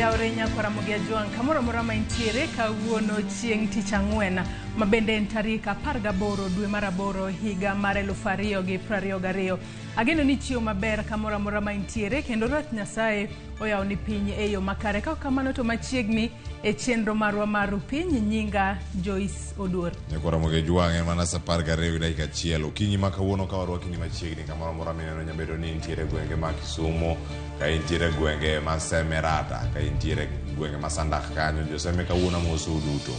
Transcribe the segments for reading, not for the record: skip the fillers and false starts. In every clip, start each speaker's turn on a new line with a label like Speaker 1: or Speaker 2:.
Speaker 1: Oyawre nyako Ramogi Ajwang' kamoro amora ma intiere kawuono chieng' tich ang'wen ma bende en tarik 18 dwe mar aboro higa mar 2022. Ageno ni ichiew maber kamoro amora ma intiere kendo Ruoth Nyasaye oyawoni piny e yo makare. Ka ok kamano to machiegni e chenro marwa mar Rupiny, nyinga Joyce Oduor.
Speaker 2: Nyako Ramogi Ajwang' en mana saa 12 gi dakika achiel okinyi ma kawuono ka warwaki ni machiegni kamoro amora mineno nyabedo ni intiere gwenge ma Kisumo, ka intiere gwenge ma Semerata, ka intiere gwenge ma Sandak kanyo, joseme kawuono amosou duto.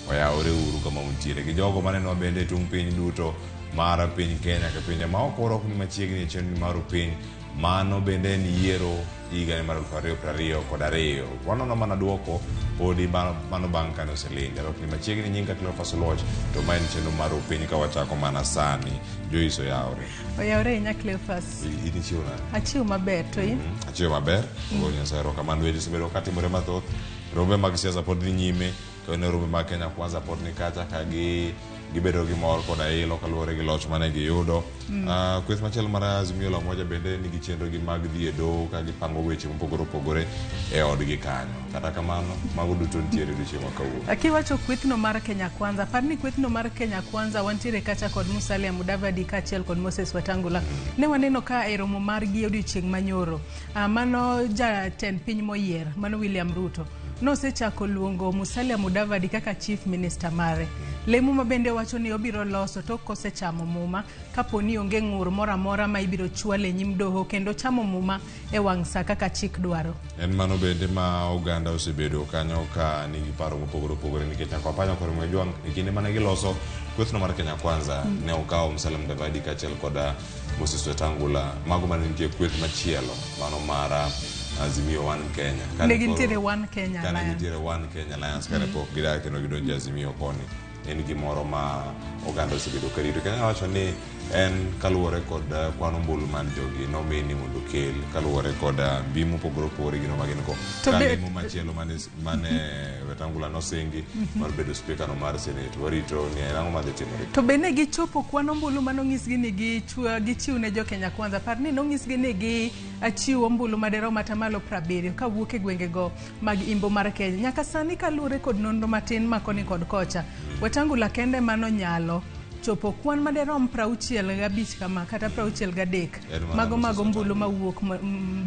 Speaker 2: Oyawore uru kama untiere gi jogo manenowa bende e tung' piny duto mar piny Kenya ka pinje ma oko warwako ni machiegni e chenro mar Rupiny. Mano bende en yiero higani mar 2022. Wanono mana duoko podi mano bang' kane oselende. Arwakni machiegni nyinga Cleophas Oluoch to ma en chenro mar Rupiny ka wachako mana sani. Joyce oyawore.
Speaker 1: Oyawore ahinya Cleophas.
Speaker 2: In ichiew nade?
Speaker 1: Achiew maber to in?
Speaker 2: Achiew maber. Ogo Nyasaye erokamano. Weche osebedo katimore mathoth. Rombe mag siasa pod dhi nyime. To en rombe mag Kenya Kwanza pod ni kacha ka gi gibedo gi mor koda ilo kaluwore gi loch mane giyudo. Kweth machielo mar Azimio la Umoja bende nigi chenro gi mag dhi e doho ka gipango weche mopogore opogore e odgi kanyo. Kata kamano, mago duto nitiere odiochieng' ma kawuono.
Speaker 1: Kiwacho kwethno mar Kenya Kwanza, par ni kwethno mar Kenya Kwanza wantiere kacha kod Musalia Mudavadi kaachiel kod Moses Wetangula. Ne waneno ka e romo margi odiochieng' manyoro, mano jatend piny moyier, mano William Ruto, nosechako luongo Musalia Mudavadi kaka chief minister mare. Lemo ma bende wacho ni obiro loso tok kosechamo muma kapo ni onge ng'ur moro amora ma ibiro chwal e nyim doho kendo chamo muma e wang' sa kaka chik dwaro.
Speaker 2: En mano bende ma oganda osebedo kanyo ka nigi paro mopogore opogore nikech nyaka wapanya kod Mwajwang' e kinde mane giloso kwethno mar Kenya Kwanza ne okawo Musalia Mudavadi kaachiel koda Moses Wetangula mago mane nitie kweth machielo mano mar Azimio One Kenya.
Speaker 1: Kane Ne gintiere One Kenya
Speaker 2: kane Alliance. gintiere One Kenya Alliance kane pok gidak kendo gidonjo e Azimio koni en gimoro ma oganda osebedo karito. Kendo wacho ni en kaluwore kod kwan ombulu man jogi nomini mondo okel kaluwore kod mbi mopogore opogore gino ma gin go.
Speaker 1: To
Speaker 2: Ka lemo machielo mane Wetangula nosingi mar bedo spika no mar Senate warito ni en ang'o madhi timore.
Speaker 1: To be ne gichopo kwan ombulu mane onyisgi ni gichiw ne jo Kenya Kwanza. Par ni nonyisgi ni gichiw ombulu maderom atamalo 70 kawuok e gwengego mag imbo mar Kenya. Nyaka sani kaluwore kod nonro matin ma koni kod kocha, Wetangula kende manonyalo chopo kwan maderom 65 kama kata 63
Speaker 2: En mana
Speaker 1: mago
Speaker 2: Moses
Speaker 1: mag ombulu
Speaker 2: Wetangula.
Speaker 1: mawuok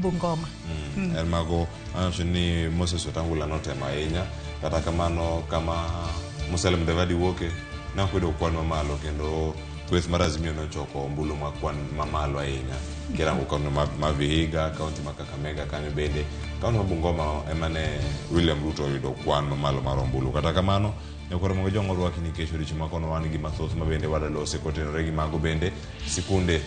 Speaker 1: Bungoma.
Speaker 2: En mago anwacho ni Moses Wetangula notemo ahinya kata kamano kama Musalia Mudavadi wuoke ne ok oyudo kwan mamalo kendo kweth mar Azimio nochoko ombulu ma kwan mamalo ahinya kirango kaunti ma Vihiga, kaunti ma Kakamega kanyo bende kaunti ma Bungoma ema ne William Ruto oyudo kwan mamalo mar ombulu. Kata kamano nyakwar Ramogi Ojwang' orwaki nikech odiochieng' ma kono wan gi mathoth ma bende wadalose kotenore gi mago bende sikunde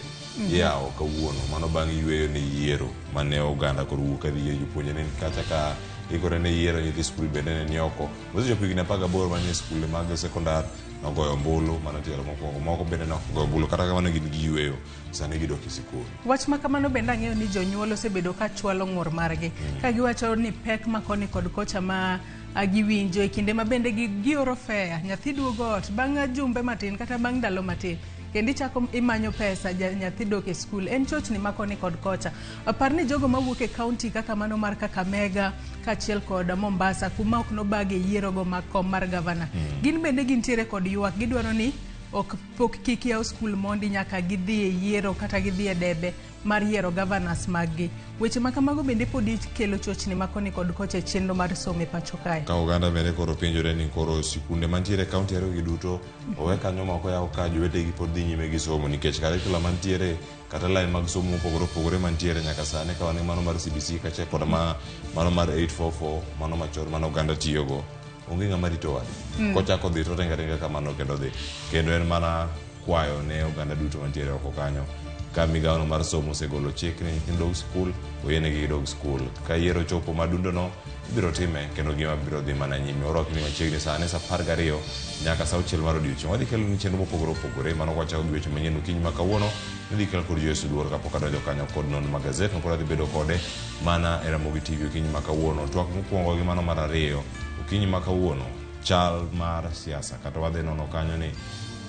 Speaker 2: iyawo kawuono mano bang' yweyo ne yiero mane oganda koro wuok kadhi yiero jopuonje ne kacha ka ikore ne yiero nyithi skul bende ne ni oko osechopo higni 18 manie skunde mag sekondar nogoyo ombulu mano tielo mokwongo moko bende ne ok ogoyo ombulu kata kamano gin gi yweyo sani gidok e sikul.
Speaker 1: Wach ma kamano bende ang'eyo ni jonyuol osebedo ka chwalo ng'ur margi ka giwacho ni pek ma koni kod kocha ma giwinjo e kinde ma bende gioro fea nyathi duogo ot bang' jumbe matin kata bang' ndalo matin kendo ichako imanyo pesa nyathi dok e skul en chochni ma koni kod kocha. Par ni jogo mawuok e kaunti kaka mano mar Kakamega kaachiel kod Mombasa kuma ok nobag e yierogo mag kom mar gavana gin bende gintiere kod ywak gidwaro ni ok pok kik yaw skul mondi nyaka gidhi e yiero kata gidhi e debe mar yiero governors maggi. Weche ma kamago bende podi kelo chochni ma koni kod kocha e chenro mar somo e pacho kae.
Speaker 2: Ka oganda bende koro penjore ni koro sikunde mantiere e kaunti ariyo gi duto owe kanyo ma ok oyaw ka jowetegi pod dhi nyime gi somo nikech curriculum mantiere kata line mag somo mopogore opogore mantiere nyaka sani ka wan gi mano mar CBC kaachiel kod mano mar 844 mano machon mane oganda tiyogo onge ng'ama rito wadgi. Kochako dhi to oringo aringa kamano kendo dhi. Kendo en mana kwayo ne oganda duto mantiere oko kanyo ka migawono mar somo osegolo chik ni nyithindo dog skul, oyienegi gidog skul. Ka yiero ochopo madundono, ibiro time kendo ngima biro dhi mana nyime. Warwakni ni machiegni sani saa 12 nyaka saa 6 mar odiochieng'. Wadhi keloni chenro mopogore opogore mano kwachako gi weche manyien okinyi ma kawuono. Nidhi kel kod Joyce Oduor kapok adonjo kanyo kod non ma gazet ma pod adhi bedo kode mana e Ramogi TV okinyi ma kawuono. Twak mokwongo gi mano mar ariyo okinyi ma kawuono chal mar siasa kata wadhi nono kanyo ni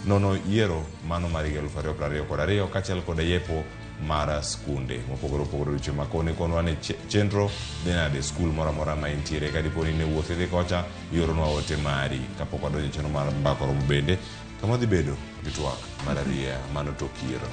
Speaker 2: nono yiero mano mar higa 2022 kaachiel koda yepo mar skunde mopogore opogore odiochieng' ma koni konwa ni chenro dhi nade skul moro amora ma intiere. Ka dipo ni in e wuoth idhi kocha, ioronwa ote mari kapok wadonjo e chenro mar mbaka oromo bende kama wadhi bedo gi twak mar arieya mano tok yiero.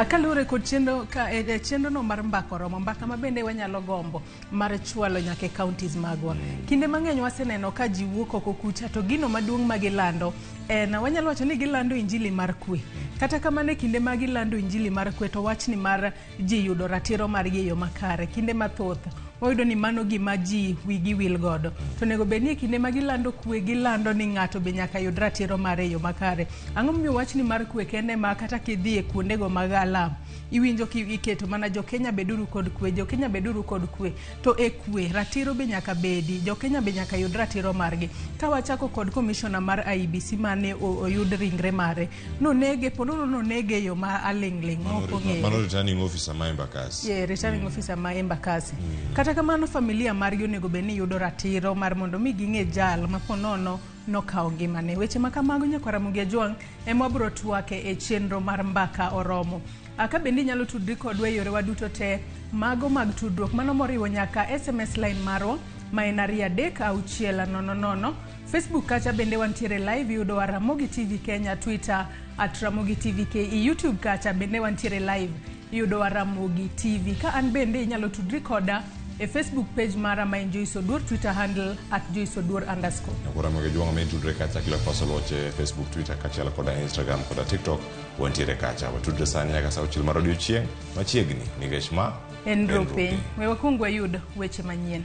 Speaker 1: Kaluwore kod chenro ka e chenro no mar mbaka oromo, mbaka ma bende wanyalo gombo mar chwalo nyaka e counties magwa. Kinde mang'eny waseneno ka ji wuok oko kucha to gino maduong' ma gilando en wanyalo wacho ni gilando injili mar kwe. Kata kamano e kinde ma gilando injili mar kwe to wachni mar ji yudo ratiro margi e yo makare kinde mathoth wayudo ni mano gima ji wigi wil godo. To onego bed ni e kinde ma gilando kwe gilando ni ng'ato be nyaka yud ratiro mare e yo makare. Ang'o momiyo wachni mar kwe kende ma kata kidhi e kuondego mag alam iwinjo ki iketo mana jo Kenya beduru kod kwe, jo Kenya beduru kod kwe. To e kwe ratiro be nyaka bedi, jo Kenya be nyaka yud ratiro margi. Ka wachako kod commissioner mar IEBC mane oyud ringre mare, nonege ponono nonege e yo ma aling' ling' ma ok ong'ere.
Speaker 2: Mano returning officer ma Embakasi.
Speaker 1: Yeah, returning officer ma Embakasi. Kata kamano familia margi onego bed ni yudo ratiro mar mondo mi ging'e jal ma ponono nokawo ngimane. Weche ma kamago nyakwar Ramogi Ajwang' ema wabiro twake e chenro mar Mbaka Oromo. Ka bende inyalo tudri kodwa e yorewa duto te mago mag tudruok mano moriwo nyaka SMS line marwa ma en 23600. Facebook kacha bende wantiere live, iyudowa Ramogi TV Kenya, Twitter at Ramogi TV KE, YouTube kacha bende wantiere live, iyudowa Ramogi TV. Ka an bende inyalo tudri koda e Facebook page mara ma en Joyce Oduor, Twitter handle at Joyce Oduor underscore.
Speaker 2: Nyakwar Ramogi Ajwang' mi tudre kacha kila paso loche Facebook, Twitter kaachiel koda Instagram koda TikTok wantiere kacha. Watudre sani nyaka sa auchiel mar odiochieng' machiegni nikech ma
Speaker 1: en ro piny. We wakwong wayud weche manyien.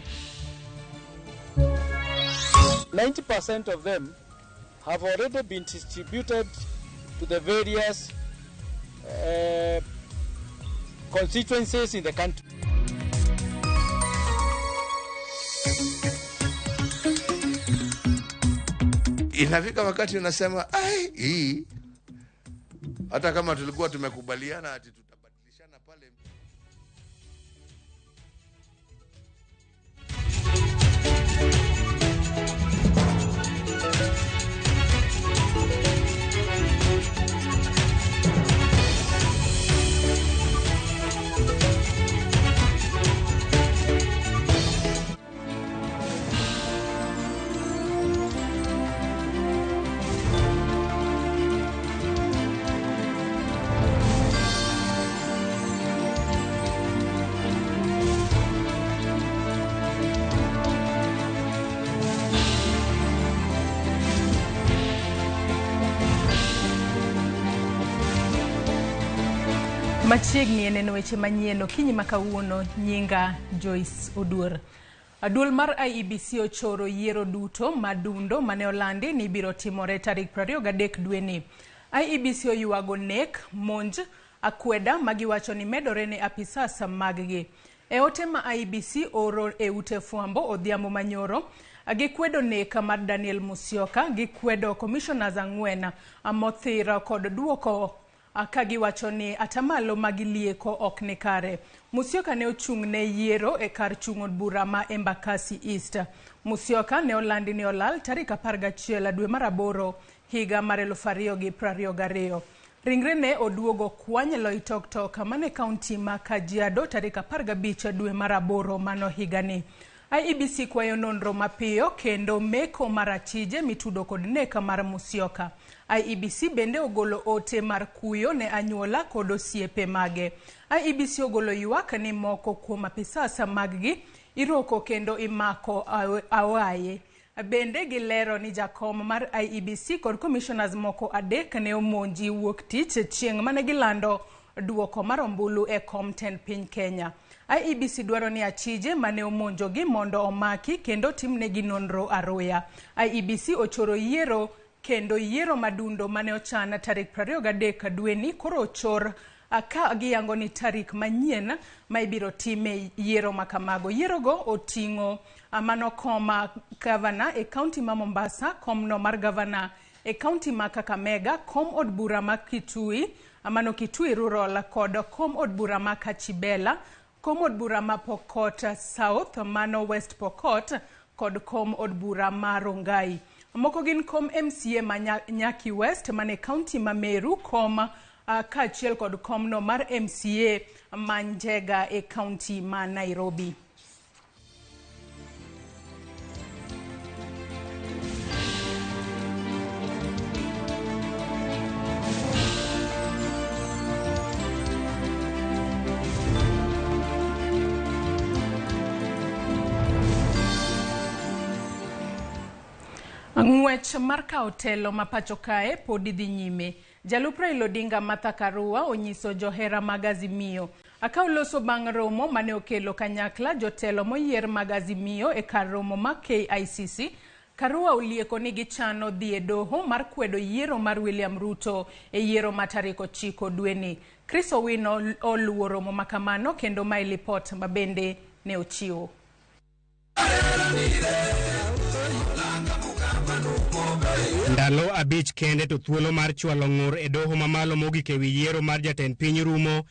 Speaker 3: 90% of them have already been distributed to the various constituencies in the country.
Speaker 4: Inafika wakati unasema ai, hii hata kama tulikuwa tumekubaliana ati tutabadilishana pale.
Speaker 1: Machiegni e neno weche manyien okinyi ma kawuono, nyinga Joyce Oduor. Duol mar IEBC ochoro yiero duto madundo mane olandi ni biro timore tarik 23 dweni. IEBC oywago nek, monj, akweda magiwacho ni medore ne apisas maggi. E ote ma IEBC oro e ute fwambo odhiambo manyoro, gikwedo nek mar Daniel Musyoka, gikwedo commissioners 4 mothir kod duoko ka giwacho ni atamalo magilieko ok ni kare. Musyoka ne ochung' ne yiero e kar chung' od bura ma Embakasi East. Musyoka ne olandi ni olal tarik 11 dwe mar 8 higa mar 2022. Ringre ne oduogo kwany Loitoktok mane kaunti ma Kajiado tarik 15 dwe mar 8 mano higani. IEBC kwayo nonro mapiyo kendo meko mar achije mitudo kod nek mar Musyoka. IEBC bende ogolo ote mar kuyo ne anyuola kod osiepe mage. IEBC ogolo ywak ni moko kuom apisas maggi iroko kendo imako awaye. Bende gilero ni jakom mar IEBC kod commissioners moko 3 ne omonji wuok tich chieng' mane gilando duoko mar ombulu e kom tend piny Kenya. IEBC dwaro ni achije mane omonjogi mondo omaki kendo timnegi nonro aruya. IEBC ochoro yiero kendo yiero madundo mane ochan tarik 23 dweni koro ochor ka giyango ni tarik manyien ma ibiro time yiero makamago. Yierogo oting'o mano kom gavana e kaunti ma Mombasa, komno mar gavana e kaunti ma Kakamega, kom od bura ma Kitui, mano Kitui Rural kod kom od bura ma Kachibela, kom od bura ma Pokot South, mano West Pokot kod kom od bura ma Rongai. Moko gin kom MCA ma Nyaki West mane kaunti ma Meru, kom kaachiel kod komno mar MCA ma Nzega e kaunti ma Nairobi. Ng'wech mar kawo telo ma pacho kae pod dhi nyime. Jalup Raila Odinga Martha Karua onyiso johera mag Azimio. Akaw loso bang' romo mane okelo kanyakla jotelo moyier mag Azimio e kar romo ma KICC. Karua olieko ni gichano dhi e doho mar kwedo yiero mar William Ruto e yiero ma tarik 9 dweni. Chris Owino oluwo romo makamano kendo mae lipot ma bende ne ochiwo.
Speaker 5: Ndalo 5 kende to thuolo mar chwalo ng'ur e doho mamalo mogik ewi yiero mar jatend piny rumo.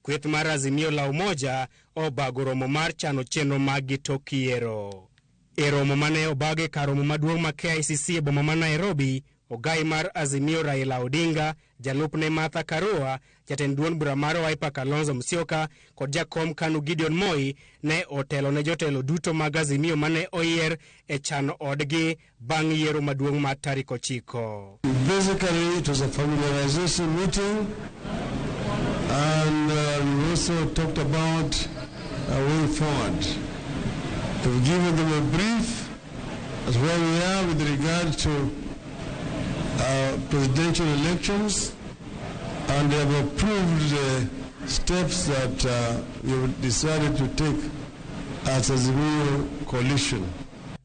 Speaker 5: Kweth mar Azimio la Umoja obago romo mar chano chenro mag gi tok yiero. E romo mane obag e kar romo maduong' ma KICC e boma ma Nairobi, ogai mar Azimio Raila Odinga, jalupne Martha Karua, jatend duond bura mar Wiper Kalonzo Musyoka kod jakom KANU Gideon Moi ne otelo ne jotelo duto mag Azimio mane oyier e chano odgi bang' yiero maduong' mar tarik 9.
Speaker 6: Basically, it was a familiarization meeting, and we also talked about a way forward. We've given them a brief as where we are with regard to presidential elections, and they have approved the steps that we have decided to take as Azimio coalition.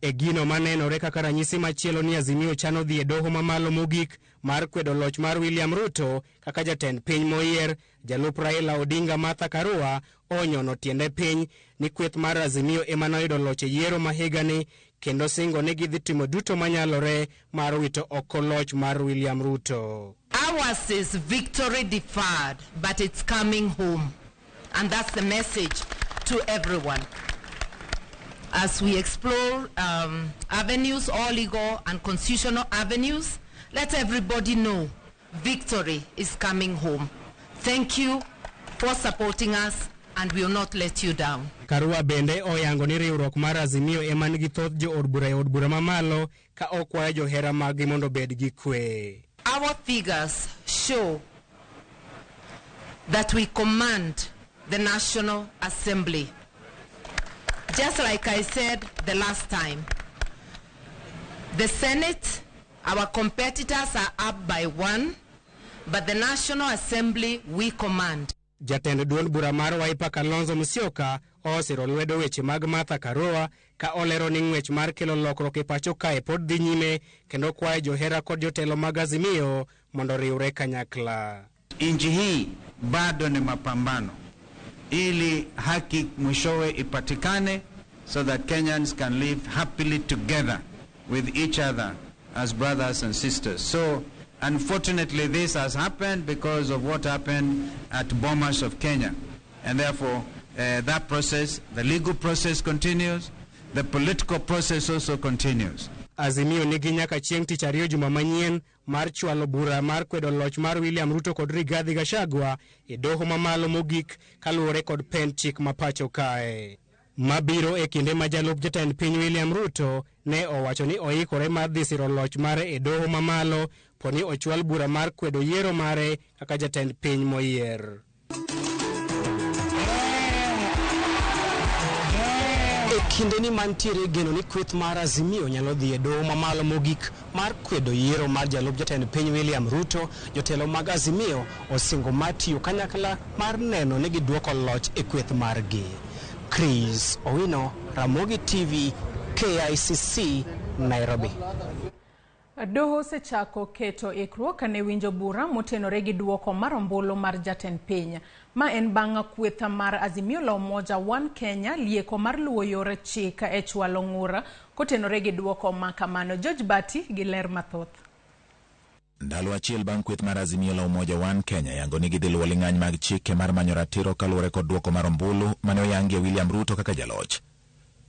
Speaker 5: E gino manenore kaka ranyisi machielo ni Azimio chano dhi e doho mamalo mogik mar kwedo loch mar William Ruto kaka jatend piny moyier, jalup Raila Odinga Martha Karua onyono tiende piny ni kweth mar Azimio ema noyudo loch e yiero ma higani kendo singo ni gidhi timo duto manyalore mar wito oko loch mar William Ruto.
Speaker 7: Ours is victory deferred, but it's coming home. And that's the message to everyone. As we explore avenues, all legal and constitutional avenues, let everybody know victory is coming home. Thank you for supporting us, and we will not let you down.
Speaker 5: Karua bende oyango ni riwruok mar Azimio ema nigi thoth jo od bura e od bura mamalo ka okwayo johera maggi mondo obed gi kwe.
Speaker 7: Our figures show that we command the National Assembly. Just like I said the last time, the Senate, our competitors are up by 1, but the National Assembly we command.
Speaker 5: Jatend duond bura mar Wiper Kalonzo Musyoka osiro lwedo weche mag Martha Karua ka olero ni ng'wech mar kelo lokruok e pacho kae pod dhi nyime kendo kwayo johera kod jotelo mag Azimio mondo riwre kanyakla.
Speaker 8: Nchi hii bado ni mapambano ili haki mwishowe ipatikane so that Kenyans can live happily together with each other as brothers and sisters. So unfortunately this has happened because of what happened at Bomas of Kenya, and therefore that process, the legal process continues, the political process also continues.
Speaker 5: Azimio nigi nyaka chieng' tich ariyo juma manyien mar chwalo bura mar kwedo loch mar William Ruto kod Rigathi Gachagua e doho mamalo mogik kaluwore kod pend chik ma pacho kae. Mabiro e kinde ma jalup jatend piny William Ruto ne owacho ni oikore mar dhi siro loch mare e doho mamalo poni ochwal bura mar kwedo yiero mare kaka jatend piny moyier. E kindeni mantiere geno ni kweth mar Azimio nyalo dhi e doho mamalo mogik mar kwedo yiero mar jalup jatend piny William Ruto, jotelo mag Azimio osingo mar tiyo kanyakla mar neno ni giduoko loch e kweth margi. Chris Owino, Ramogi TV, KICC, Nairobi.
Speaker 1: Doho osechako keto ikruok ne winjo bura motenore gi duoko mar ombulu mar jatend piny. Ma en bang' kweth mar Azimio la Umoja One Kenya lieko mar luwo yor chik e chwalo ng'ur kotenore gi duoko ma kamano. George Bati gi ler mathoth.
Speaker 9: Ndalo achiel bang' kweth mar Azimio la Umoja One Kenya yango ni gidhi luwo ling'any mag chike mar manyo ratiro kaluwore kod duoko mar ombulu mane oyangie William Ruto kaka jaloch.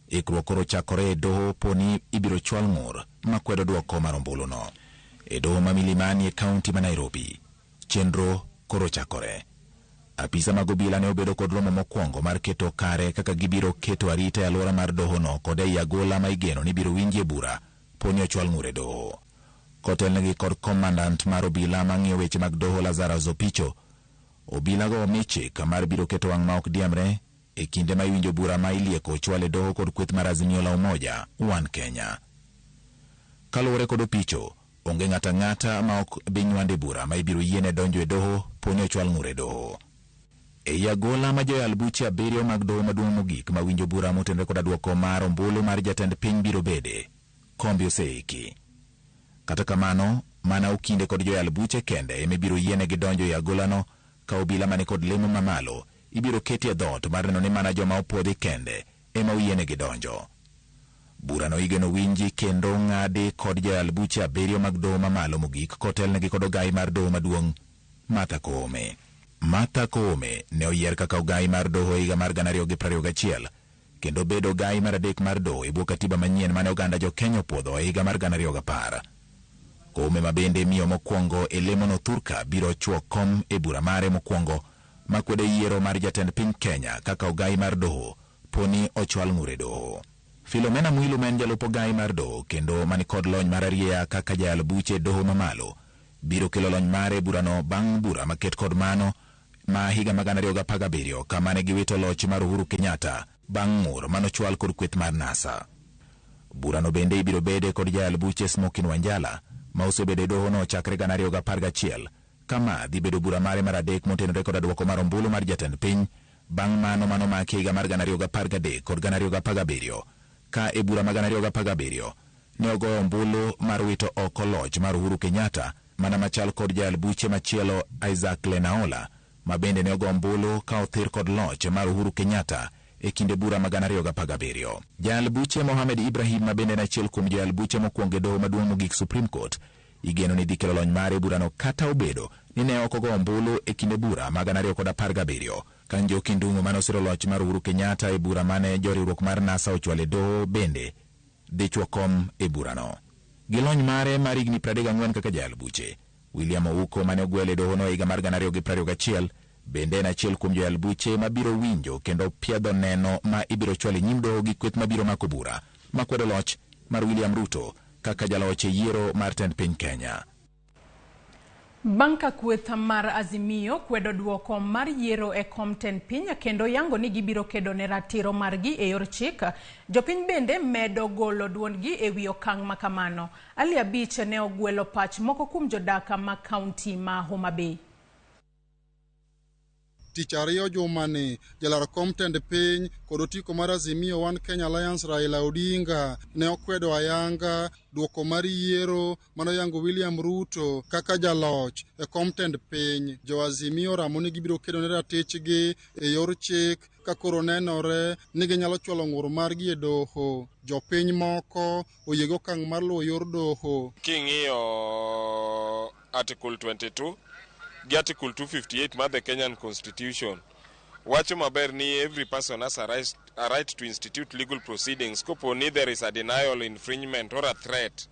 Speaker 9: Ikruok koro chakore e doho poni ibiro chwal ng'ur makwedo duoko mar ombuluno. E doho ma Milimani e kaunti ma Nairobi, chenro koro chakore. Apisa mag obila ne obedo kod romo mokwongo mar keto kare kaka gibiro keto arita e alwora mar dohono kod ei agola ma igeno ni biro winjie bura poni ochwal ng'ur e doho. Kotelnegi kod komandant mar obila mang'iyo weche mag doho Lazarus Opicho, obilago omi chik mar biro keto wang' ma ok diemre e kinde ma iwinjo bura ma ilieko ochwal e doho kod kweth mar Azimio la Umoja One Kenya. Kaluwore kod Opicho, onge ng'ato ang'ata ma ok bi nywande bura ma ibiro yiene donjo e doho poni ochwal ng'ur e doho. Ei agola ma joyal buche 7 mag doho maduong' mogik ma winjo bura motenore koda duoko mar ombulu mar jatend piny biro bede, kombe oseiki. Kata kamano, mana okinde kod joyal buche kende ema ibiro yienegi donjo e agolano ka obila mani kod lemo mamalo ibiro keti e dhoot mar neno ni mana joma opuodhi kende ema oyienegi donjo. Burano igeno winji kendo ng'adi kod joyal buche 7 mag doho mamalo mogik kotelnegi kod ogai mar doho maduong' Martha Koome. Martha Koome ne oyier kaka ogai mar doho higa mar 2021 kendo bedo ogai mar 3 mar doho e bwo katiba manyien mane oganda jo Kenya opuodho e higa mar 2010. Koome ma bende miyo mokwongo e lemono thurka biro chwo kom e bura mare mokwongo makwedo yiero mar jatend piny Kenya kaka ogai mar doho poni ochwal ng'ur e doho. Philomena Mwilu ma en jalup ogai mar doho kendo mani kod lony mar arieya kaka jayal buche doho mamalo biro kelo lony mare e burano bang' bura maket kod mano ma higa mag 2017 kama ne giwito loch mar Uhuru Kenyatta bang' ng'ur manochwal kod kweth mar NASA. Burano bende ibiro bede kod jayal buche Smokin Wanjala ma osebedo e dohono chakre 2011 kama dhi bedo bura mare mar 3 motenore kod duoko mar ombulu mar jatend piny bang' mano manomaki higa mar 2013 kod 2017 ka e bura mag 2017 ne ogoyo ombulu mar wito oko loch mar Uhuru Kenyatta mana machal kod jayal buche machielo Isaac Lenaola ma bende ne ogo ombulu ka othir kod loch mar Uhuru Kenyatta e kinde bura mag 2017. Jayal buche Mohamed Ibrahim ma bende en achiel kuom joyal buche mokwongo e doho maduong' mogik Supreme Court igeno ni dhi kelo lony mare e burano kata obedo ni ne ok ogo ombulu e kinde bura mag 2017 ka Njoki Ndung'u mane osiro loch mar Uhuru Kenyatta e bura mane joriwruok mar NASA ochwalo e doho bende dhi chwo kom e burano. Gi lony mare mar higni 34 kaka jayal buche, William Ouko mane ogwel e dohono e higa mar 2021 bende en achiel kuom joyal buche mabiro winjo kendo piedho neno ma ibiro chwal e nyim doho gi kweth mabiro mako bura makwedo loch mar William Ruto kaka jaloch e yiero mar tend piny Kenya.
Speaker 1: Bang' ka kweth mar Azimio kwedo duoko mar yiero e kom tend piny kendo yango ni gibiro kedo ne ratiro margi e yor chik, jopiny bende medo golo duondgi e wi okang' ma kamano. Ali Abich ne ogwelo pach moko kuom jodak ma kaunti ma Homa Bay.
Speaker 10: Tich ariyo jumani, jalar kom tend piny kod otiko mar Azimio One Kenya Alliance Raila Odinga ne okwedo ayanga duoko mar yiero manoyango William Ruto kaka jaloch e kom tend piny. Jo Azimio ramo ni gibiro kedo ne ratichgi e yor chik ka koro nenore ni ginyalo chwalo ng'ur margi e doho. Jopiny moko oyie gi okang' mar luwo yor doho.
Speaker 11: King'iyo Article 22 gi Article 258 mar the Kenyan Constitution wacho maber ni every person has a right to institute legal proceedings kopo ni there is a denial, infringement or a threat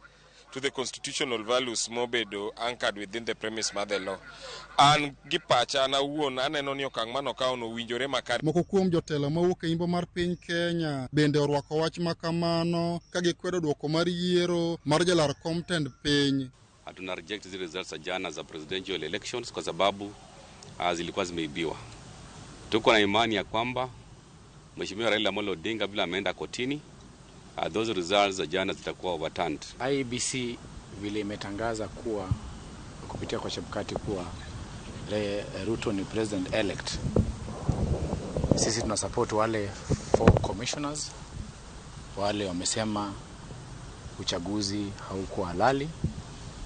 Speaker 11: to the constitutional values mobedo anchored within the premise mar the law. An gi pacha an awuon aneno ni okang' manokawono owinjore makare.
Speaker 10: Moko kuom jotelo mawuok e imbo mar piny Kenya bende orwako wach makamano ka gikwedo duoko mar yiero mar jalar kom tend piny.
Speaker 12: Hatuna reject zile results za jana za presidential elections kwa sababu zilikuwa zimeibiwa. Tuko na imani ya kwamba Mheshimiwa Raila Amolo Odinga vile ameenda kotini, those results za jana zitakuwa overturned.
Speaker 13: IEBC vile imetangaza kuwa kupitia kwa Chebukati kuwa Ruto ni president elect. Sisi tuna support wale 4 commissioners wale wamesema uchaguzi haukuwa halali,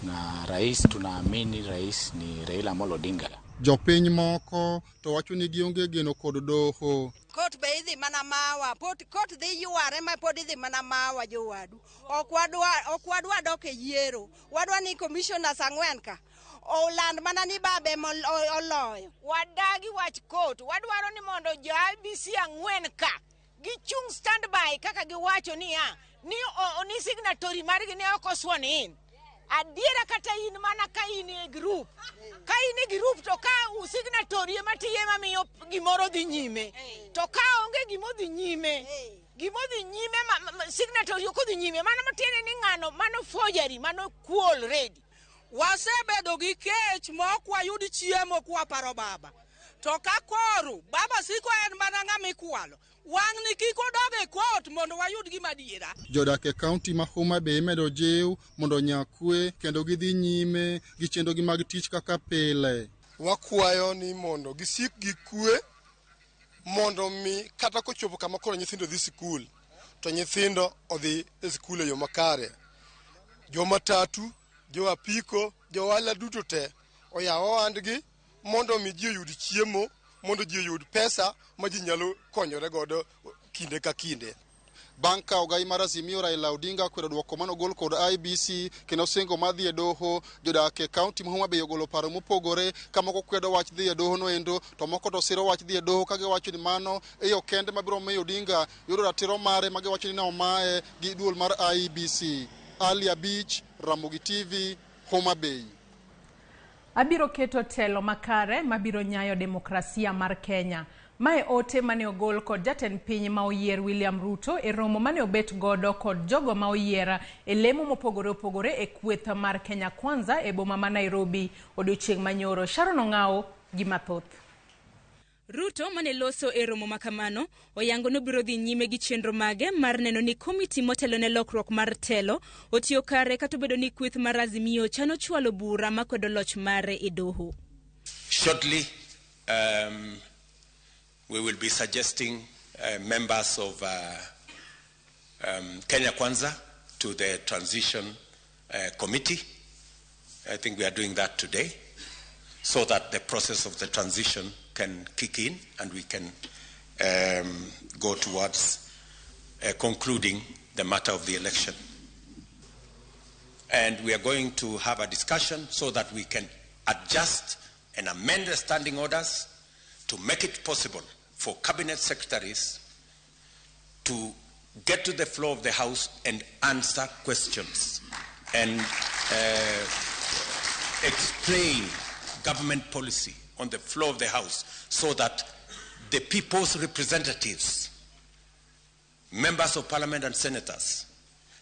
Speaker 13: na rais tunaamini rais ni Raila Amolo Odinga.
Speaker 10: Jopiny moko to wacho ni gionge geno kod doho.
Speaker 14: Kot be idhi mana mawa, kot dhi yware ma pod idhi mana mawa jowadu. Ok wadwa dok e yiero. Wadwa ni commissioners 4 ka oland mana ni babe oloyo.
Speaker 15: Wadagi wach kot, wadwaro ni mondo jo IEBC 4 ka gichung' standby kaka giwacho niya ni signatory margi ne ok osworn in. Adiera kata in mana ka in e group. Ka in e group to ka signatory ema tiyo ema miyo gimoro dhi nyime. To ka onge gima odhi nyime, gima odhi nyime signatory ok odhi nyime, mano matiende ni ng'ano mano forgery, mano kuo already.
Speaker 16: Wasebedo gi kech ma ok wayud chiemo kwaparo baba. To ka koro baba siko en mana ng'ama ikwalo, wang'ni kik odog e court mondo wayud gima adiera.
Speaker 10: Jodak e kaunti ma Homa Bay imedo jiw mondo onya kwe kendo gidhi nyime gi chenrogi mag tich kaka pile.
Speaker 17: Wakwayo ni mondo gisik gi kwe mondo mi kata kochopo kama koro nyithindo dhi sikul to nyithindo odhi e sikul e yo makare. Jomatatu, jo apiko, jo ohala duto te oyaw ohandgi mondo mi ji oyud chiemo, mondo ji oyud pesa ma ji nyalo konyore godo kinde ka kinde.
Speaker 10: Bang' ka ogai mar Azimio Raila Odinga kwedo duoko manogol kod IEBC kendo singo mar dhi e doho, jodak e kaunti ma Homa Bay ogolo paro mopogore ka moko kwedo wach dhi e doho noendo to moko to siro wach dhi e doho ka giwacho ni mano e yo kende mabiro miyo Odinga yudo ratiro mare ma giwacho ni ne omaye gi duol mar IEBC. Ali Abich, Ramogi TV, Homa Bay.
Speaker 1: Abiro keto telo makare mabiro nyayo demokrasia mar Kenya. Mae ote mane ogol kod jatend piny ma oyier William Ruto e romo mane obet godo kod jogo ma oyier e lemo mopogore opogore e kweth mar Kenya Kwanza e boma ma Nairobi odiochieng' manyoro. Sharon Ong'ao gi mathoth.
Speaker 18: Ruto mane loso e romo makamano oyango nobiro dhi nyime gi chenro mage mar neno ni komiti motelo ne lokruok mar telo otiyo kare kata obedo ni kweth mar Azimio chano chwalo bura makwedo loch mare e doho.
Speaker 19: Shortly, we will be suggesting members of Kenya Kwanza to the transition committee. I think we are doing that today so that the process of the transition can kick in and we can go towards concluding the matter of the election. And we are going to have a discussion so that we can adjust and amend the standing orders to make it possible for cabinet secretaries to get to the floor of the House and answer questions and explain government policy on the floor of the House so that the people's representatives, members of parliament and senators,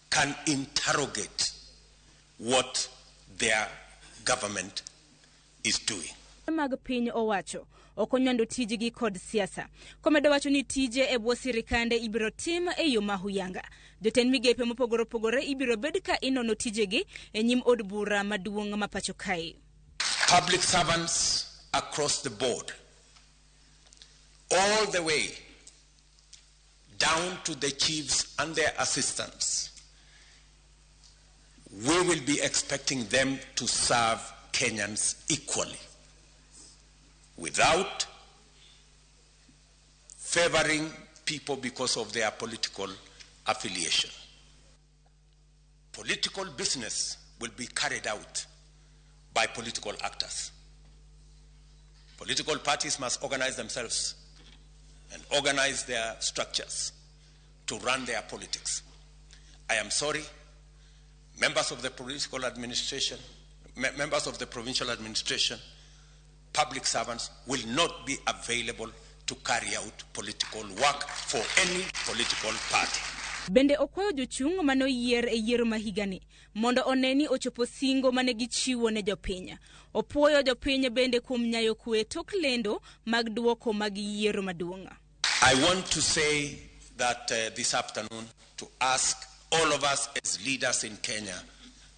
Speaker 19: can interrogate what their government is doing.
Speaker 18: Mag piny owacho ok onywando tijgi kod siasa. Komedo wacho ni tije e bwo sirikande ibiro tim e yo mahuyanga. Jotend migepe mopogore opogore ibiro bed ka inono tijegi e nyim od bura maduong' ma pacho kae.
Speaker 19: Public servants across the board, all the way down to the chiefs and their assistants, we will be expecting them to serve Kenyans equally, without favoring people because of their political affiliation. Political business will be carried out by political actors. Political parties must organize themselves and organize their structures to run their politics. I am sorry, members of the political administration, members of the provincial administration, public servants will not be available to carry out political work for any political party.
Speaker 18: Bende okwayo jochung' mane oyier e yiero ma higani mondo one ni ochopo singo mane gichiwo ne jopiny. Opuoyo jopiny bende kuom nyayo kwe tok lendo mag duoko mag yiero maduong'.
Speaker 19: I want to say that this afternoon to ask all of us as leaders in Kenya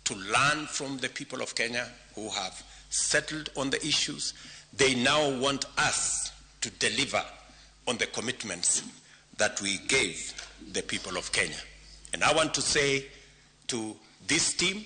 Speaker 19: to learn from the people of Kenya who have settled on the issues. They now want us to deliver on the commitments that we gave the people of Kenya. And I want to say to this team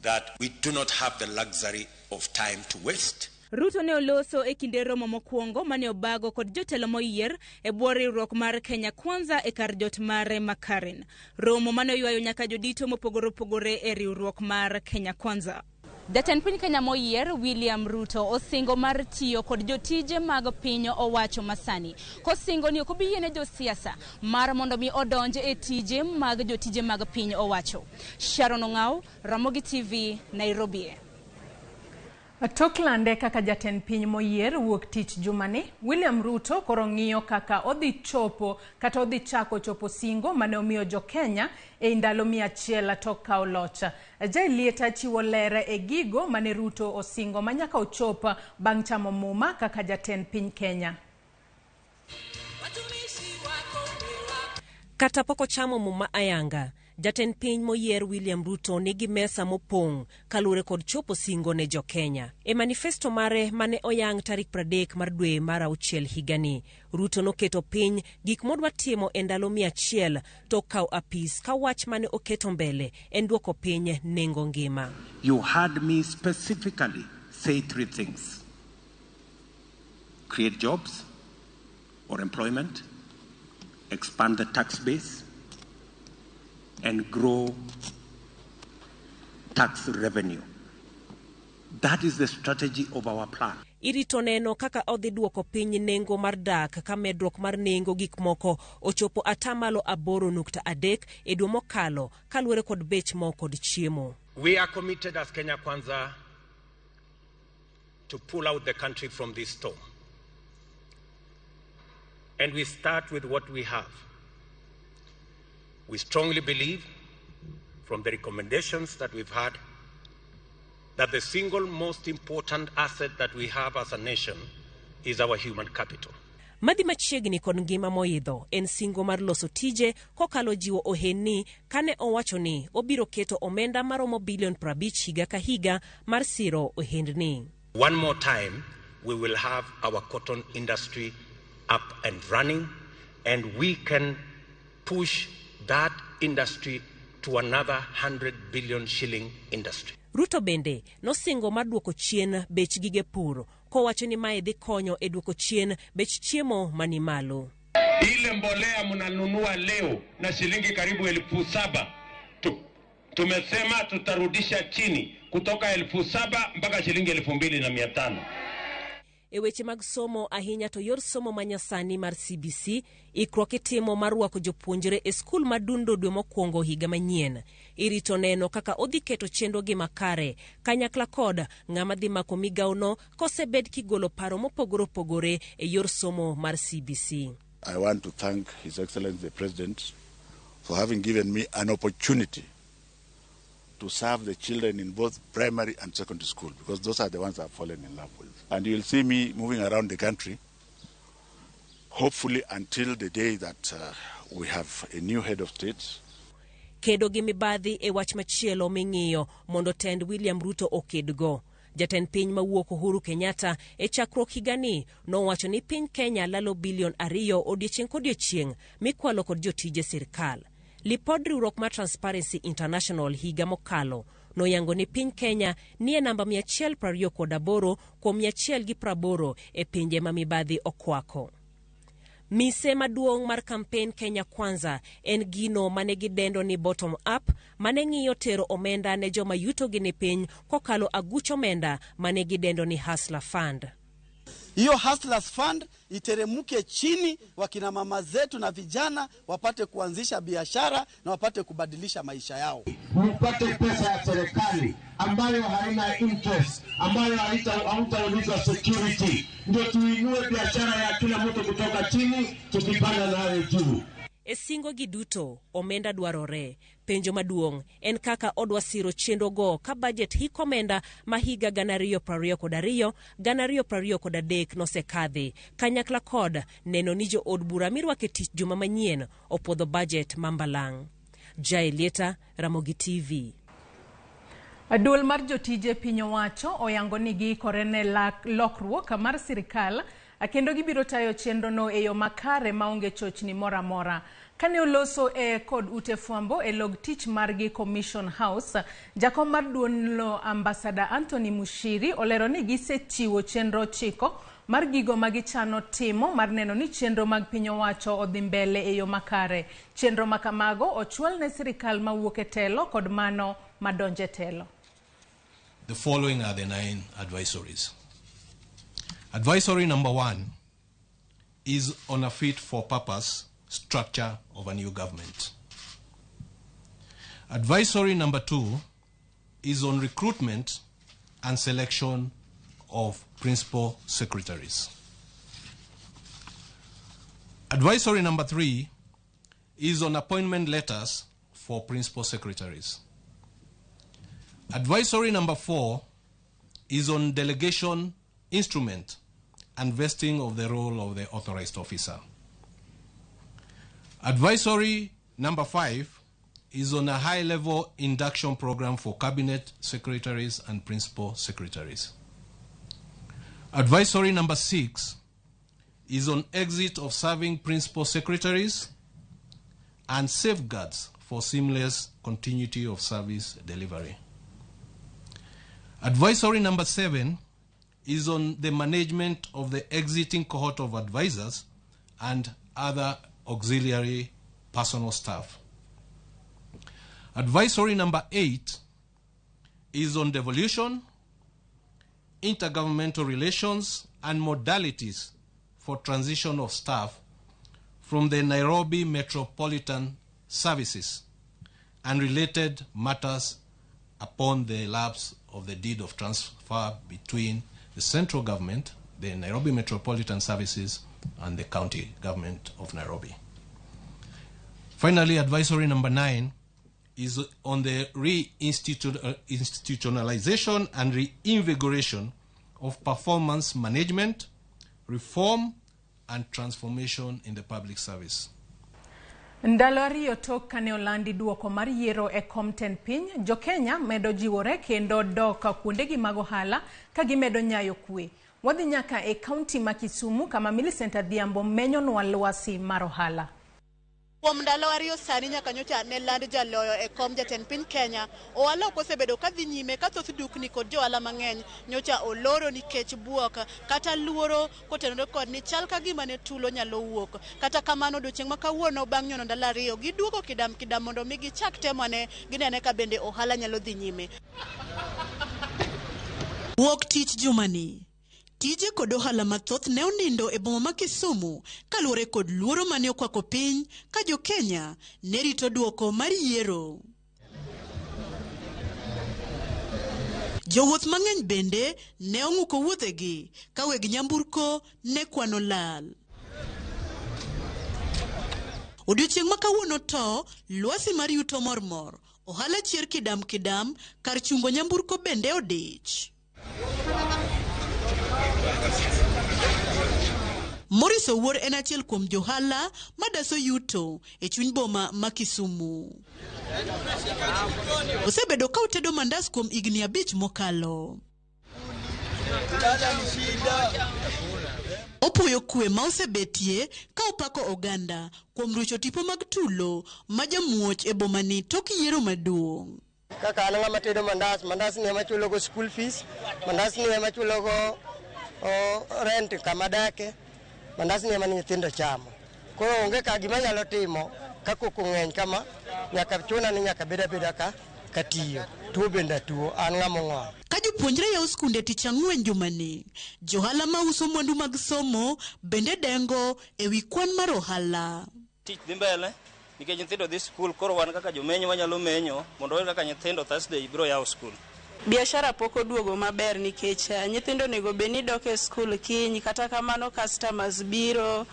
Speaker 19: that we do not have the luxury of time to waste.
Speaker 18: Ruto ne oloso e kinde romo mokwongo mane obago kod jotelo moyier e bwo riwruok mar Kenya Kwanza e kar jot mare ma Karen. Romo mane oywayo nyaka jodito mopogore opogore e riwruok mar Kenya Kwanza. Jatend piny Kenya moyier William Ruto osingo mar tiyo kod jotije mag piny owacho masani. Kosingo ni ok obi yiene josiasa mar mondo mi odonj e tije mag jotije mag piny owacho. Sharon Ong'au, Ramogi TV, Nairobi.
Speaker 1: Tok lande kaka jatend piny moyier wuok tich jumani, William Ruto koro ng'iyo kaka odhi chopo kata odhi chako chopo singo mane omiyo jo-Kenya e ndalo 100 tok kawo loch. Jaelieta chiwo ler e gigo mane Ruto osingo ma nyaka ochop bang' chamo muma kaka jatend piny Kenya.
Speaker 20: Kata pok ochamo muma ayanga, jatend piny moyier William Ruto nigi mesa mopong' kaluwore kod chopo singo ne jo-Kenya. E manifesto mare mane oyang tarik 30 mar dwe mar auchiel higani, Ruto noketo piny gik modwa timo e ndalo 100 tok kawo apis ka wach mane oketo mbele en duoko piny nengo ngima.
Speaker 19: You heard me specifically say three things: create jobs or employment, expand the tax base, and grow tax revenue. That is the strategy of our plan.
Speaker 20: Irito neno kaka odhi duoko piny nengo mar dak ka medruok mar nengo gik moko ochopo atamalo 8.3 e dwe mokalo kaluwore kod bech mo kod chiemo.
Speaker 19: We are committed as Kenya Kwanza to pull out the country from this storm. And we start with what we have. We strongly believe, from the recommendations that we've had, that the single most important asset that we have as a nation is our human capital.
Speaker 20: Madhi machiegni kod ngima moidho en singo mar loso tije kokalo jiwo ohendni kane owacho ni obiro keto omenda maromo bilion 50 higa ka higa mar siro ohendni.
Speaker 19: One more time, we will have our cotton industry up and running, and we can push that industry to another 100 billion shilling industry.
Speaker 20: Ruto bende nosingo mar duoko chien bech gige pur kowacho ni mae dhi konyo e duoko chien bech chiemo mani malo.
Speaker 19: Ile mbolea mnanunua leo na shilingi karibu 7,000 tu, tumesema tutarudisha chini kutoka 7,000 mpaka shilingi 2,500.
Speaker 20: E weche mag somo ahinya to yor somo manyasani mar CBC ikruok itimo mar rwako jopuonjre e skul madundo dwe mokwongo higa manyien. Irito neno kaka odhi keto chenrogi makare kanyakla kod ng'ama dhi mako migawono kosebed kigolo paro mopogore opogore e yor somo mar CBC.
Speaker 4: I want to thank His Excellency the President for having given me an opportunity to serve the children in both primary and secondary school, because those are the ones I've fallen in love with. And you'll see me moving around the country, hopefully until the day that we have a new head of state.
Speaker 20: Kedo gi mibadhi e wach machielo ming'iyo mondo tend William Ruto okedgo. Jatend piny mawuok Uhuru Kenyatta e chakruok higani nowacho ni piny Kenya lalo bilion 2 odiechieng' kodiechieng' mikwalo kod jotije sirkal. Lipod riwruok mar Transparency International higa mokalo noyango ni piny Kenya nie namba 128 kuom 180 e pinje ma mibadhi okwako. Mise maduong' mar kampen Kenya Kwanza en gino mane gidendo ni bottom up mane ng'iyo tero omenda ne joma yutogi ni piny kokalo aguch omenda mane gidendo ni Hustler Fund.
Speaker 21: Hiyo Hustlers Fund iteremuke chini, wakina mama zetu na vijana wapate kuanzisha biashara na wapate kubadilisha maisha yao.
Speaker 22: Mpate pesa ya serikali ambayo haina interest, ambayo hautaulizwa security, ndio tuinue biashara ya kila mtu kutoka chini tukipanda nayo juu.
Speaker 20: E singo gi duto, omenda dwarore. Penjo maduong' en kaka odwa siro chenro go ka budget hik omenda ma higa 2022 2023 nosekadhi kanyakla kod neno ni jo od bura mirwake tich juma manyien opuodho budget mambalang'. Jaelieta, Ramogi TV.
Speaker 1: Duol mar jotije piny owacho oyango ni giikore ne lokruok mar sirikal kendo gibiro tayo chenrono e yo makare maonge chochni moro amora. Kane oloso e kod ute fwambo e log tich margi Commission House, jakom mar duolno Ambassador Anthony Mushiri olero ni gisechiwo chenro 9 mar gigo ma gichano timo mar neno ni chenro mag piny owacho odhi mbele e yo makare. Chenro makamago ochwal ne sirikal mawuok e telo kod mano madonje telo.
Speaker 2: The following are the 9 advisories. Advisory number 1 is on a fit for purpose structure of a new government. Advisory number 2 is on recruitment and selection of principal secretaries. Advisory number 3 is on appointment letters for principal secretaries. Advisory number 4 is on delegation instrument and vesting of the role of the authorized officer. Advisory number 5 is on a high-level induction program for cabinet secretaries and principal secretaries. Advisory number 6 is on exit of serving principal secretaries and safeguards for seamless continuity of service delivery. Advisory number 7 is on the management of the exiting cohort of advisors and other auxiliary personal staff. Advisory number 8 is on devolution, intergovernmental relations, and modalities for transition of staff from the Nairobi Metropolitan Services and related matters upon the lapse of the deed of transfer between the central government, the Nairobi Metropolitan Services, and the county government of Nairobi. Finally, advisory number 9 is on the reinstitutionalization and reinvigoration of performance management, reform, and transformation in the public service.
Speaker 1: Ndalo ariyo tok kane olandi duoko mar yiero e kom tend piny, jo-Kenya medo jiwore kendo dok kuondegi mag ohala ka gimedo nyayo kwe. Wadhi nyaka e kaunti ma Kisumu kama Millicent Adhiambo menyonwa lwasi mar ohala.
Speaker 3: Kuom ndalo ariyo sani nyaka nyocha ne land jaloyo e kom jatend piny Kenya, ohala ok osebedo kadhi nyime ka thoth dukni kod johala mang'eny nyocha oloro nikech buok kata luoro kotenore kod ni chal ka gima ne tulo nyalo wuok. Kata kamano odiochieng' ma kawuono bang' nyono ndalo ariyo giduogo kidam kidam mondo mi gichak temo ane ginene ka bende ohala nyalo dhi nyime. Wuok tich jumani, tije kod ohala mathoth ne onindo e boma ma Kisumu kaluwore kod luoro mane okwako piny ka jo-Kenya ne rito duoko mar yiero. Jowuoth mang'eny bende ne ong'uko wuodhegi ka weg nyamburko ne kwano lal. Odiochieng' ma kawuono to lwasi mar yuto mormor, ohala chier kidam kidam, kar chungo nyamburko bende odich. Maurice Owuor en achiel kuom johala madaso yuto e chuny boma ma Kisumu. Osebedo ka otedo mandas kuom higni 5 mokalo. Opuoyo kwe ma osebetie ka opako oganda kuom rucho tipo mag tulo ma jamuoch e bomani tok yiero maduong'.
Speaker 23: Kaka an ng'ama tedo mandas, mandas ni ema chulogo school fees, mandas ni ema chulogo rent kama dake, mandas ni ema nyithindo chamo. Koro onge ka gima nyalo timo ka koko ng'eny kama, nyaka chuna ni nyaka beda beda ka katiyo. Tuo bende tuo, an ng'ama ong'ol.
Speaker 3: Ka jopuonjre yawo skunde tich ang'wen jumani, johala mauso mwandu mag somo bende dengo ewi kwan mar ohala.
Speaker 24: Tich dhi mbele nikech nyithindo dhi skul, koro wan kaka jomenyo wanyalo menyo mondo wayud kaka nyithindo Thursday biro yawo skul.
Speaker 25: Biashara pok oduogo maber nikech nyithindo onego bed ni dok e skul kiny, kata kamano customers biro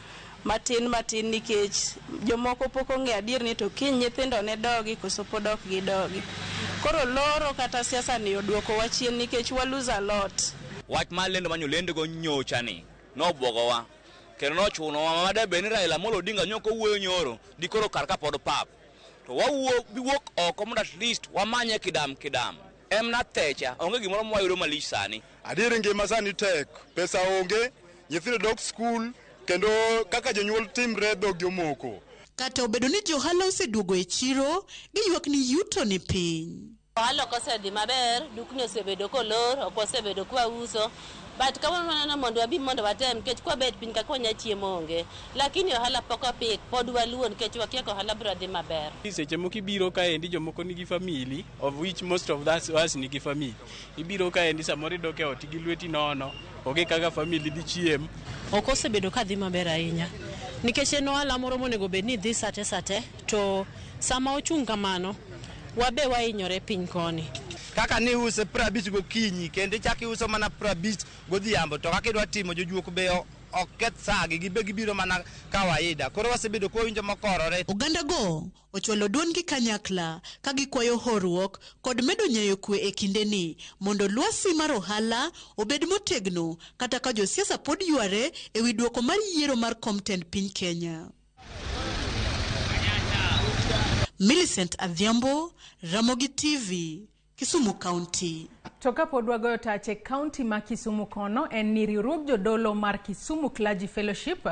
Speaker 25: matin matin nikech jomoko pok ong'eyo adier ni to kiny nyithindo ne dogi koso pod ok gidogi. Koro loro kata siasa ni oduokowa chien nikech wa lose a lot.
Speaker 26: Wach mar lendo manyolendgo nyochani nobwogowa kendo nochunowa ma debed ni Raila Amolo Odinga nyoko wuoyo nyoro dikoro kar ka pod pap. To wawuok oko mondo at least wamanye kidam kidam. Emna techa onge gimoro mwayudo malich sani.
Speaker 27: Adier ngima sani tek, pesa onge, nyithindo dok skul kendo kaka jonyuol timre dhog jomoko.
Speaker 3: Kata obedo ni johala oseduogo e chiro, giywak ni yuto ni piny.
Speaker 28: Ohala ok osedhi maber, dukni osebedo kolor, ok wasebedo kwa uso.
Speaker 5: But kawuono waneno mondo wabi mondo watem nikech kwabet piny ka kwanya chiemo onge. Lakini ohala pok opik, pod waluor nikech wakia ka ohala biro dhi maber.
Speaker 6: Seche moko ibiro kaendi jomoko nigi family of which most of us nigi family. Ibiro kaendi samoro idok e ot gi lweti nono, onge kaka family dhi chiem.
Speaker 7: Ok osebedo ka dhi maber ahinya nikech en ohala moro monego bed ni dhi sate sate to sama ochung' kamano wabe wahinyore piny koni.
Speaker 8: Kaka ni use 50 gokinyi kendo ichak iuso mana 50 godhiambo to kaka idwa timo jojuok be ok keth sagi gibe gibiro mana kawaida koro wasebedo kwawinjo mokorore.
Speaker 3: Oganda go ochwalo duondgi kanyakla ka gikwayo horuok kod medo nyayo kwe e kindeni mondo lwasi mar ohala obed motegno kata ka josiasa pod yware ewi duoko mar yiero mar kom tend piny Kenya. Millicent Adhiambo, Ramogi TV, Kisumu County.
Speaker 1: To kapod wagoyo tach e kaunti ma Kisumu kono en ni riwruog jodolo mar Kisumu Clergy Fellowship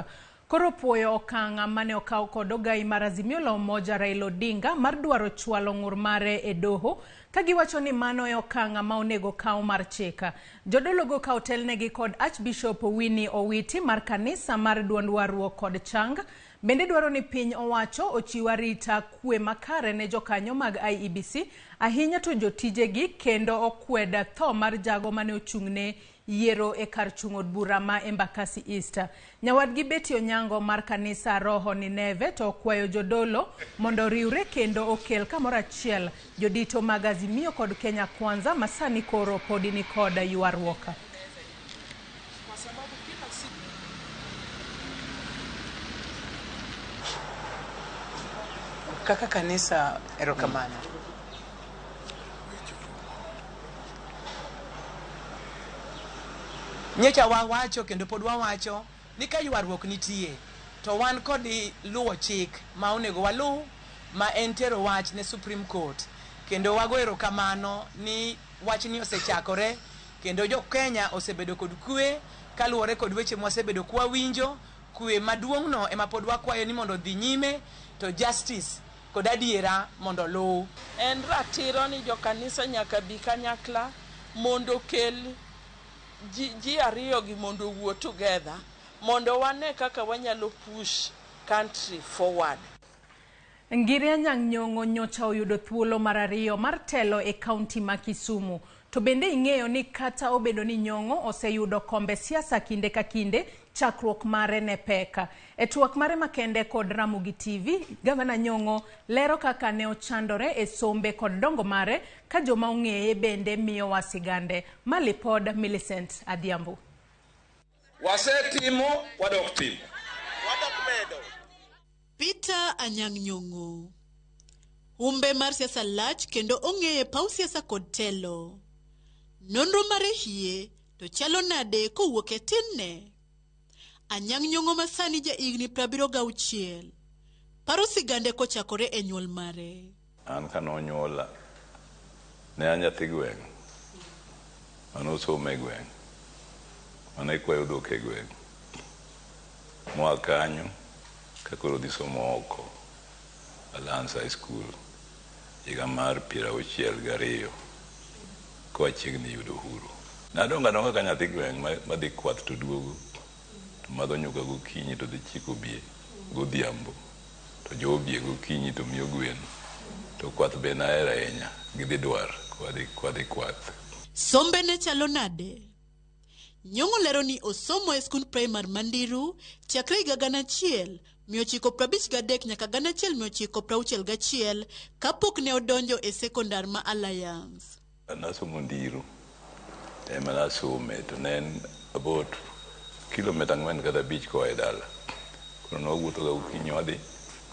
Speaker 1: koro puoyo okang' mane okaw kod ogai mar Azimio la Umoja Raila Odinga mar dwaro chwalo ng'ur mare e doho ka giwacho ni mano e okang' ma onego kaw mar chik. Jodologo ka otelnegi kod Archbishop Winnie Owiti mar kanisa mar duond warruok kod chang bende dwaro ni piny owacho ochiw arita kwe makare ne jokanyo mag IEBC ahinya to jotijegi kendo okwed tho mar jago mane ochung'ne yiero e kar chung' od bura ma Embakasi East. Nyawadgi Betty Onyango mar kanisa Roho Nineve to okwayo jodolo mondo oriwre kendo okel kamoro achiel jodito mag Azimio kod Kenya Kwanza ma sani koro podi ni kod ywaruok.
Speaker 9: Kaka kanisa, erokamano. Nyocha wawacho kendo pod wawacho ni ka ywaruok nitie to wan kod luwo chik ma onego waluw ma en tero wach ne Supreme Court kendo wago erokamano ni wachni osechakore kendo jo Kenya osebedo kod kwe kaluwore kod weche mwasebedo kwawinjo. Kwe maduong' no ema pod wakwayo ni mondo odhi nyime to justice kod adiera mondo oluw.
Speaker 25: En ratiro ni jokanisa nyaka bi kanyakla mondo okel ji ariyo gi mondo owuo together mondo wane kaka wanyalo push country forward.
Speaker 1: Ngiri Anyang' Nyong'o nyocha oyudo thuolo mar ariyo mar telo e kaunti ma Kisumu. To bende ing'eyo ni kata obedo ni Nyong'o oseyudo kombe siasa kinde ka kinde, chakruok mare ne pek. E twak mare makende kod Ramogi TV, Gavana Nyong'o lero kaka ne ochandore e sombe kod dongo mare ka joma ong'eye bende miyowa sigande. Malipod Millicent Adhiambo.
Speaker 11: Wasetimo, wadok timo.
Speaker 3: Peter Anyang' Nyong'o. Humbe mar siasa lach kendo ong'eye paw siasa kod telo. Nonro mare hie to chalo nade kowuok e tinne? Anyang' Nyong'o masani ja higni 76. Paro sigande kochakore e nyuol mare.
Speaker 12: An kane onyuola, ne an nyathi gweng', mane osomo e gweng', mane kwayo dhok e gweng'. Moa kanyo, ka koro dhi somo oko, Alliance High School, higa mar 62, koa chiegni yudo uhuru. Nadongo adonga ka nyathi gweng' madhi kwath to duogo, to madho nyuka gokinyi to dhi chiko bie godhiambo, to jowo bie gokinyi to miyo gwen, to kwath be nahero ahinya, gidhi dwar kwadhi kwath.
Speaker 3: Sombe ne chalo nade? Nyong'o lero ni osomo e skund primar Mandiru chakre higa 1953 nyaka 1961 kapok ne odonjo e sekondar ma Alliance.
Speaker 12: Nasomo Ndiru, ema nasome to ne en about kilomita 4 kata 5 koa e dala. Koro ne wawuotho ga gokinyi wadhi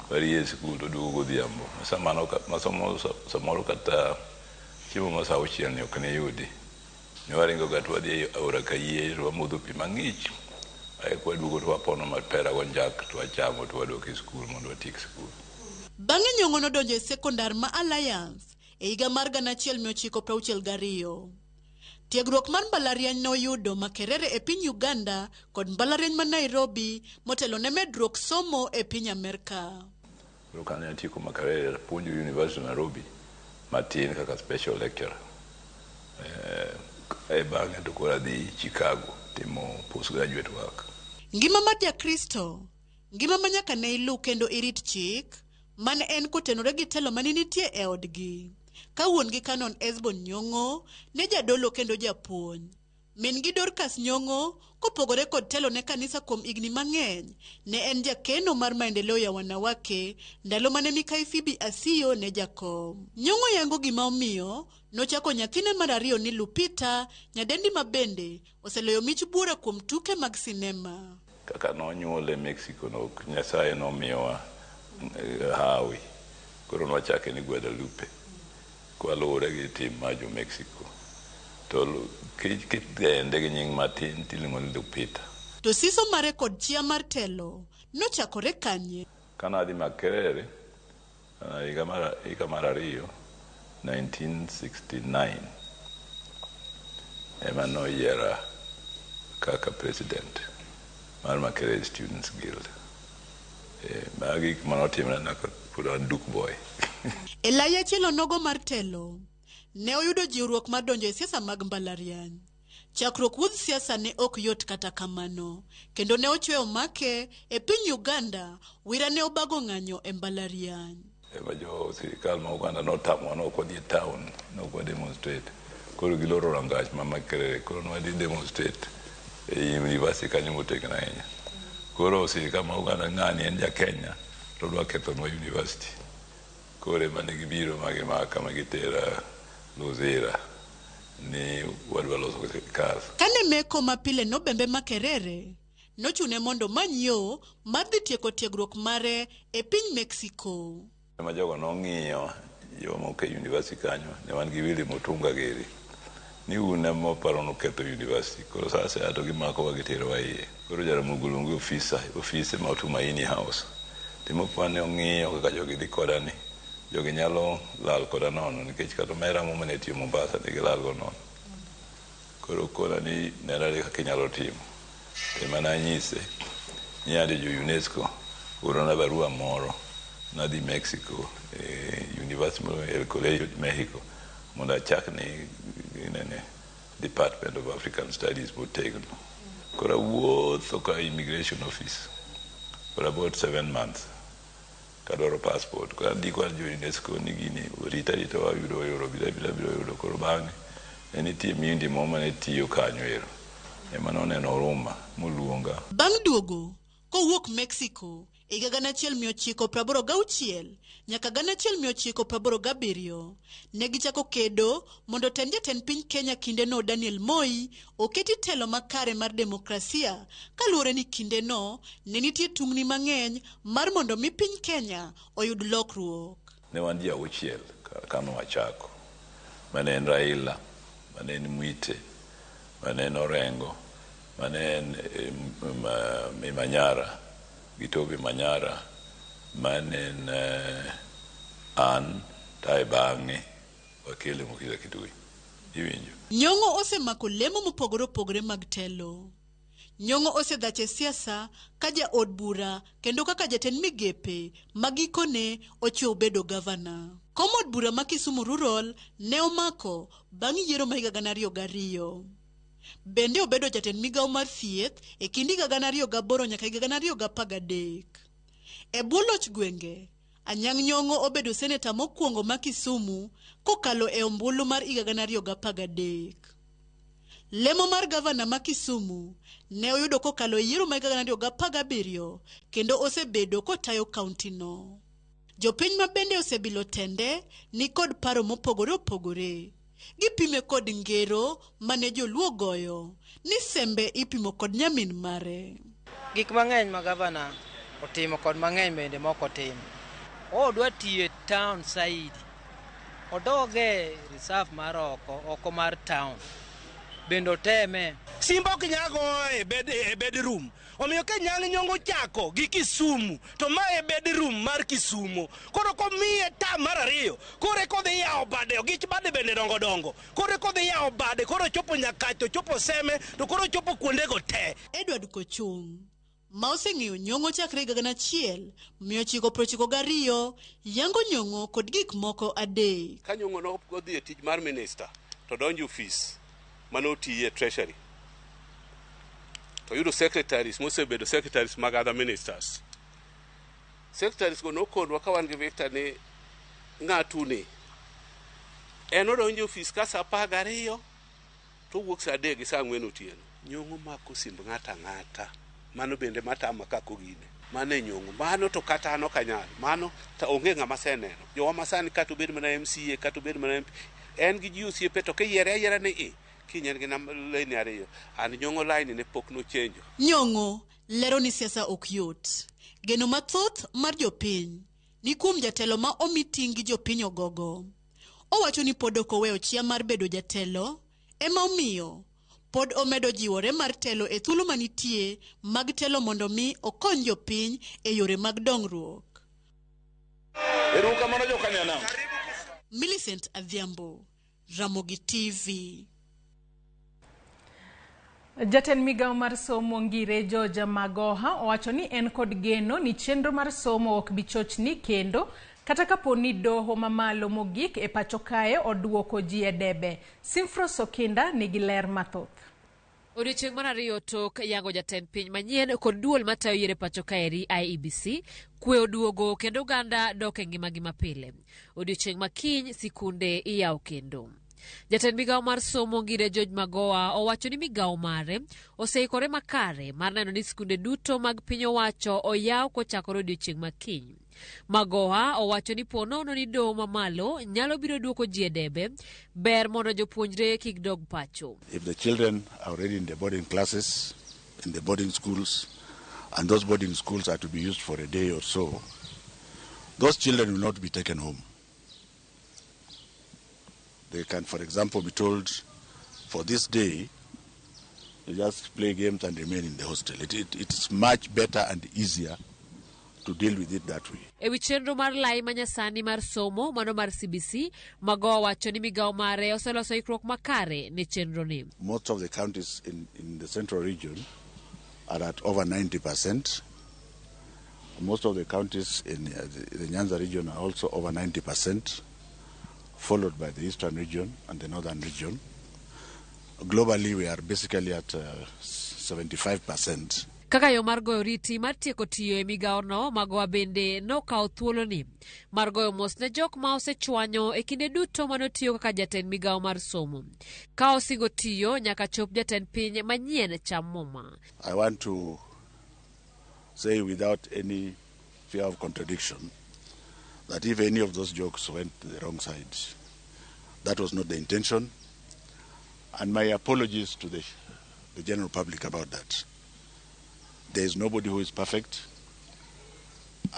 Speaker 12: warie e skul to waduogo godhiambo. Masomo samoro kata chiemo ma sa 6 ni ok ne yudi. Ne waringo ga to wadhi e aora Kayie to wamodho pi mang'ich. Ae kwaduogo to wapono mapera gonjak to wachamo to wadok e skul mondo watiek skul.
Speaker 3: Bang'e Nyong'o nodonjo e sekondar ma Alliance e higa mar 1962. Tiegruok mar mbalariany noyudo Makerere e piny Uganda kod mbalariany ma Nairobi motelo ne medruok somo e piny Amerka.
Speaker 12: Koro kane atieko Makerere apuonjo University of Nairobi matin kaka special lecturer. E bang'e to koro adhi Chicago. timo postgraduate work.
Speaker 3: Ngima mar Jakristo, ngima ma nyaka ne iluw kendo irit chik, mane en kotenore gi telo mane nitie e odgi. Ka wuon-gi Canon Esbon Nyong'o ne jadolo kendo japuonj. Min-gi Dorcas Nyong'o, kopogore kod telo ne kanisa kuom higni mang'eny, ne en jakeno mar Maendeleo ya Wanawake ndalo mane Mikai Phoebe Asiyo ne jakom. Nyong'o yango gima omiyo nochako nyathine mar ariyo ni Lupita, nyadendi ma bende oseloyo mich buora kuom tuke mag sinema.
Speaker 12: Kaka nonyuole Mexico no Nyasaye nomiyowa hawi. Koro nwachake ni Guadalupe kwaluwore gi tim mar jo Mexico. To kidende gi nying matin tiluongo ni Lupita.
Speaker 3: To siso mare kod chia mar telo nochakore kanye?
Speaker 12: Kane adhi Makerere higa mar ariyo 1969 ema noyiera kaka president mar Makerere Students Guild. Magi gik manotimre na kapod an Duke boy.
Speaker 3: E lai achiel onogo mar telo, ne oyudo jiwruok mar donjo e siasa mag mbalariany. Chakruok wuodh siasa ne ok yot kata kamano, kendo ne ochwe omake e piny Uganda, wira ne obago ng'anyo e mbalariany.
Speaker 12: Ema jo sirikal ma Uganda notamowa ni ok wadhi e town, ne ok wa demonstrate. Koro giloro rangach ma Makerere, koro ne wadhi demonstrate e university kanyo motegno ahinya. Koro sirikal ma Uganda ng'ani en ja Kenya to odwa kethonwa university. Koro ema ne gibiro ma gimaka ma gitera Luzira ni wadwa loso sirikal.
Speaker 3: Kane meko mapile nobembe Makerere, nochune mondo omany yo mar dhi tieko tiegruok mare e piny Mexico.
Speaker 12: Ema jogo nong'iyo jomoko e university kanyo, ne wan gi Willy Mutunga giri. Ni un ema uparo nuketho university. Koro sa asaya to gimakowa giterowa iye. Koro Jaramogi oluongo ofisa, ofise ma Tumaini House. Timo kwan ne ong'iyo kaka jogi dhi koda ni. Jogi nyalo lal koda nono nikech kata omera mo mane tiyo Mombasa ne gilal go nono. Koro okona ni nenore kaka inyalo timo. Ema nanyise ni ande jo UNESCO orona barua moro nadhi Mexico e University moro El Colegio de Mexico mondo achak ni nene Department of African Studies motegno. Koro awuotho ka immigration office for about 7 months kadwaro passport. Koro andiko jo UNESCO ni gini orita arita wayudo yoro biro biro biro yudo. Koro bang'e ne nitie mindi moro mane tiyo kanyo ero. Ema noneno huruma moluonga.
Speaker 3: Bang' duogo kowuok Mexico e higa 1986 nyaka 1987, ne gichako kedo mondo tend jatend piny Kenya kindeno Daniel Moi oketi telo makare mar demokrasia kaluwore ni kindeno ne nitie tungni mang'eny mar mondo mi piny Kenya oyud lokruok.
Speaker 12: Ne wan ji auchiel kane wachako. Mane en Raila, mane en Mwite, mane en Orengo, mane en Manyara, gi Toby Manyara, mane en an, tae bang'e wakele Mukhisa Kituyi. Iwinjo?
Speaker 3: Nyong'o osemako lemo mopogore opogore mag telo. Nyong'o osedhach e siasa ka jaod bura kendo kaka jatend migepe ma gikone ochweyo bedo gavana. Kom od bura ma Kisumu Rural ne omako bang' yiero ma higa 2002. Bende obedo jatend migawo mar thieth e kind higa 2008 nyaka higa 2013. E bwo loch gwenge, Anyang' Nyong'o obedo seneta mokwongo ma Kisumu kokalo e ombulu mar higa 2013. Lemo mar gavana ma Kisumu ne oyudo kokalo e yiero mar higa 2017 kendo osebedo kotayo kaunti no. Jopiny ma bende osebilo tende ni kod paro mopogore opogore. Gipime kod ngero mane joluo goyo ni sembe ipimo kod nyamin mare.
Speaker 10: Gik mang'eny ma gavana otimo kod mang'eny bende mok otimo. Odwa tiyo e town side, odoge reserve mar oko, oko mar town. Bende oteme.
Speaker 11: Simba ok nyal goyo e bedroom. Omiyo ka Anyang' Nyong'o chako gi Kisumu, to ma e bedroom mar Kisumu. Koro komiye term mar ariyo, koro eka odhi yawo bade, ogich bade bende dongo dongo. Koro eka odhi yawo bade, koro ochopo Nyakach, to ochopo Seme, to koro ochopo kuondego te.
Speaker 3: Edward Kochung', ma oseng'eyo Nyong'o chakre higa 1992, yango Nyong'o kod gik moko adek.
Speaker 13: Ka Nyong'o nodhi e tich mar minister, to donjo ofis mane otiye Treasury. To yudo secretaries mosebedo secretaries mag other ministers. Secretaries go nokonwa ka wan gi Victor ni ng'atuni en odonjo e ofis ka saa 12 to owuok saa 3 gi saa 4 otieno. Nyong'o mako simb ng'ato ang'ata. Mano bende matama kaka ogine. Mano e nyong'o. Mano to kata an ok anyal. Mano to onge ng'ama aseneno. Jowa masani kata obed mana MCA kata obed mana MP en gi ji osiepe to kiyiere ayiera ni i kiny en gi laini 2 an nyong'o laini ne pok nochenjo.
Speaker 3: Nyong'o lero ni siasa ok yot. Geno mathoth mar jopiny ni kuom jatelo ma omi ting' gi jopiny ogogo. Owacho ni pod ok oweyo chia mar bedo jatelo ema omiyo pod omedo jiwore mar telo e thuolo manitie mag telo mondo mi okony jopiny e yore mag dongruok.
Speaker 14: Erokamano jokanyanam.
Speaker 3: Millicent Adhiambo, Ramogi TV.
Speaker 1: Jatend migawo mar somo Ngire George Magoha owacho ni en kod geno ni chenro mar somo ok bi chochni kendo kata kapo ni doho mamalo mogik e pacho kae oduoko ji e debe. Simfros Okinda nigi ler mathoth.
Speaker 15: Odiochieng' mar ariyo tok yango jatend piny manyien kod duol matayo yiero e pacho kaeri IEBC, kwe oduogo kendo oganda dok e ngimagi mapile. Odiochieng' ma kiny sikunde iyawo kendo. Jatend migawo mar somo Ngire George Magoha owacho ni migawo mare oseikore makare mar neno ni sikunde duto mag piny owacho oyaw kochakore odiochieng' ma kiny. Magoha owacho ni po nono ni doho mamalo nyalo biro duoko ji e debe, ber mondo jopuonjre kik dog pacho.
Speaker 4: If the children are already in the boarding classes, in the boarding schools, and those boarding schools are to be used for a day or so, those children will not be taken home. They can, for example, be told for this day, you just play games and remain in the hostel. It is much better and easier to deal with it that way.
Speaker 15: E wi chenro mar lai manyasani mar somo mano mar CBC, Magoha wacho ni migawo mare oseloso ikruok makare ne chenro ni.
Speaker 4: Most of the counties in the central region are at over 90%. Most of the counties in the Nyanza region are also over 90%, followed by the eastern region and the northern region. Globally, we are basically at 75%.
Speaker 15: Kaka yo mar goyo riti mar tieko tiyo e migawono, Magoha bende nokawo thuoloni mar goyo mos ne jok ma osechwanyo e kinde duto manotiyo kaka jatend migawo mar somo. Ka osingo tiyo nyaka chop jatend piny manyien cham muma.
Speaker 4: I want to say without any fear of contradiction that if any of those jokes went to the wrong side, that was not the intention. And my apologies to the general public about that. There is nobody who is perfect.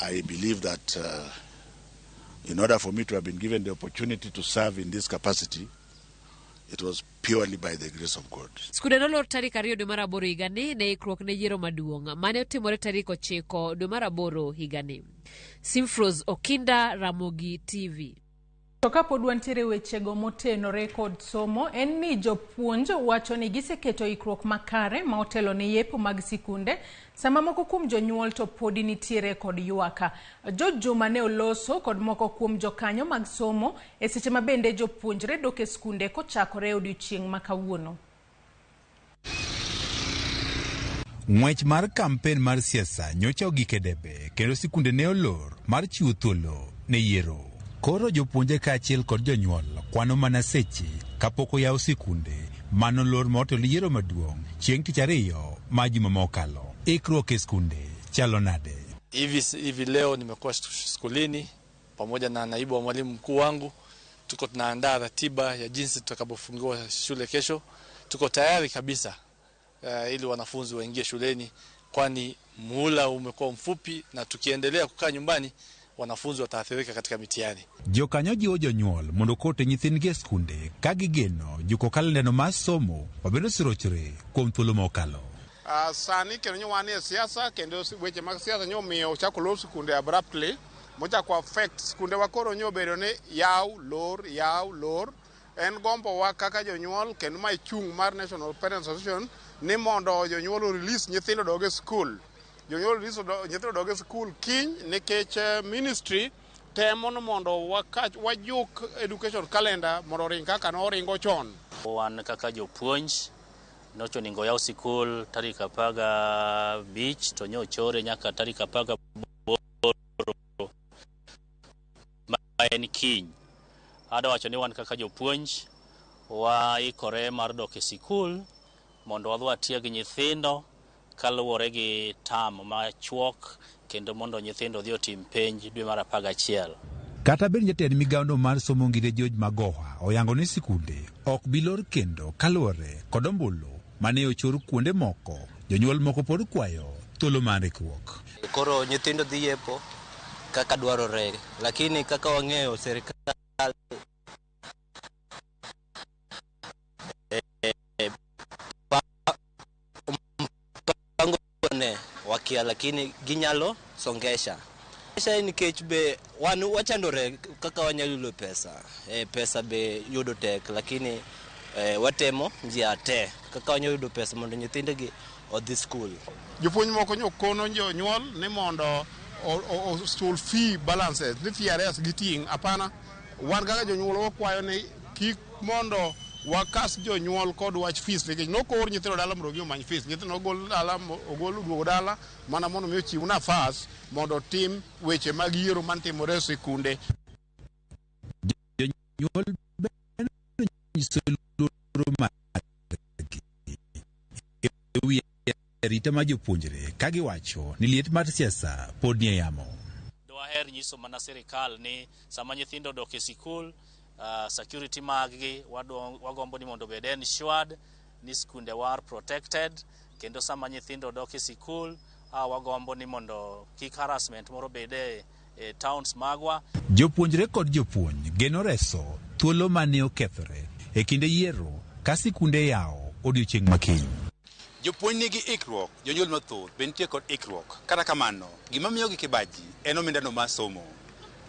Speaker 4: I believe that in order for me to have been given the opportunity to serve in this capacity, it was purely by the grace of God.
Speaker 15: Skunde nolor tarik 2 dwe mar 8 higani ne ikruok ne yiero maduong' mane otimore tarik 9 dwe mar 8 higani. Simfros Okinda, Ramogi TV.
Speaker 1: To kapod wantiere wechego motenore kod somo en ni jopuonj wacho ni giseketo ikruok makare ma otelo ne yepo mag sikunde sama moko kuom jonyuol to podi nitiere kod ywak. George Juma ne oloso kod moko kuom jokanyo mag somo e seche ma bende jopuonjre dok e skunde kochakore e odiochieng' ma kawuono.
Speaker 16: Ng'wech mar kampen mar siasa nyocha ogik e debe kendo sikunde ne olor mar chiwo thuolo ne yiero. Koro jopuonje kaachiel kod jonyuol kwano mana seche kapok oyaw sikunde manolor motelo ne yiero maduong' chieng' tich ariyo ma juma mokalo. Ikruok e skunde chalo nade?
Speaker 17: Hivi leo nimekuwa skulini pamoja na naibu wa mwalimu mkuu wangu, tuko tunaandaa ratiba ya jinsi tutakavyofungua shule kesho. Tuko tayari kabisa ili wanafunzi waingie shuleni, kwani muhula umekuwa mfupi na tukiendelea kukaa nyumbani wanafunzi wataathirika katika mitihani.
Speaker 16: Jokanyo jiwo jonyuol mondo okote nyithindgi e skunde ka gigeno juko kalendano mar somo mabende oserochore kuom thuolo mokalo.
Speaker 18: Sani kendo nyo wan e siasa kendo weche mag siasa nyo omiyo ochako lor skunde abruptly mochako affect skunde wa koro nyo obedo ni yaw lor yaw lor. En gombo wa kaka jonyuol kendo mae chung' mar National Parents Association ni mondo jonyuol o release nyithindo odog e skul. Jonyuol release nyithindo odog e skul kiny nikech ministry temo ni mondo wajuk education calendar mondo oring kaka noringo chon.
Speaker 19: Wan kaka jopuonj
Speaker 2: Nocho onego yaw sikul tarik 15 to nyochore nyaka tarik 18 ma en kiny. Adwa wacho ni wan kaka jopuonj waikore mar dok e sikul mondo wadhi watieg nyithindo kaluwore gi tam machuok kendo mondo nyithindo odhi otim penj dwe mar 11.
Speaker 16: Kata bed ni jatend migawono mar somo Ngire George Magoha oyango ni sikunde ok bi lor kendo kaluwore kod ombulu mane ochor kuonde moko, jonyuol moko pod kwayo thuolo mar ikruok.
Speaker 14: Koro nyithindo dhi yepo kaka dwarore, lakini kaka wang'eyo sirikal mpango ne wakia, lakini ginyalo songesha pesa nikech be wan wachandore kaka wanyalo yudo pesa. Pesa be yudo tek, lakini watemo njia te kaka wanyalo yudo pesa mondo nyithindogi odhi skul.
Speaker 18: Jopuonj moko nyokono jonyuol ni mondo ochul fee balances ni fee arrears giting'. Hapana, wan kaka jonyuol wakwayo ni kik mondo wakas jonyuol kod wach fees, nikech nokor nyithindo dala mondo obi omany fees. Nyithindo ogol dala, ogol duogo dala mana mondo mi ochiw nafas mondo otim weche mag yiero mantimore e sikunde.
Speaker 16: Jonyuol bende onyiso luoro margi e wi arita mar jopuonjre ka giwacho ni liet mar siasa pod nie yamo.
Speaker 2: Dwaher nyiso mana sirikal ni sama nyithindo odok e sikul, security maggi wagombo ni mondo obed ensured ni skunde war protected, kendo sama nyithindo dok e sikul wagombo ni mondo kik harassment moro bede e towns magwa.
Speaker 16: Jopuonjre kod jopuonj geno reso thuolo mane okethore e kinde yiero ka sikunde yawo odiochieng' makiny. Jopuonj nigi ikruok, jonyuol mathoth be nitie kod ikruok. Kata kamano, gima miyogi kibaji en omendano mar somo.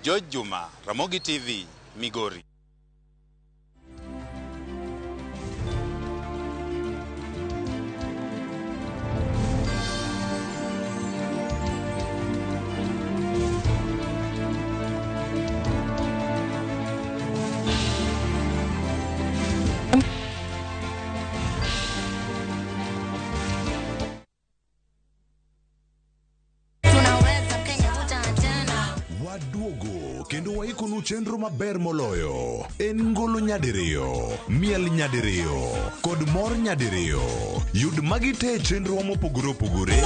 Speaker 16: George Juma, Ramogi TV, Migori.
Speaker 19: Waduogo kendo waikonu chenro maber moloyo. En ngolo nyadiriyo, miel nyadiriyo, kod mor nyadiriyo. Yud magi te e chenrowa mopogore opogore.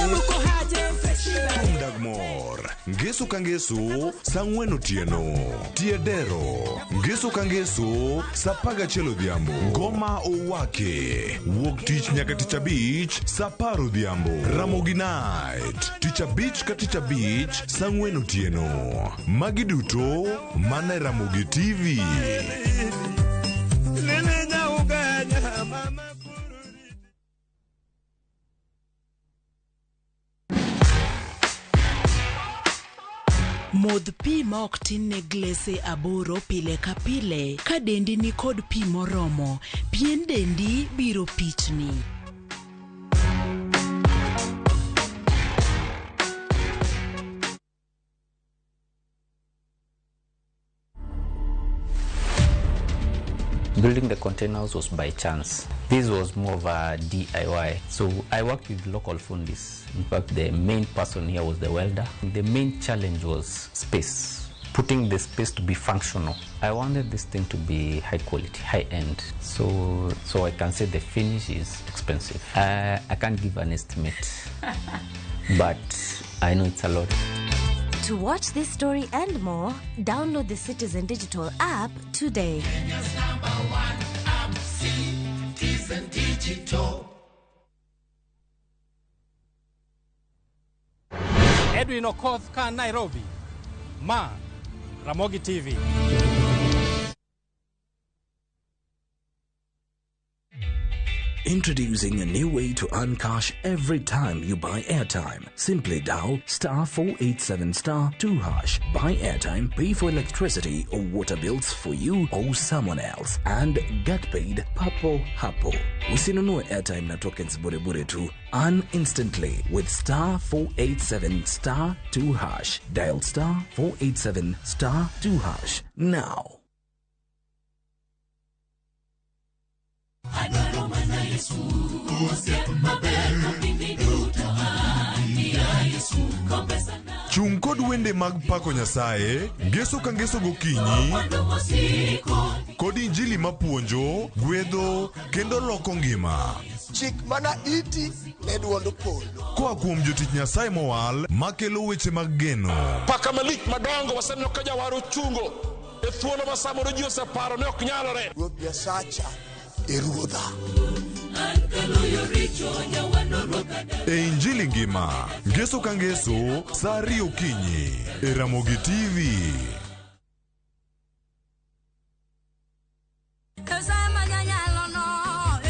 Speaker 19: Thum dag mor, ngeso ka ngeso, saa 4 otieno. Tie dero, ngeso ka ngeso, saa 11 odhiambo. Ngoma owake, wuok tich nyaka tich abich, saa 10 odhiambo. Ramogi Night, tich abich ka tich abich, saa 4 otieno. Magi duto mana e Ramogi TV.
Speaker 20: Modh pi ma ok tin ne glese 8 pile ka pile ka dendi ni kod pi moromo, pien dendi biro pichni.
Speaker 21: Building the containers was by chance. This was more of a DIY. So I worked with local fundis. In fact, the main person here was the welder. The main challenge was space, putting the space to be functional. I wanted this thing to be high quality, high end. So I can say the finish is expensive. I can't give an estimate, but I know it's a lot.
Speaker 22: To watch this story and more, download the Citizen Digital app today.
Speaker 23: Kenya's #1 app, Citizen Digital.
Speaker 28: Edwin Okoth ka Nairobi. Ma Ramogi TV.
Speaker 29: Introducing a new way to earn cash every time you buy airtime. Simply dial *487*2#. Buy airtime, pay for electricity or water bills for you or someone else, and get paid papo hapo. Usinunue airtime na tokens bure bure tu. Earn instantly with *487*2#. Dial *487*2# now.
Speaker 23: Yesu, osiep maber piny duto an ya Yesu, kombe sana.
Speaker 19: Chung' kod wende mag pako Nyasaye, ngeso ka ngeso gokinyi,
Speaker 23: Mwandu mosiko
Speaker 19: kod injili mapuonjo, gwedho kendo loko ngima.
Speaker 5: Chik mana iti ne duond polo.
Speaker 19: Koa kuom jotich Nyasaye mowal makelo weche mag geno.
Speaker 6: Paka malich madongo waseneno ka jawar ochungo e thuolo ma samoro ji oseparo ni ok nyalore.
Speaker 5: Ruoth Nyasacha e ruodha.
Speaker 23: an kaloyo richo nyawano ruoka
Speaker 19: E Injili ngima, ngeso ka ngeso, saa 2 okinyi, e Ramogi TV.
Speaker 7: Nyasaye manyanyalo no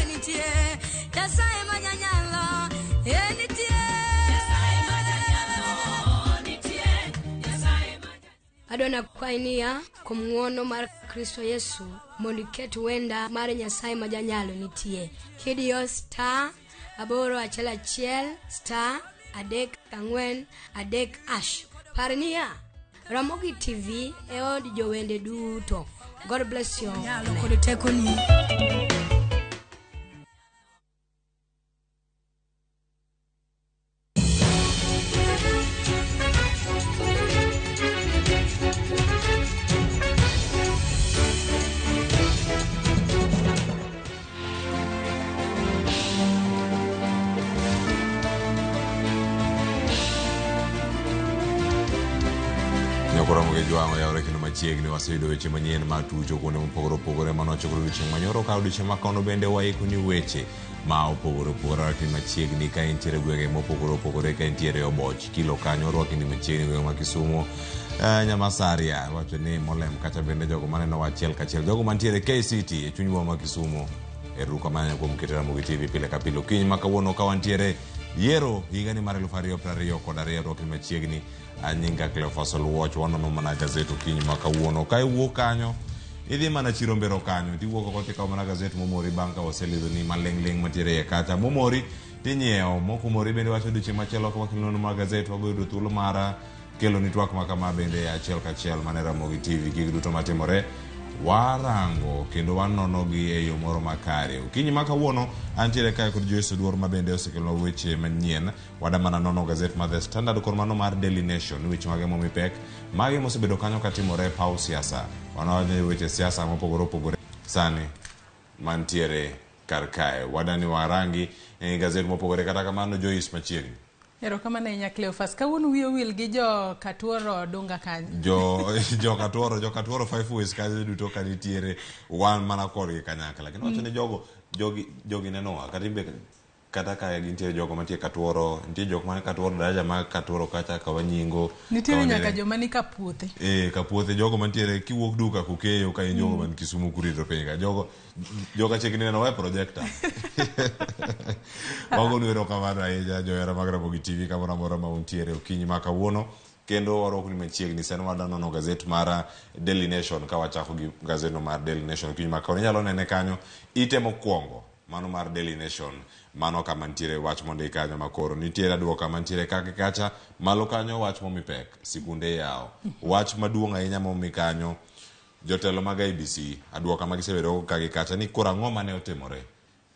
Speaker 7: enitie Nyasaye manyanyalo enitie
Speaker 23: Nyasaye manyanyalo nitie Nyasaye
Speaker 7: Adwa kwayi niya kuom ng'wono mar Kristo Yesu mondo iket wenda mar Nyasaye ma janyalo nitie kidiyo star 811 star 34 3 hash. Par niya Ramogi TV e od jowende duto. God bless you. Nyalo kod tekoni.
Speaker 8: Nyakoromo gi jwang'o yawre kendo machiegni waseyudo weche manyien mar tucho kuonde mopogore opogore manochokore odiochieng' manyoro ka odiochieng' makono bende waiko ni weche ma opogore opogore rwakni machiegni ka intiere gwenge mopogore opogore ka intiere oboch kilo kanyo rwakni machiegni gwenge ma Kisumu Nyamasaria wacho ni Molem kacha bende jogo manenowa achiel kachiel jogo mantiere KCT e chuny boma ma Kisumu erokamano kuom keto Ramogi TV pile ka pile okinyi ma kawuono ka wantiere yiero higani mar 2022 rwakni machiegni anyinga Cleophas Oluoch wanono mana gazet okinyi ma kawuono ka iwuok kanyo idhi mana chiro mbero kanyo tiwuok oko tikawo mana gazet momori bang' ka waselidhoni maling'ling' mantiere iye kacha momori tinyiewo mokomori bende wacho odiochieng' machielo ka wakelo nonro mar gazet wagoyudo thuolo mar keloni twak ma kama bende achiel kachiel mana e Ramogi TV gik duto matimore warango kendo wanonogi e yo moro makare okinyi ma kawuono antiere kae kod Joyce Oduor ma bende osekelonwa weche manyien wada mana nono gazet mar The Standard kod mano mar Daily Nation weche mage momi pek mage mosebedo kanyo katimore e paw siasa wanono weche siasa mopogore opogore sani mantiere kar kae wadani warangi e gazet mopogore kata kamano Joyce machiegni
Speaker 1: Erokamano ahinya Cleophas. Kawuono wiyi owil gi jo Katuoro Dunga kanyo.
Speaker 8: jo Katuoro five ways kanyo duto ka nitiere wan mana kodgi kanyakla kendo wacho ni jogo jogi nenowa kata imbe kata ka gintiere jogo mantie Katuoro nitie jok man Katuoro daraja mag Katuoro kacha ka wanyingo
Speaker 1: Nitiere nyaka joma ni Kapuothe.
Speaker 8: Kapuothe jogo mantiere kiwuok duka kukeyo ka in jogo man Kisumu kurito piny ka jogo joka chiegni neno e projector wagonu erokamano ahinya johera mag Ramogi TV kamoro amora ma untiere okinyi ma kawuono kendo warwakoni machiegni sani wadwa nono gazet mar Daily Nation ka wachako gi gazetno mar Daily Nation okinyi ma kawuono inyalo nene kanyo ite mokwongo mano mar Daily Nation mano kama nitiere wach mondik kanyo makoro nitiere aduoka mantiere kaka kacha malo kanyo wach momi pek sikunde yawo wach maduong' ahinya momi kanyo jotelo mag IEBC aduoka ma gisebedo ka gi kacha ni koro ang'o mane otimore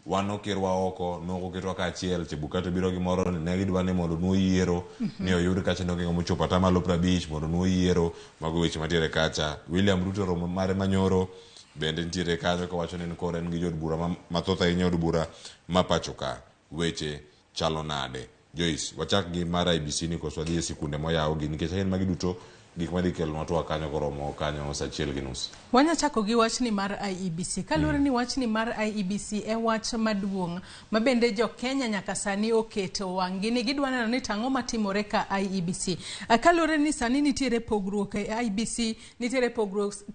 Speaker 8: wan nokirwa oko nokoketwa kaachiel Chebukati obiro gi moro ni ne gidwa ni mondo nuo yiero ni oyud kacha nogingo mochopo atamalo 50 mondo nuo yiero mago weche mantiere kacha William Ruto romo mare manyoro bende nitiere kanyo kawacho ni en koro en gi jood bura mathoth ahinya od bura ma pacho ka weche chalo nade Joyce wachak gi mar IEBC ni koso wadhi e sikunde moyaw gi nikech en magi duto gik madhi kelonwa twak kanyo koromo kanyo saa 1:30.
Speaker 1: Wanya chako gi wachni mar IEBC. Kaluwore ni wachni mar IEBC e wach maduong' ma bende jo Kenya nyaka sani oketo wang'gi ni gidwa neno ni tang'o matimore ka IEBC. Kaluwore ni sani nitiere pogruok e IEBC, nitiere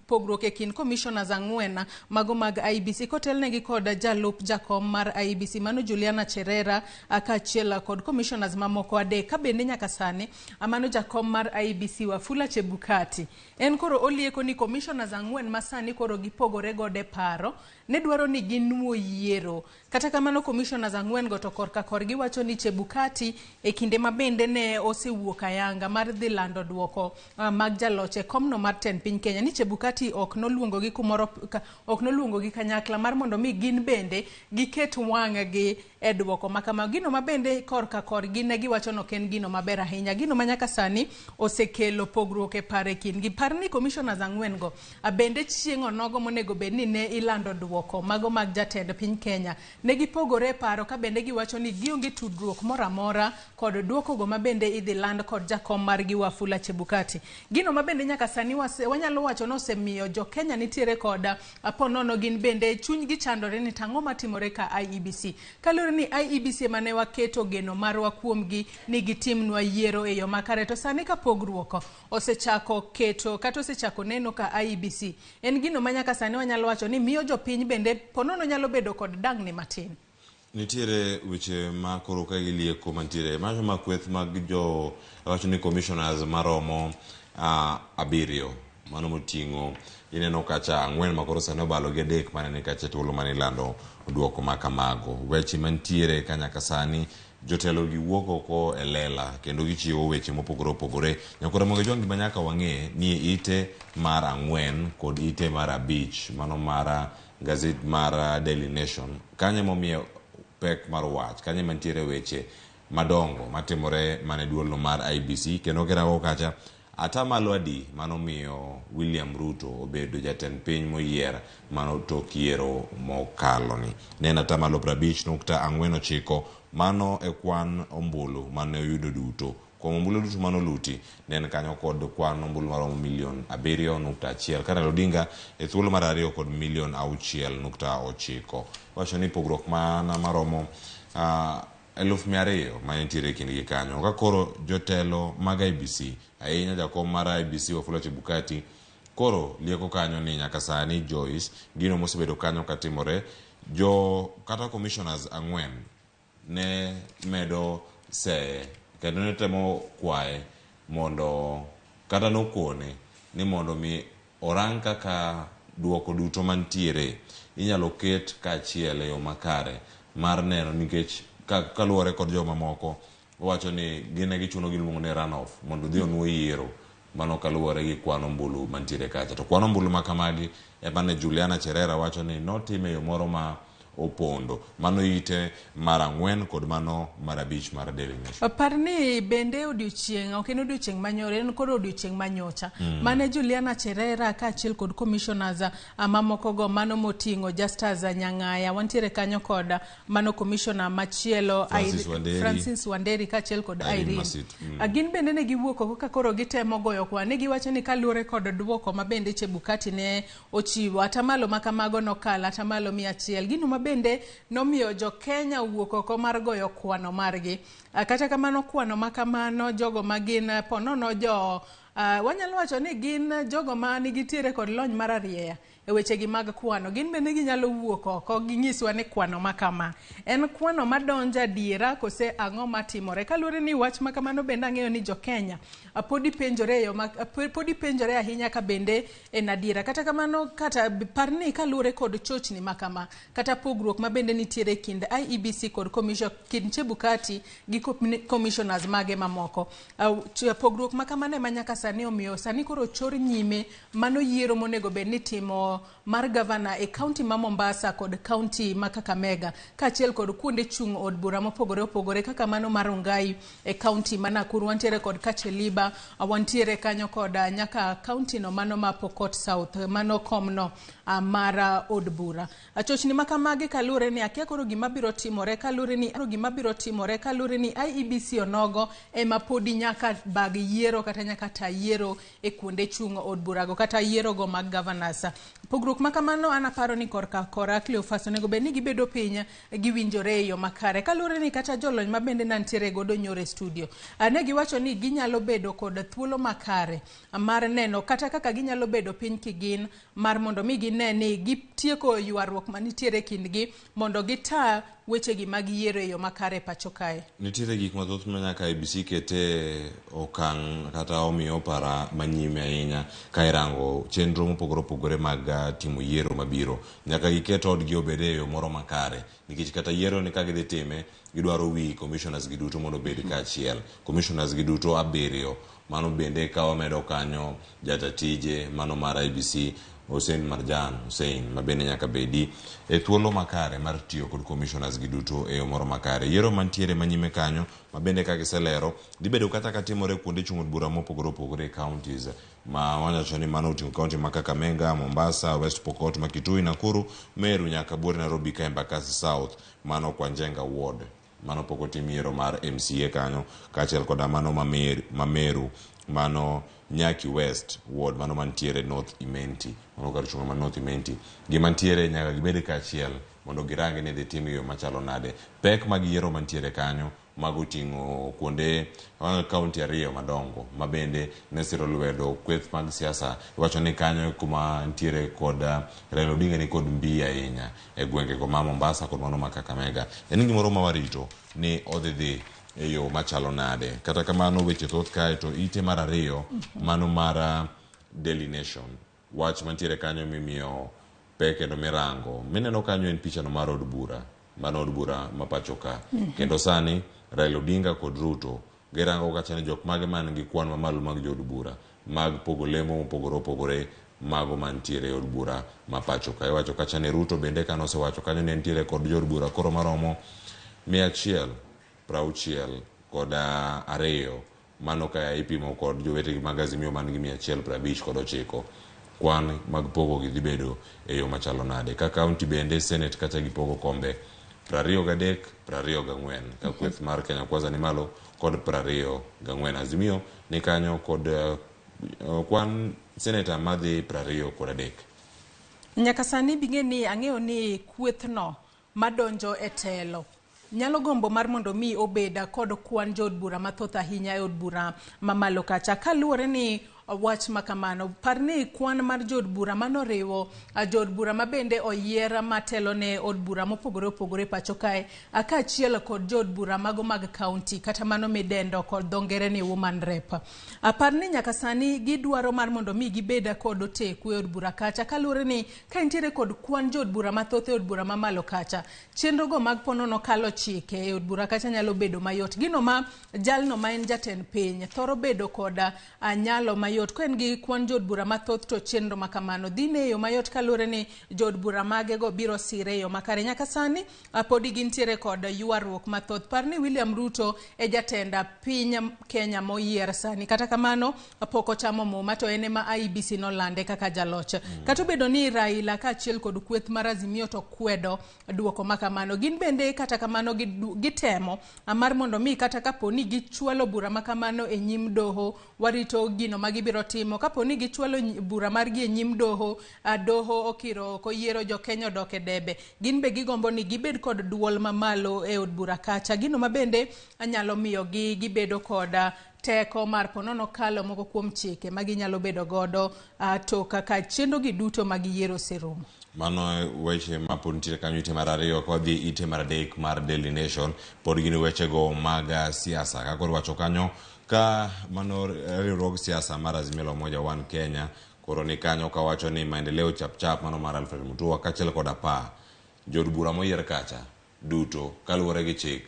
Speaker 1: pogruok e kind commissioners 4 mago mag IEBC kotelnegi kod jalup jakom mar IEBC mano Juliana Cherera kaachiel kod commissioners mamoko 3 ka bende nyaka sani mano jakom mar IEBC Wafula Chebukati en koro olieko ni commissioners ang'wen ma sani koro gipogore godo e paro ne dwaro ni ginuo yiero. Kata kamano commissioners ang'wen go to korka korgi wacho ni Chebukati e kinde ma bende ne osewuok ayanga mar dhi lando duoko mag jaloch e komno mar tend piny Kenya ni Chebukati ok noluongogi kumoro ok noluongogi kanyakla mar mondo mi gin bende giket wang'gi e duoko ma kama. Gino ma bende korka korgi ne giwacho ni ok en gino maber ahinya, gino ma nyaka sani osekelo pogruok e paro e kindgi. Par ni commissioners ang'wen go bende chieng' onogo monego bed ni ne ilando duoko mago mag jatend piny Kenya ne gipogore e paro ka bende giwacho ni gionge tudruok moro amora kod duoko go ma bende idhi land kod jakom margi Wafula Chebukati. Gino ma bende nyaka sani wanyalo wacho ni osemiyo jo Kenya nitiere kod ponono gin bende chunygi chandore ni tang'o matimore ka IEBC. Kaluwore ni IEBC ema ne waketo geno marwa kuomgi ni gitimnwa yiero e yo makare, to sani ka pogruok osechako keto kata osechako neno ka IEBC en gino ma nyaka sani wanyalo wacho ni miyo jopiny bende ponono nyalo bedo kod dang'ni matin.
Speaker 8: Nitiere weche ma koro ka gilieko mantiere macho ma kweth mag jo wacho ni commissioners maromo 7 mano moting'o ineno kacha 4 ma koro sani obalo gi 3 mane ni kacha thuolo mane ilando duoko ma kamago. Weche mantiere ka nyaka sani jotelo gi wuok oko e lela kendo gichiwo weche mopogore opogore. Nyakoro Ramogi Ojwang' gima nyaka wang'e ni ite mar 4 kod ite mar 5 mano mar gazet mar Daily Nation kanyo momiyo pek mar wach kanyo mantiere weche madongo matimore mane duolno mar IEBC kendo kirango kacha atamalo adi mano miyo William Ruto obedo jatend piny moyier mano tok yiero mokalo ni ne en atamalo 50.49 mano e kwan ombulu mane oyudo duto. Kuom ombulu duto mane oluti ne en kanyo kod kwan ombulu maromo milion 7.1 ka Raila Odinga e thuolo mar 2 kod milion 6.9. Wacho ni pogruok mana maromo 200,000 ma nitiere e kindgi kanyo. Ka koro jotelo mag IEBC ahinya jakom mar IEBC Wafula Chebukati koro lieko kanyo ni nyaka sani Joyce gino mosebedo kanyo katimore jo kata commissioners 4 ne medo seye kendo ne temo kwaye mondo kata nokone ni mondo mi orang kaka duoko duto mantiere inyalo ket kaachiel e yo makare mar neno nikech kaluwore kod joma moko wacho ni gin e gichuno giluongo ni runoff mondo odhi onuo yiero mano kaluwore gi kwan ombulu mantiere kacha. To kwan ombulu ma kamagi ema ne Juliana Cherera wacho ni notime e yo moro ma opondo. Mano ite mar 4 kod mano mar 5 mar Daily Nation.
Speaker 1: Par ni bende odiochieng' ok en odiochieng' manyoro, en kod odiochieng' manyocha. Mane Juliana Cherera kaachiel kod commissioners mamoko go mano moting'o Justus Nyang'aya, wantiere kanyo kod mano commissioner machielo Francis Wanderi kaachiel kod Irene. Gin bende ne giwuok oko ka koro gitemo goyo kwan. Ne giwacho ni kaluwore kod duoko ma bende Chebukati ne ochiwo, atamalo ma kamago nokalo atamalo 100. Gino ma bende nomiyo jo Kenya owuok oko mar goyo kwano margi. Kata kamano kwano ma kamano jogo ma gin ponono jo wanyalo wacho ni gin jogo ma nigitiere kod lony mar arieya e wechegi mag kwano. Gin bende ginyalo wuok oko ginyiswa ni kwano ma kama en kwano madonjo adiera kose ang'o matimore. Kaluwore ni wach ma kamano bende ang'eyo ni jo Kenya podi penjore ahinya ka bende en adiera. Kata kamano kata par ni kaluwore kod chochni ma kama kata pogruok ma bende nitiere kind IEBC kod commission kind Chebukati gi commissioners mage mamoko. Pogruok ma kamano ema nyaka sani omiyo sani koro chor nyime mano yiero monego bed ni timo mar gavana e kaunti ma Mombasa kod kaunti ma Kakamega kaachiel kod kuonde chung' od bura mopogore opogore kaka mano mar Rongai e kaunti ma Nakuru, wantiere kod Kacheliba, wantiere kanyo kod nyaka kaunti no mano ma Pokot South, mano komno mar od bura. Chochni ma kamagi kaluwore ni akia koro gima biro timore kaluwore ni gima biro timore kaluwore ni IEBC onogo ema podi nyaka bag yiero kata nyaka ta yiero e kuonde chung' od burago kata yiero go mag governors. Pogruok ma kamano an aparo ni korka kora Cleophas onego bed ni gibedo piny giwinjore e yo makare kaluwore ni kata jolony ma bende nantiere godo nyoro e studio ne giwacho ni ginyalo bedo kod thuolo makare mar neno kata kaka ginyalo bedo piny kigin mar mondo mi gine ni gitieko ywaruok manitiere kindgi mondo gita wechegi mag yiero e yo makare e pacho kae.
Speaker 8: Nitiere gik mathoth ma nyaka IEBC kete okang' kata omiyo opara manyime ahinya ka irango chenro mopogore opogore mag timo yiero mabiro. Nyaka giket odgi obed e yo moro makare nikech kata yiero ni ka gidhi time gidwaro wi commissioners gi duto mondo obed kaachiel. Commissioners gi duto 7, mano bende ka wamedo kanyo jata tije mano mar IEBC Hussein Marjan Hussein ma bende nyaka bedi e thuolo makare mar tiyo kod commissioners gi duto e yo moro makare. Yiero mantiere manyime kanyo ma bende ka giselero dhi bedo kata ka timore kuonde chung' od bura mopogore opogore e counties ma wawacho ni mano oting'o county ma Kakamega, Mombasa, West Pokot, ma Kitui, Nakuru, Meru nyaka buore Nairobi ka Embakasi South, mano Kwanjenga ward. Mano pok otim yiero mar MCA kanyo kaachiel koda mano ma Meru, mano Nyaki West ward, mano mantiere North Imenti, mano kar chung' ma North Imenti. Gima ntiere nyaka gibed kaachiel mondo girang ni dhi tim e yo machalo nade. Pek mag yiero mantiere kanyo mago oting'o kuonde kaunti 2 madongo ma bende ne siro lwedo kweth mag siasa. Iwacho ni kanyo kuma ntiere kod Raila Odinga ni kod mbi ahinya e gwengego ma Mombasa kod mano ma Kakamega. En gimoro ma warito ni odhi dhi e yo machalo nade. Kata kamano weche thoth kae to ite mar 2 mano mar Daily Nation. Wach mantiere kanyo mimiyo pek kendo mirango. Mineno kanyo en picha no mar od bura. Mano od bura ma pacho ka. Kendo sani Raila Odinga kod Ruto girango kacha ni jok mage man gi kwan mamalo mag jood bura mag pogo lemo mopogore opogore mago mantiere e od bura ma pacho ka. Iwacho kacha ni Ruto bende kane osewacho kanyo ne nitiere kod jood bura koro maromo 162, mano ka ipimo kod jowetegi mag Azimio man gi 159. Kwan mag pogo gi dhi bedo e yo machalo nade. Ka kaunti bende Senate kacha gipogo kombe 23, 24 ka kweth mar Kenya Kwanza ni malo kod 24. Azimio ni kanyo kod kwan seneta madhi 23.
Speaker 1: Nyaka sani bing'e ni ang'eyo ni kwethno madonjo e telo nyalo gombo mar mondo mi obed kod kwan jood bura mathoth ahinya e od bura mamalo kacha. Kaluwore ni wach makamano, par ni kwan mar jood bura manoriwo jood bura mabende oyier matelo ne od bura mopogore opogore pacho kae, kaachiel kod jood bura mago mag kaunti kata mano midendo kod dho ngere ni woman rep. Par ni nyaka sani gidwaro mar mondo mi gibed kod oteku e od bura kacha, kaluwore ni ka nitiere kod kwan jood bura mathoth e od bura mamalo kacha, chenro go mag ponono kalo chike e od bura kacha nyalo bedo mayot. Gino ma jalno ma en jatend piny thoro bedo kod nyalo mayot ka en gi kwan jood bura mathoth to chenro makamano dhi ne yo mayot kaluwore ni jood bura magego biro sire e yo makare. Nyaka sani podi gintiere kod ywaruok mathoth. Par ni William Ruto e jatend piny Kenya moyier sani, kata kamano pok ochamo muma to en ema IEBC nolande kaka jaloch. Kata obedo ni Raila kaachiel kod kweth mar Azimio to kwedo duoko makamano, gin bende kata kamano gitemo mar mondo mi kata kapo ni gichwalo bura makamano e nyim doho, warito gino ma gibiro timo. Kapo ni gichwalo bura margi e nyim doho, doho okiro oko yiero jo Kenya odok e debe, gin be gigombo ni gibed kod duol mamalo e od bura kacha, gino ma bende nyalo miyo gi gibedo kod teko mar ponono kalo moko kuom chike ma ginyalo bedo godo to kaka chenro gi duto mag yiero oserumo.
Speaker 8: Mano weche ma pod nitiere kanyo ite mar 2 ka wadhi ite mar 3 mar Daily Nation pod gin wechego mag siasa. Kaka wacho kanyo ka mano riwruog siasa mar Azimio la Umoja One Kenya koro ni kanyo kawacho ni maendeleo chapchap mano mar Alfred Mutua kaachiel kod apar jood bura moyier kacha duto kaluwore gi chik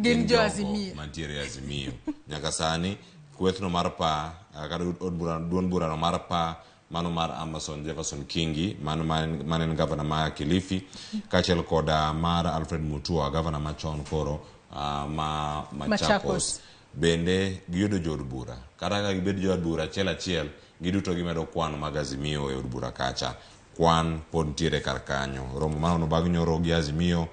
Speaker 1: gin jo Azimio
Speaker 8: mantiere Azimio. Nyaka sani kwethno mar pa kata od bura duond burano mar pa mano mar Amason Jefferson Kingi mano mane en gavana ma Kilifi kaachiel kod mar Alfred Mutua gavana machon koro ma Machakos bende giyudo jood bura. Kata ka gibed jood bura achiel achiel, giduto gimedo kwan mag Azimio e od bura kacha. Kwan pod nitiere kar kanyo. Romo mano bang' nyoro gi Azimio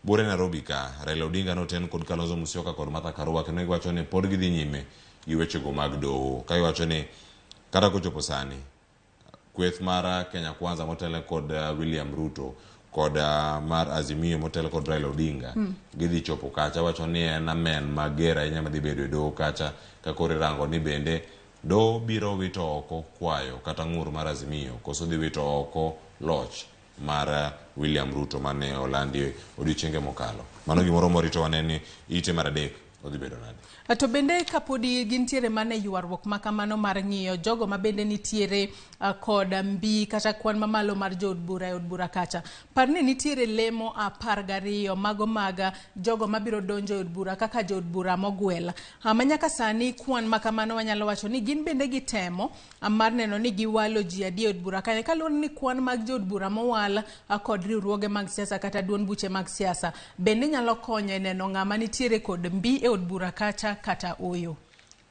Speaker 8: buore Nairobi ka Raila Odinga noten kod Kalonzo Musyoka kod Martha Karua kendo giwacho ni pod gidhi nyime gi wechego mag doho. Ka giwacho ni kata kochopo sani kweth mar Kenya Kwanza motelo kod William Ruto kod mar Azimio motelo kod Raila Odinga gidhi chopo kacha. Wacho ni en amen mager ahinya madhi bedo e doho kacha ka koro irango ni bende doho biro wito oko kwayo kata ng'ur mar Azimio koso dhi wito oko loch mar William Ruto mane olandi odiochienge mokalo. Mano gimoro morito wane ni ite mar adek odhi bedo nade.
Speaker 1: To bende kapodi gintiere mana e ywaruok ma kamano mar ng'iyo jogo ma bende nitiere kod mbi kata kwan mamalo mar jood bura e od bura kacha. Par ni nitiere lemo 12 mago mag jogo mabiro donjo e od bura kaka jood bura mogwel. Ma nyaka sani kwan ma kamano wanyalo wacho ni gin bende gitemo mar neno ni giwalo ji adi e od bura kanyo. Kaluwore ni kwan mag jood bura mowal kod riwruoge mag siasa kata duond buche mag siasa bende nyalo konyo e neno ng'ama nitiere kod mbi e od bura kacha kata oyo.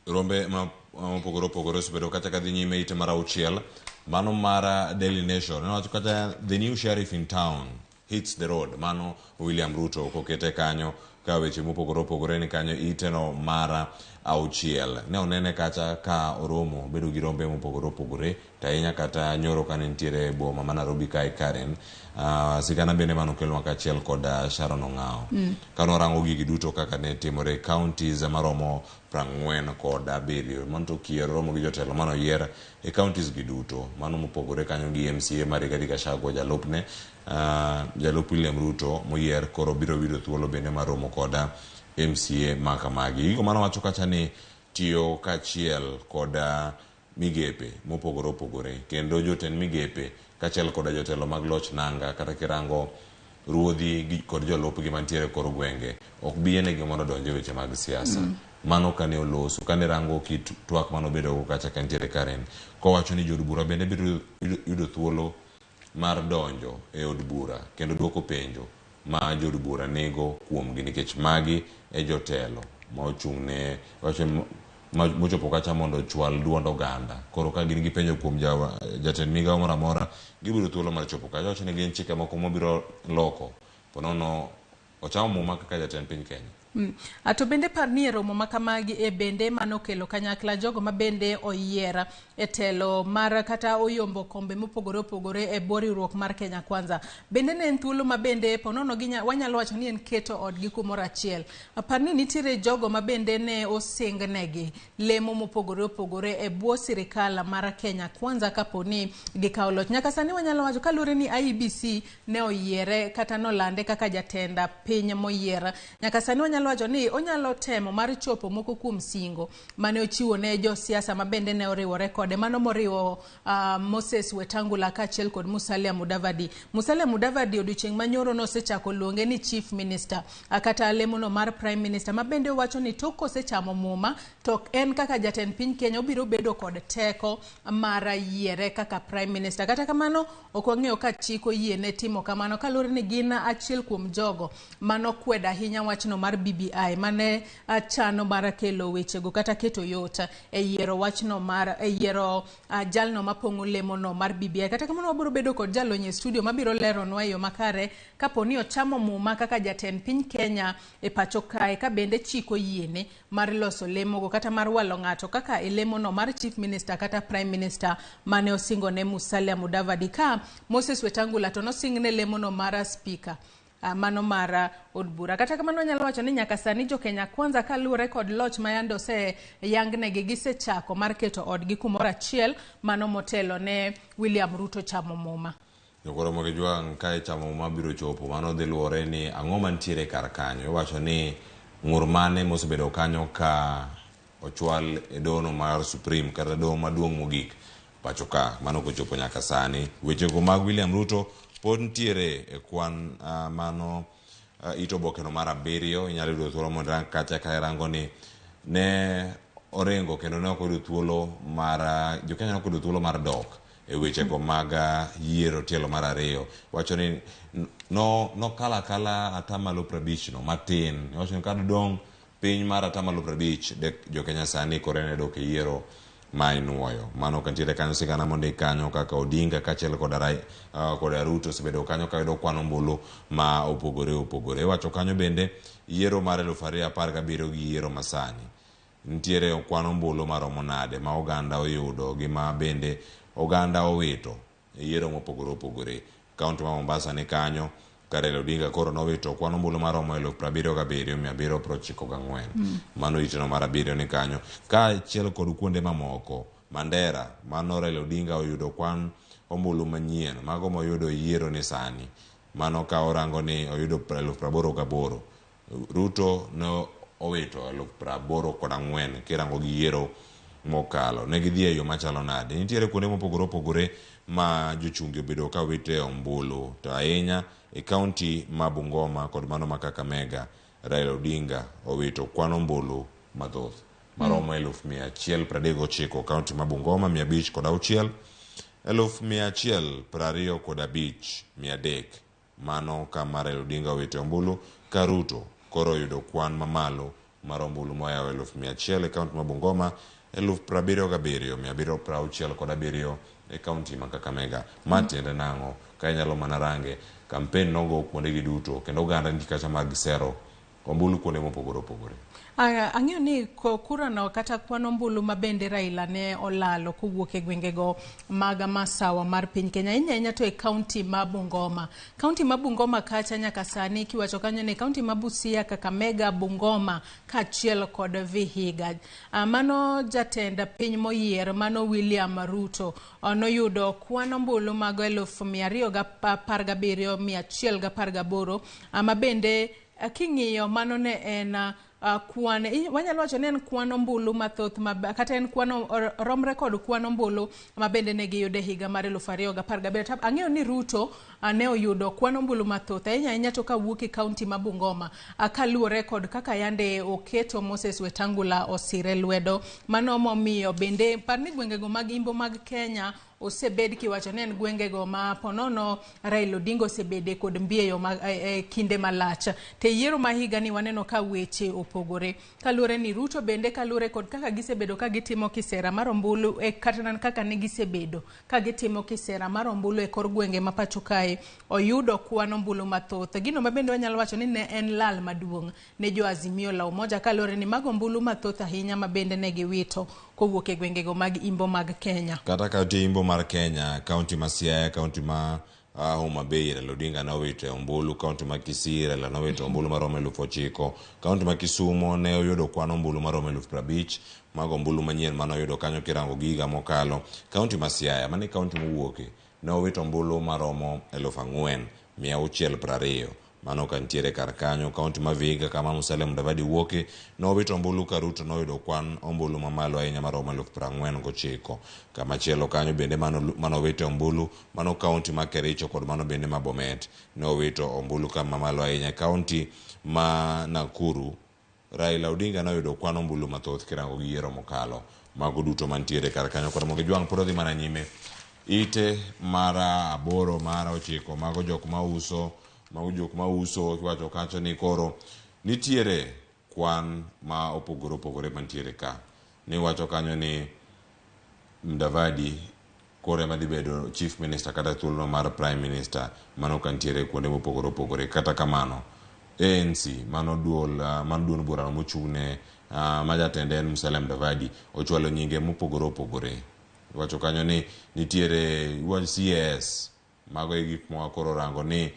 Speaker 8: Rombe ma mopogore opogore osebedo kata kadhi nyime ite mar 6, mano mar Daily Nation nowacho kata the new sheriff in town hits the road, mano William Ruto kokete kanyo ka weche mopogore opogore ni kanyo iteno mar 6. Ne onene kacha ka oromo bedo gi rombe mopogore opogore to ahinya kata nyoro kane nitiere e boma ma Nairobi kae Karen. Sigana bende mano kelnwa kaachiel kod Sharon Ong'ao. Kane warango gigi duto kaka ne timore counties maromo 47, mano to kier romo gi jotelo mane oyier e counties gi duto, mano mopogore kanyo gi MCA mar Rigathi Gachagua jalupne, jalup William Ruto moyier koro biro yudo thuolo bende mar romo kod MCA ma kamagi. Gigo mano wacho kacha ni tiyo kaachiel kod migepe mopogore opogore kendo jotend migepe kaachiel koda jotelo mag loch nanga kata kirango ruodhi kod jolupgi mantiere kor gwenge ok bi yienegi mondo odonj e weche mag siasa. Mano kane oloso kane rango kit twak mane obedogo kacha ka nitiere Karen kowacho ni jood bura bende biro yudo thuolo mar donjo e od bura kendo duoko penjo ma jood bura nigo kuomgi nikech magi e jotelo ma ochung' ne mochopo kacha mondo ochwal duond oganda. Koro ka gin gi penjo kuom jatend migawo moro amora gibiro thuolo mar chopo kacha. Owacho ni gin chike moko mobiro loko ponono ochamo muma kaka jatend piny Kenya.
Speaker 1: To bende par ni e romo ma kamagi e bende manokelo kanyakla jogo ma bende oyier e telo mar kata oyombo kombe mopogore opogore e bwo riwruok mar Kenya Kwanza. Bende ne en thuolo ma bende ponono wanyalo wacho ni en keto odgi kumoro achiel. Par ni nitiere jogo ma bende ne osingnegi lemo mopogore opogore e bwo sirikal mar Kenya Kwanza kapo ni gikawo loch. Nyaka sani wanyalo wacho kaluwore ni IEBC ne oyiere kata nolande kaka jatend piny moyier. Nyaka sani wanyalo wacho ni onyalo temo mar chopo moko kuom singo mane ochiwo ne josiasa ma bende ne oriwore kode, mano moriwo Moses Wetangula kaachiel kod Musalia Mudavadi. Musalia Mudavadi odiochieng' manyoro nosechako luonge ni Chief Minister kata lemono mar Prime Minister, ma bende owacho ni tok kosechamo muma to en kaka jatend piny Kenya obiro bedo kod teko mar yiere kaka Prime Minister. Kata kamano ok wang'eyo ka chik oyiene timo kamano kaluwore ni gin achiel kuom jogo manokwedo ahinya wachno mar BBI mane chano mar kelo wechego kata keto yot e yiero wachno mar e yiero jalno mapong'o lemono mar BBI. Kata kamano wabiro bedo kod jalony e studio mabiro leronwa e yo makare kapo ni ochamo muma kaka jatend piny Kenya e pacho kae ka bende chik oyiene mar loso lemogo kata mar walo ng'ato kaka e lemono mar Chief Minister kata Prime Minister mane osingo ne Musalia Mudavadi. Ka Moses Wetangula to nosingne lemono mar Speaker mano mar od bura. Kata kamano anyalo wacho ni nyaka sani jo Kenya Kwanza kaluwore kod loch ma yande oseyangnegi gisechako mar keto odgi kumoro achiel mano motelo ne William Ruto chamo muma.
Speaker 8: Jokoro Mogejwang' kae chamo muma biro chopo, mano dhi luwore ni ang'o mantiere kar kanyo. Iwacho ni ng'ur mane mosebedo kanyo ka ochwal e dono mar Supreme kata doho maduong' mogik pacho ka, mano kochopo nyaka sani. Wechego mag William Ruto pod nitiere e kwan mano it obokeno mar 7. Inyalo yudo thuolo mondo irang kacha ka irango ni ne oringo kendo ne ok oyudo thuolo mar jo-Kenya ne ok oyudo thuolo mar dok e wechego mag yiero tielo mar 2. Wacho ni nokalo akala 50% no matin. Wacho ni ka dodong' piny mar 50% jo-Kenya sani kore ne dok e yiero ma inuoyo. Mano kantiere kanyo sigana mondik kanyo kaka Odinga kaachiel koda Ruto osebedo kanyo kayudo kwan ombulu ma opogore opogore. Iwacho kanyo bende yiero mar 2017 gi yiero masani nitiere kwan ombulu maromo nade ma oganda oyudo gi ma bende oganda owito e yiero mopogore opogore. Kaunti ma Mombasa ni kanyo ka Raila Odinga koro nowito kwan ombulu maromo 77,794. Mano iteno mar 7 ni kanyo. Kaachiel kod kuonde mamoko, Mandera mano Raila Odinga oyudo kwan ombulu manyien mago moyudo yiero ni sani mano ka orango ni oyudo 88,000. Ruto ne owito 84,000 kirango gi yiero mokalo. Ne gidhi e yo machalo nade? Nitiere kuonde mopogore opogore ma jochungi obedo ka wite ombulu, to ahinya e kaunti ma Bungoma kod mano ma Kakamega, Raila Odinga owito kwan ombulu mathoth maromo 139,000 kaunti ma Bungoma 506, 125,300. Mano kama Raila Odinga owito ombulu ka Ruto koro oyudo kwan mamalo mar ombulu moyawo 100,000 e kaunti ma Bungoma, 77,767 e kaunti ma Kakamega. Ma tiende nang'o? Ka inyalo mana range, kampen nogo kuondegi duto kendo oganda nitie kacha mag sero ombulu kuonde mopogore opogore.
Speaker 1: Ang'eyo ni kurano kata kwan ombulu ma bende Raila ne olalo kowuok e gwengego mag masawa mar piny Kenya, ahinya ahinya to e kaunti ma Bungoma. Kaunti ma Bungoma kacha nyaka sani kiwacho kanyo ni kaunti ma Busia, Kakamega, Bungoma kaachiel kod Vihiga. Mano jatend piny moyier mano William Ruto noyudo kwan ombulu mag 217,118 ma bende king'iyo mano ne en kwan, wanyalo wacho ni en kwan ombulu mathoth kata en kwan romre kod kwan ombulu ma bende ne giyudo e higa mar 2017. Ang'eyo ni Ruto ne oyudo kwan ombulu mathoth ahinya ahinya to kawuok e kaunti ma Bungoma kaluwore kod kaka yande oketo Moses Wetangula osire lwedo. Mano momiyo bende par ni gwengego mag imbo mag Kenya osebed kiwacho ni en gwengego ma ponono Raila Odinga osebede kod mbieyo ma kinde malach. Te yiero ma higa ni waneno ka weche opogore kaluwore ni Ruto bende kaluwore kod kaka gisebedo ka gitimo kisera mar ombulu kata kaka ne gisebedo ka gitimo kisera mar ombulu e kor gwenge ma pacho kae oyudo kwan ombulu mathoth. Gino ma bende wanyalo wacho ni ne en lal maduong' ne jo Azimio la Umoja kaluwore ni mago ombulu mathoth ahinya ma bende ne giwito kowuok e gwengego mag imbo mag Kenya.
Speaker 8: Kata kaunti imbo mar Kenya, kaunti ma Siaya, kaunti ma Homa Bay, Raila Odinga nowito ombulu, kaunti ma Kisii, Raila nowito ombulu maromo 9,000, kaunti ma Kisumo ne oyudo kwan ombulu maromo 50,000, mago ombulu manyien mane oyudo kanyo kirango gi higa mokalo. Kaunti ma Siaya, mane kaunti mowuoke, ne owito ombulu maromo 4,620. Mano ka nitiere kar kanyo. Kaunti ma Vihiga kama Musalia Mudavadi wuoke nowito ombulu ka Ruto noyudo kwan ombulu mamalo ahinya maromo 49,000. Kamachielo kanyo bende manowito ombulu mano kaunti ma Kericho kod mano bende ma Bomet nowito ombulu kama malo ahinya. Kaunti ma Nakuru Raila Odinga noyudo kwan ombulu mathoth kirango gi yiero mokalo. Mago duto mantiere kar kanyo kod Ramogi Jwang' pod odhi mana nyime. Ite mar 8 mar 9 mago jok mauso mago jok mauso kiwacho kacho ni koro nitiere kwan ma opogore opogore mantiere ka. Ni wacho kanyo ni Mudavadi koro ema dhi bedo chief minister kata thuolo mar prime minister mano ka nitiere kuonde mopogore opogore. Kata kamano ANC mano duol mano duond burano mochung'ne ma jatende en Musalia Mudavadi ochwalo nyinge mopogore opogore. Iwacho kanyo ni nitiere CAS mago e gik ma koro rango ni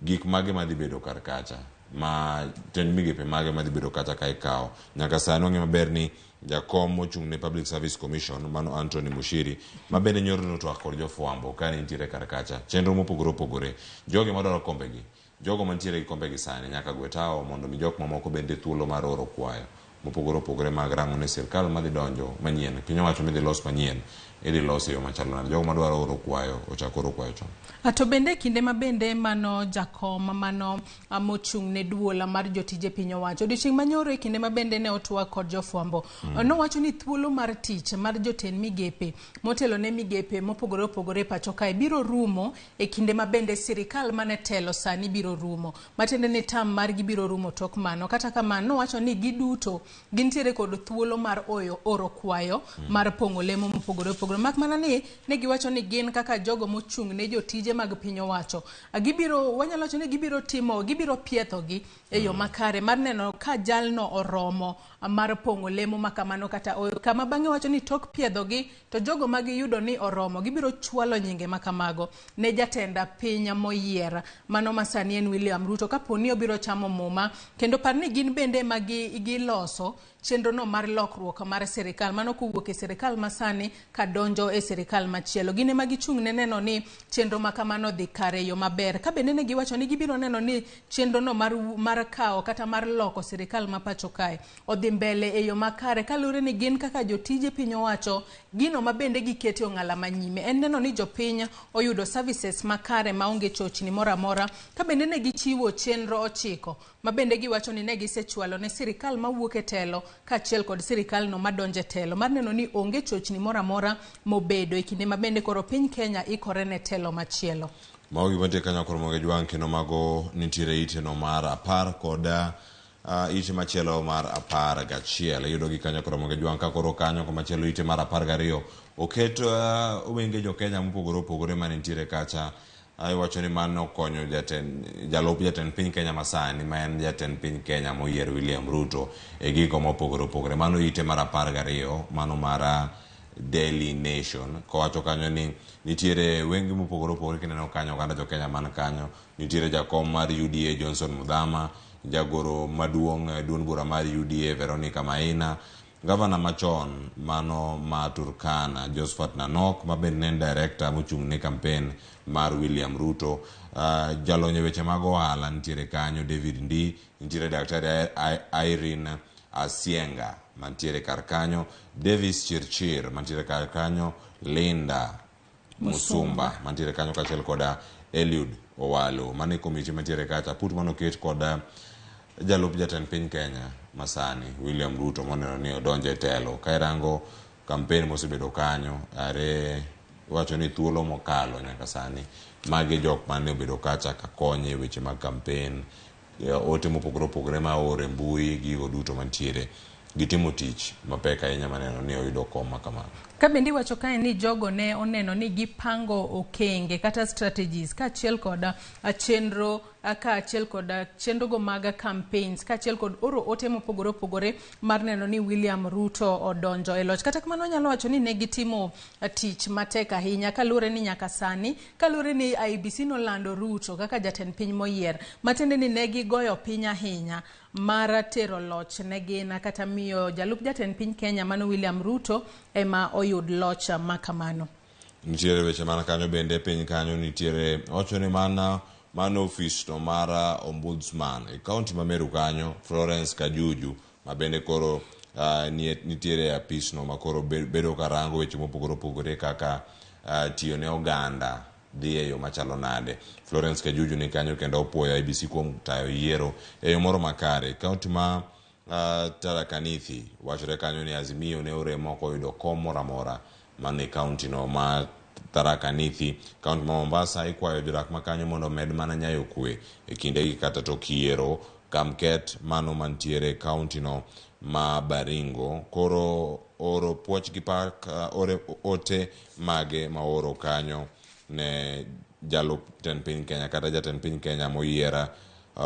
Speaker 8: gik mage madhi bedo kar kacha ma tend migepe mage madhi bedo kacha ka ikawo. Nyaka sani wang'eyo maber ni jakom mochung' ne Public Service Commission mano Anthony Mushiri ma bende nyoro notwak kod jofwambo ka nitiere kar kacha chenro mopogore opogore. Jogi madwaro kombegi, jogo mantiere gi kombegi sani nyaka gwe tawo mondo mi jok mamoko bende thuolo mar oro kwayo mopogore opogore mag rango ne sirkal madhi donjo manyien. Piny owacho midhi los manyien idhi los e yo machalo nade. Jogo madwaro oro kwayo ochak oro kwayo chon.
Speaker 1: To bende kinde ma bende mano jakom mano mochung' ne duola mar jotije piny owacho odiochieng' manyoro e kinde ma bende ne otwak kod jofwambo nowacho ni thuolo mar tich mar jotend migepe motelo ne migepe mopogore opogore e pacho kae biro rumo e kinde ma bende sirikal mane telo sani biro rumo, matiende ni tam margi biro rumo tok mano. Kata kamano nowacho ni giduto gintiere kod thuolo mar oro kwayo mar pong'o lemo mopogore opogore, mak mana ni ne giwacho ni gin kaka jogo mochung' ne jotije mag piny owacho gibiro, wanyalo wacho ni gibiro timo, gibiro piethogi e yo makare mar neno ka jalno oromo mar pong'o lemo makamano kata oyo. Kama bang'e wacho ni tok piedhogi to jogo magiyudo ni oromo gibiro chwalo nyinge makamago ne jatend piny moyier mano masani en William Ruto kapo ni obiro chamo muma. Kendo par ni gin bende ma giloso chenro no mar lokruok mar sirikal mano kowuok e sirikal masani kadok donjo e sirikal machielo. Gin ema gichung' ne neno ni chenro ma kamano dhi kare e yo maber. Ka bende ne giwacho ni gibiro neno ni chenro no mar kawo kata mar loko sirikal ma pacho kae odhi mbele e yo makare, kaluwore ni gin kaka jotije piny owacho, gino ma bende gikete ong'ala manyime en neno ni jopiny oyudo services makare maonge chochni moro amora. Ka bende ne gichiwo chenro 9 ma bende giwacho ni ne gisechwalo ne sirikal mawuok e telo kaachiel kod sirikal no madonjo e telo mar neno ni onge chochni moro amora mobedo e kinde ma bende koro piny Kenya ikore ne telo machielo.
Speaker 8: Mago gima nitie kanyo koro moge jwang' kendo mago nitiere ite no mar 10 kod ite machielo mar 11. Iyudo gi kanyo koro moge jwang' ka koro kanyo komachielo ite mar 12 oket wenge jo Kenya mopogore opogore mane nitiere kacha. Iwacho ni mano konyo jalup jatend piny Kenya masani ma en jatend piny Kenya moyier William Ruto e gigo mopogore opogore. Mano ite mar 12, mano mar Daily Nation. Kowacho kanyo ni nitiere wenge mopogore opogore kineno kanyo oganda jo Kenya man kanyo. Nitiere jakom mar UDA Johnson Muthama, jagoro maduong' duond bura mar UDA Veronica Maina, gavana machon mano ma Turkana Josephat Nanok ma bende ne en director mochung' ne campaign mar William Ruto, jalony e weche mag ohala nitiere kanyo David Ndii, nitiere Daktari Irene Asienga mantiere kar kanyo, Davis Chirchir mantiere kar kanyo, Linda Musumba mantiere kanyo kaachiel koda Eliud Owalo. Mano e komiti mantiere kacha. Put manoket kod jalup jatend piny Kenya masani William Ruto moneno ni odonjo e telo. Ka irango campaign mosebedo kanyo are iwacho ni thuolo mokalo nyaka sani magi jok mane obedo kacha ka konye weche mag campaign, ote mopogore opogore ma ooro e mbui, gigo duto mantiere. Gitimo tich mapek ahinya maneno ni oyudo kom ma kamano.
Speaker 1: Ka bende iwacho kae ni jogo ne oneno ni gipango okenge kata strategies kaachiel kod chenro kaachiel kod chenrogo mag campaigns kaachiel kod oro ote mopogore opogore mar neno ni William Ruto odonjo e loch. Kata kamano wanyalo wacho ni ne gitimo tich matek ahinya kaluwore ni nyaka sani, kaluwore ni IEBC nolando Ruto kaka jatend piny moyier, matiende ni ne gigoyo piny ahinya mar tero loch ne gin kata miyo jalup jatend piny Kenya mano William Ruto ema oyud loch makamano.
Speaker 8: Nitiere weche man kanyo bende piny kanyo nitiere wacho ni mano ofis no mar ombudsman e kaunti ma Meru kanyo Florence Kajuju ma bende koro nitiere e apis no ma koro bedo karango weche mopogore opogore kaka tiyo ne oganda dhi e yo machalo nade. Florence Kajuju ni kanyo kendo opuoyo IEBC kuom tayo yiero e yo moro makare. Kaunti ma Tharaka Nithi wachore kanyo ni Azimio ne oremo ok oyudo kom moro amora man e kaunti no ma Tharaka Nithi. Kaunti ma Mombasa ikwayo jodak ma kanyo mondo omed mana nyayo kwe e kindegi kata tok yiero. Kamket mano mantiere e kaunti no ma Baringo koro oro puoch gi pak ote mage ma oro kanyo ne jalup jatend piny Kenya kata jatend piny Kenya moyier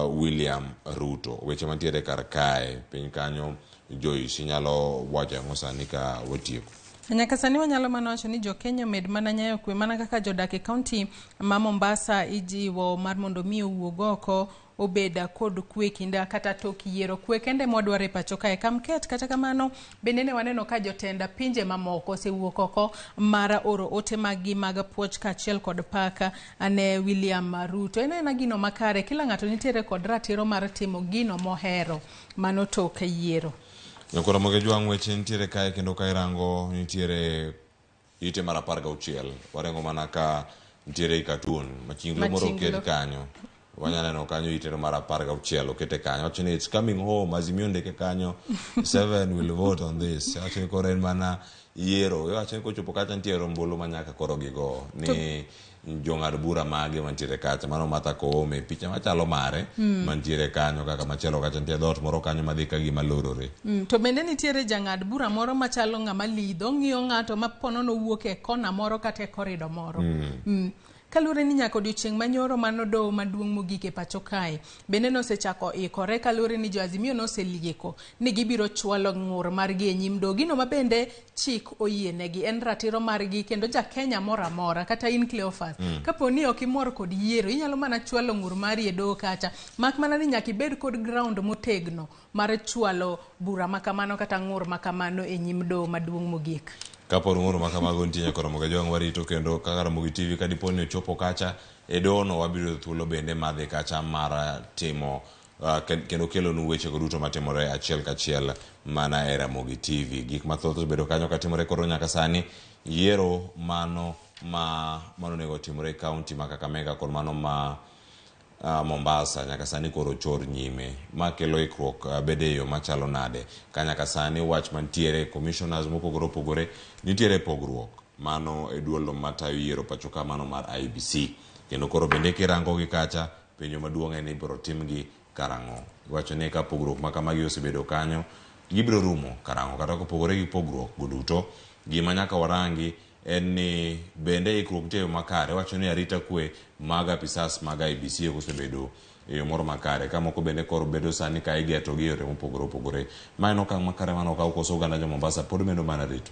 Speaker 8: William Ruto. Weche mantiere kar kae piny kanyo Joyce, inyalo wacho ang'o sani ka watieko?
Speaker 1: Nyaka sani wanyalo mana wacho ni jo Kenya omed mana nyayo kwe mana kaka jodak e kaunti ma Mombasa ijiwo mar mondo mi owuog oko obed kod kwe kinde kata tok yiero. Kwe kende mwadwaro e pacho kae. Kamket kata kamano bende ne waneno ka jotend pinje mamoko osewuok oko mar oro ote maggi mag puoch kaachiel kod pak ne William Ruto. En aena gino makare, kila ng'ato nitiere kod ratiro mar timo gino mohero mano tok yiero.
Speaker 8: Nyakoro moge jwang' weche nitiere kae kendo ka irango nitiere ite mar 16. Warengo mana ka nitiere cartoon machinglo moro oket kanyo. Wanyalo neno kanyo ite mar 16 okete kanyo. Wacho ni it's coming home, Azimio ndike kanyo. 7 will vote on this. Wacho ni koro en mana yiero. Wacho ni kochopo kacha nitiere ombulu ma nyaka koro gigo ni jong'ad bura mage mantiere kacha. Mano Martha Koome picha machalo mare mantiere kanyo kaka machielo kacha nitie dhoot moro kanyo madhi ka gima lorore.
Speaker 1: To bende nitiere jang'ad bura moro machalo ng'ama lidho, ng'iyo ng'ato ma ponono owuok e kona moro kata e korido moro. Kaluwore ni nyaka odiochieng' manyoro mano doho maduong' mogik e pacho kae bende nosechako ikore kaluwore ni jo Azimio noselieko ni gibiro chwalo ng'ur margi e nyim doho. Gino ma bende chik oyienegi en ratiro margi kendo ja Kenya moro amora kata in Cleophas kapo ni ok imor kod yiero inyalo mana chwalo ng'ur mari e doho kacha, mak mana ni nyaka ibed kod ground motegno mar chwalo bura makamano kata ng'ur makamano e nyim doho maduong' mogik.
Speaker 8: Kapo ng'ur ma kamago nitie nyaka Ramogi Ajwang' warito kendo kaka Ramogi TV ka dipo ni ochopo kacha e dono wabiro yudo thuolo bende mar dhi kacha mar timo kendo kelonu wechego duto matimore achiel kachiel mana e Ramogi TV. Gik mathoth osebedo kanyo katimore koro nyaka sani yiero mano ma mano onego otimore e kaunti ma Kakamega kod mano ma Mombasa nyaka sani koro ochor nyime. Ma kelo ikruok bede e yo machalo nade? Ka nyaka sani wach mantiere commissioners mopogore opogore nitiere pogruok mano e duol matayo yiero pacho ka mano mar IEBC. Kendo koro bende kirango gi kacha penjo maduong' en ni ibiro timgi karang'o. Iwacho ni ka pogruok ma kamagi osebedo kanyo gibiro rumo karang'o kata kopogore gi pogruok go duto gima nyaka warangi en ni bende ikruok nitie e yo makare. Iwacho ni arita kwe mag apisas mag IEBC ok osebedo e yo moro makare ka moko bende koro bedo sani ka igeto gi yore mopogore opogore. Ma en okang' makare mane okaw koso oganda jo Mombasa pod medo mana rito?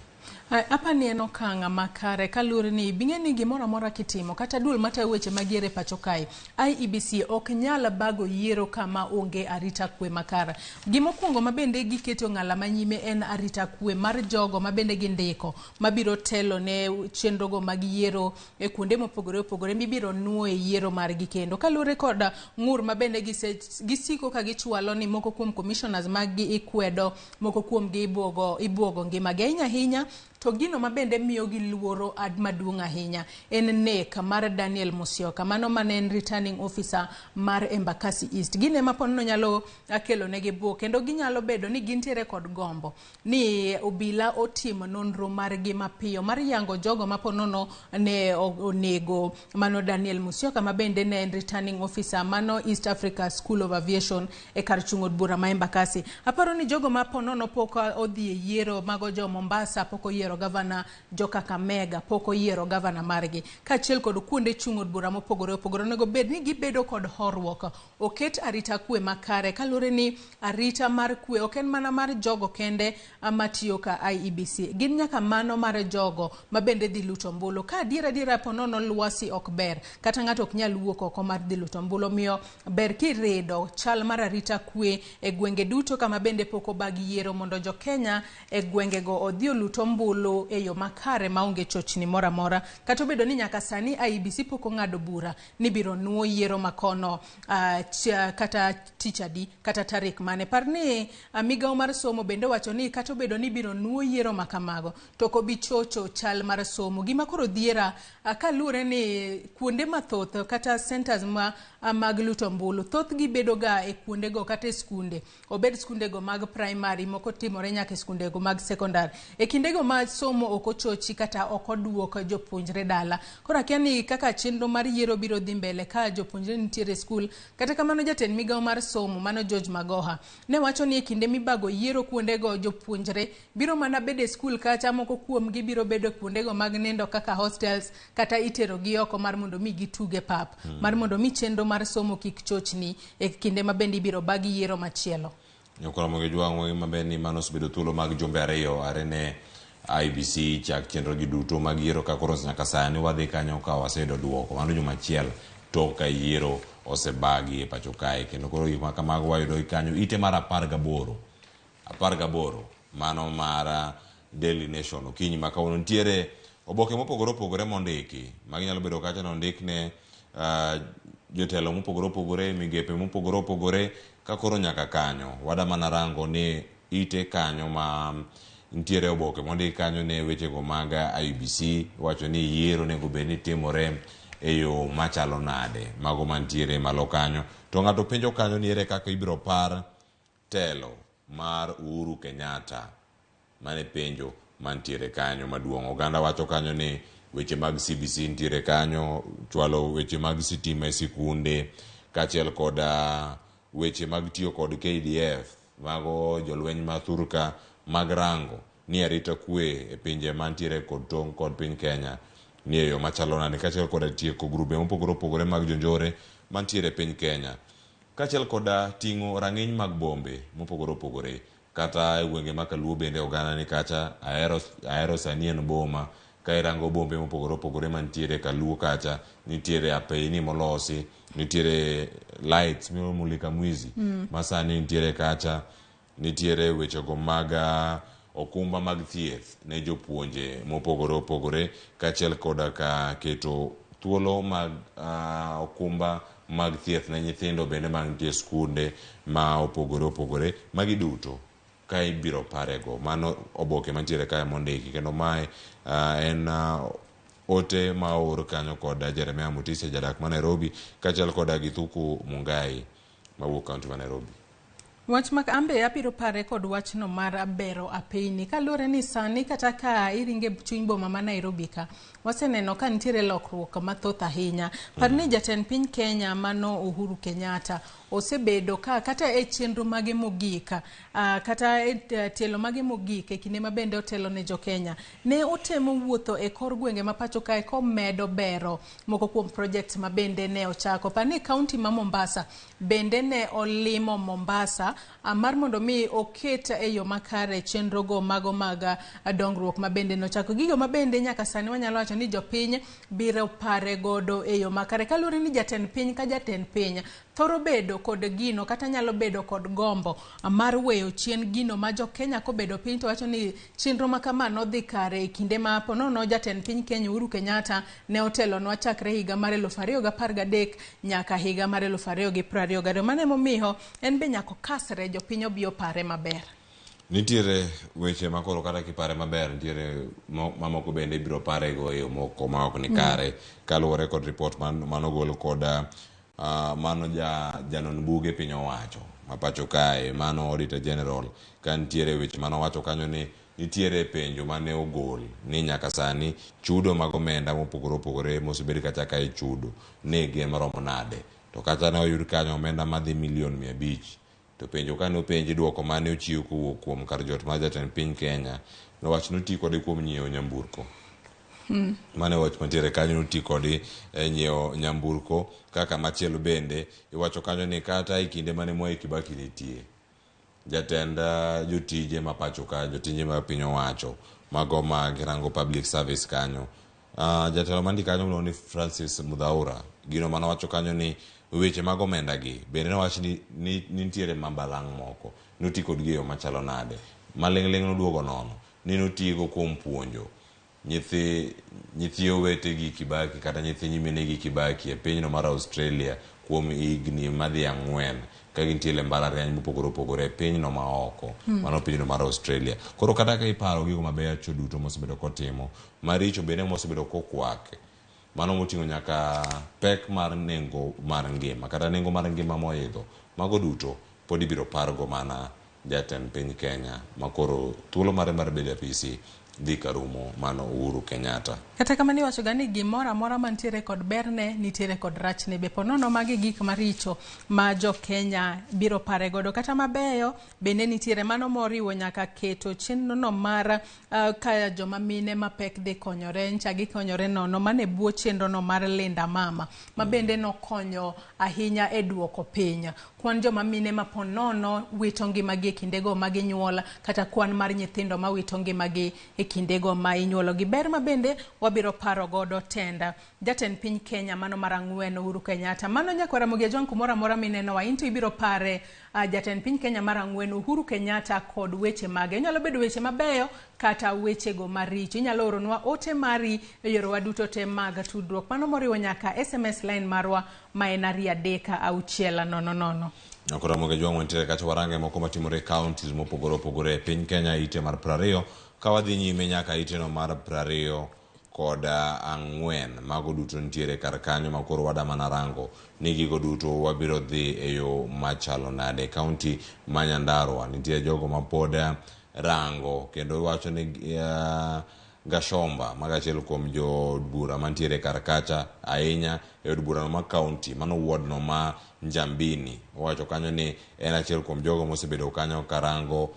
Speaker 1: Apa ni en okang' makare kaluwore ni bing'e ni gimoro amora kitimo kata duol matayo weche mag yiero e pacho kae IEBC ok nyal bago yiero kama onge arita kwe makare. Gimokwongo ma bende giketo ng'ala manyime en arita kwe mar jogo ma bende gindiko mabiro telo ne chenrogo mag yiero e kuonde mopogore opogore mibiro nuo e yiero margi kendo. Kaluwore kod ng'ur ma bende gisiko ka gichwalo ni moko kuom commissioners mag gi ikwedo, moko kuom gi ibwogo ngimagi ahinya ahinya. To gino ma bende miyo gi luoro maduong' ahinya en nek mar Daniel Musyoka, mano mane en returning officer mar Embakasi East. Gine ma ponono nyalo kelo negi buok kendo ginyalo bedo ni gintiere kod gombo ni obila otim nonro margi mapiyo mar yango jogo ma ponono ne onego mano Daniel Musyoka ma bende ne en returning officer mano East Africa School of Aviation e kar chung' od bura ma Embakasi. Aparo ni jogo ma ponono pok odhi e yiero mago jo Mombasa pok oyiero gavana, jo Kakamega pok oyiero gavana margi, kaachiel kod kuonde chung' od bura mopogore opogore. Onego bed ni gibedo kod horuok, oket arita kwe makare kaluwore ni arita mar kwe ok en mana mar jogo kende matiyo ka IEBC, gin nyaka mano mar jogo ma bende dhi luto ombulu. Ka adier adiera ponono lwasi ok ber kata ng'ato ok nyal wuok oko mar dhi luto ombulu, omiyo ber kirido chal mar arita kwe e gwenge duto kama bende pok obag yiero mondo jo Kenya e gwengego odhi olut ombulu e yo makare maonge chochni moro amora. Kata obedo ni nyaka sani IEBC pok ong'ado bura ni biro nuo yiero makono kata tich adi kata tarik mane. Par ni migawo mar somo bende wacho ni kata obedo ni biro nuo yiero makamago to ok obi chocho chal mar somo. Gima koro dhiera kaluwore ni kuonde mathoth kata centers ma mag luto ombulu thothgi bedo ga e kuondego kata e skunde, obed skundego mag primary, moko timore nyaka e skundego mag secondary. E kindego ma somo ok ochochi kata ok oduok jopuonjre dala. Koro akia ni kaka chenro mar yiero biro dhi mbele ka jopuonjre nitiere e skul. Kata kamano jatend migawo mar somo mano George Magoha ne wacho ni e kinde mibago yiero kuondego jopuonjre biro mana bedo e skul kacha, moko kuomgi biro bedo kuondego mag nindo kaka hostels kata itero gi oko mar mondo mi gituge pap mar mondo mi chenro mar somo kik chochni e kinde ma bende ibiro bag yiero machielo.
Speaker 8: Nyakoro Ramogi Ajwang' maber ni mano osebedo thuolo mag jumbe ariyo are ne IEBC chak chenro gi duto mag yiero ka koro nyaka sani wadhi kanyo ka waseyudo duoko. Mano juma achiel tok ka yiero osebagi e pacho kae kendo koro gik ma kamago wayudo gi kanyo ite mar 18 mano mar Daily Nation okinyi ma kawuono. Nitiere oboke mopogore opogore mondiki magi nyalo bedo kacha nondik ne jotelo mopogore opogore, migepe mopogore opogore ka koro nyaka kanyo wada mana rango ni ite kanyo ma nitiere oboke mondiki kanyo ne wechego mag IEBC wacho ni yiero onego bed ni timore e yo machalo nade, mago mantiere malo kanyo. To ng'ato penjo kanyo ni ere kaka ibiro par telo mar Uhuru Kenyatta, mane penjo mantiere kanyo maduong'. Oganda wacho kanyo ni weche mag CBC nitiere kanyo, chwalo weche mag sitima e sikunde kaachiel kod weche mag tiyo kod KDF, mago jolweny ma thurka mag rango ni arita kwe e pinje mantiere kod tong' kod piny Kenya ni e yo machalo nade, kaachiel kod tieko grube mopogore opogore mag jonjore mantiere e piny Kenya, kaachiel kod ting'o rang'iny mag bombe mopogore opogore kata e gwenge ma Kaluo bende oganda ni kacha. Ahero sani en boma ka irango bombe mopogore opogore mantiere Kaluo kacha, nitiere apeyni molosi, nitiere lights mulika mwizi ma sani nitiere kacha, nitiere wechego mag okumba mag thieth ne jopuonje mopogore opogore kaachiel koda ka keto thuolo mag okumba mag thieth ne nyithindo bende mantie skunde ma opogore opogore. Magi duto ka ibiro parego. Mano oboke mantiere kae mondiki kendo mae en ote ma oor kanyo kod Jeremiah Mutisia jadak ma Nairobi kaachiel koda Githuku Mungai mawuok kaunti ma Nairobi.
Speaker 1: Wach ma ambe abiro pare kod wachno mar bero apeyni kaluwore ni sani kata ka iringe chuny boma ma Nairobi ka waseneno ka nitiere lokruok mathoth ahinya. Par ni jatend piny Kenya mano Uhuru Kenyatta osebedo ka kata e chenro mage mogik kata e tielo mage mogik e kinde ma bende otelo ne jokenya ne otemo wuotho e kor gwenge ma pacho kae komedo bero moko kuom project ma bende ne ochako. Par ni kaunti ma Mombasa bende ne olimo Mombasa mar mondo mi oket e yo makare chenro go mago mag dongruok ma bende nochako. Gigo ma bende nyaka sani wanyalo wacho ni jopiny biro pare godo e yo makare kaluwore ni jatend piny ka jatend piny thoro bedo kod gino kata nyalo bedo kod gombo mar weyo chien gino ma jokenya kobedo piny to wacho ni chenro ma kama nodhi kare e kinde ma ponono jatend piny Kenya Uhuru Kenyatta ne otelonwa chakre higa mar 2013 nyaka higa mar 2022. Mano emomiyo en be nyaka okasre jopiny obi opare maber.
Speaker 8: Nitiere weche makoro kata kipare maber nitiere mamoko bende ibiro parego e yo moko ma ok ni kare kaluwore kod ripot manogol kod mano janon buge piny owacho ma pacho kae mano Auditor General ka nitiere weche manowacho kanyo ni nitiere penjo mane ogol ni nyaka sani chudo mag omenda mopogore opogore mosebed kacha ka ichudo ne gin maromo nade to kata ne oyud kanyo omenda madhi milion 500 to penjo kane openji duoko mane ochiw kowuok kuom kar jot mar jatend piny Kenya nowach noti kode kuom nyiewo nyamburko. Mane wach mantiere kanyo noti kode e nyiewo nyamburko. Kaka machielo bende iwacho kanyo ni kata e kinde mane Mwai Kibaki nitie jatend jotije ma pacho ka jotije ma piny owacho mago mag rango public service kanyo jatelo mandi kanyo miluongo ni Francis Mudhaura gino manowacho kanyo ni weche mag omenda gi bende nowach ni nitiere mabalang' moko noti kodgi e yo machalo nade maling'ling' noduogo nono ni notigo kuom puonjo nyithi owetegi Kibaki kata nyithi nyiminegi Kibaki e pinyno mar Australia kuom higni madhi 4 ka gintiere e mbalariany mopogore opogore e pinyno ma oko. Mano pinyno mar Australia. Koro kata ka iparo gigo mabeyo duto mosebedo kotimo maricho bende mosebedo kokwake mano moting'o nyaka pek mar nengo mar ngima kata nengo mar ngima moidho mago duto pod ibiro pargo mana jatend piny Kenya makoro thuolo mare mar bedo e apisi dhi karumo mano Uhuru Kenyatta.
Speaker 1: Kata kamano iwacho ga ni gimoro amora mantiere kod berne nitiere kod rachne be. Ponono magi gik maricho ma jo Kenya biro pare godo kata mabeyo bende nitiere mano moriwo nyaka keto chenro no mar ka joma mine mapek dhi konyore ncha gikonyore nono mane bwo chenro no mar Linda Mama ma bende nokonyo ahinya e duoko piny kwan joma mine ma ponono wito ngimagi e kindego ma ginyuol kata kwan mar nyithindo ma wito ngimagi e kindego ma inyuolo gi. Ber ma bende wabiro paro godo tenda jatend piny Kenya mano mar 4 Uhuru Kenyatta. Mano nyakwara Ramogi Ajwang' kumoro amora mineno wa into ibiro pare jatend piny Kenya mar 4 Uhuru Kenyatta kod weche mage. Inyalo bedo weche mabeyo kata wechego maricho. Inyalo oronwa ote mari e yorewa duto te mag tudruok mano moriwo nyaka SMS line marwa ma en 236 000.
Speaker 8: Nyakwara Ramogi Ajwang' wantiere kacha warange moko matimore e counties mopogore opogore e piny Kenya ite mar 20 ka wadhi nyime nyaka iteno mar 24 mago duto nitiere kar kanyo ma koro wadamana rango ni gigo duto wabiro dhi e yo machalo nade. Kaunti ma Nyandarua nitie jogo ma pod rango kendo wacho ni Gashomba mago achiel kuom jood bura mantiere kar kacha ahinya e od burano ma kaunti mano ward no ma Njambini owacho kanyo ni en achiel kuom jogo mosebedo kanyo karango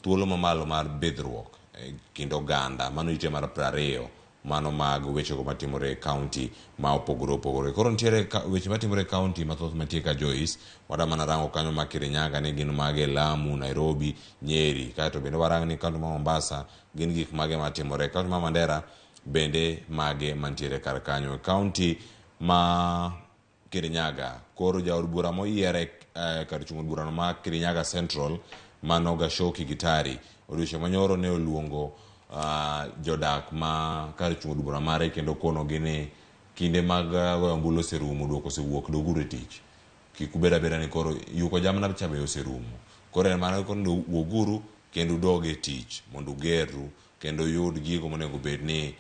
Speaker 8: thuolo mamalo mar bidhruok e kind oganda mano ite mar 20 mano mag wechego matimore e kaunti ma opogore opogore. Koro nitiere weche matimore e kaunti mathoth mantie ka Joyce wadamana rango kanyo ma Kirinyaga ni gin mage Lamu, Nairobi, Nyeri kaeto bende warang ni kaunti ma Mombasa gin gik mage matimore, kaunti ma Mandera bende mage mantiere kar kanyo. Kaunti ma Kirinyaga koro jaod bura moyiere kar chung' od burano ma Kirinyaga Central mano Gashoki Gitari Odiochieng' manyoro ne oluongo jodak ma kar chung' od bura mare kendo konogi ni kinde mag goyo ombulu oserumo, duoko osewuok, doguru e tich. Kik ubed abeda ni koro yuko jamna cha be oserumo. Koro en mana koro ni wuoguru kendo udog e tich mondo ugerru kendo uyud gigo monego bed ni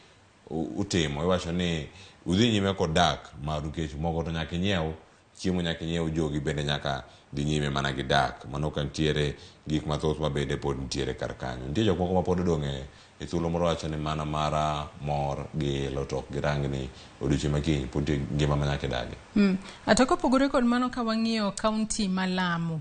Speaker 8: utimo. Iwacho ni udhi nyime kod dak maru nikech mogo to nyaka inyiew, chiemo nyaka inyiew, jogi bende nyaka dhi nyime mana gi dak. Mano ka nitiere gik mathoth ma bende pod nitiere kar kanyo. Nitie jok moko ma pod odong' e thuolo moro wacho ni mana mara mor gi ilo to ok girangni odiochieng' ma kiny pod nitie ngima ma nyaka idagi.
Speaker 1: To kopogore kod mano ka wang'iyo kaunti ma Lamu,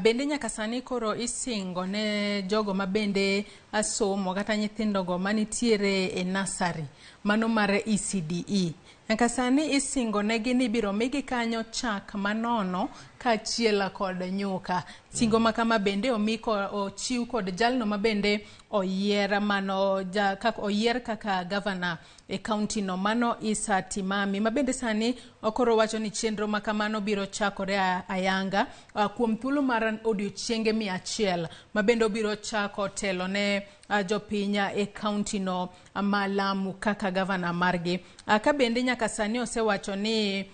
Speaker 1: bende nyaka sani koro isingo ne jogo ma bende somo kata nyithindogo manitiere e nursery mano mar ECDE. Nyaka sani isingo negi ni ibiro migi kanyo chak manono kaachiel kod nyuka. Singo ma kama bende omi ochiw kod jalno ma bende oyier mano ja, kak, oyier kaka gavana e kaunti no mano Issa Timami ma bende sani okoro wacho ni chenro ma kamano biro chakore ayanga kuom thuolo mar odiochienge 100 ma bende obiro chako telo ne jopiny e kaunti no ma Lamu kaka gavana margi. Ka bende nyaka sani osewacho ni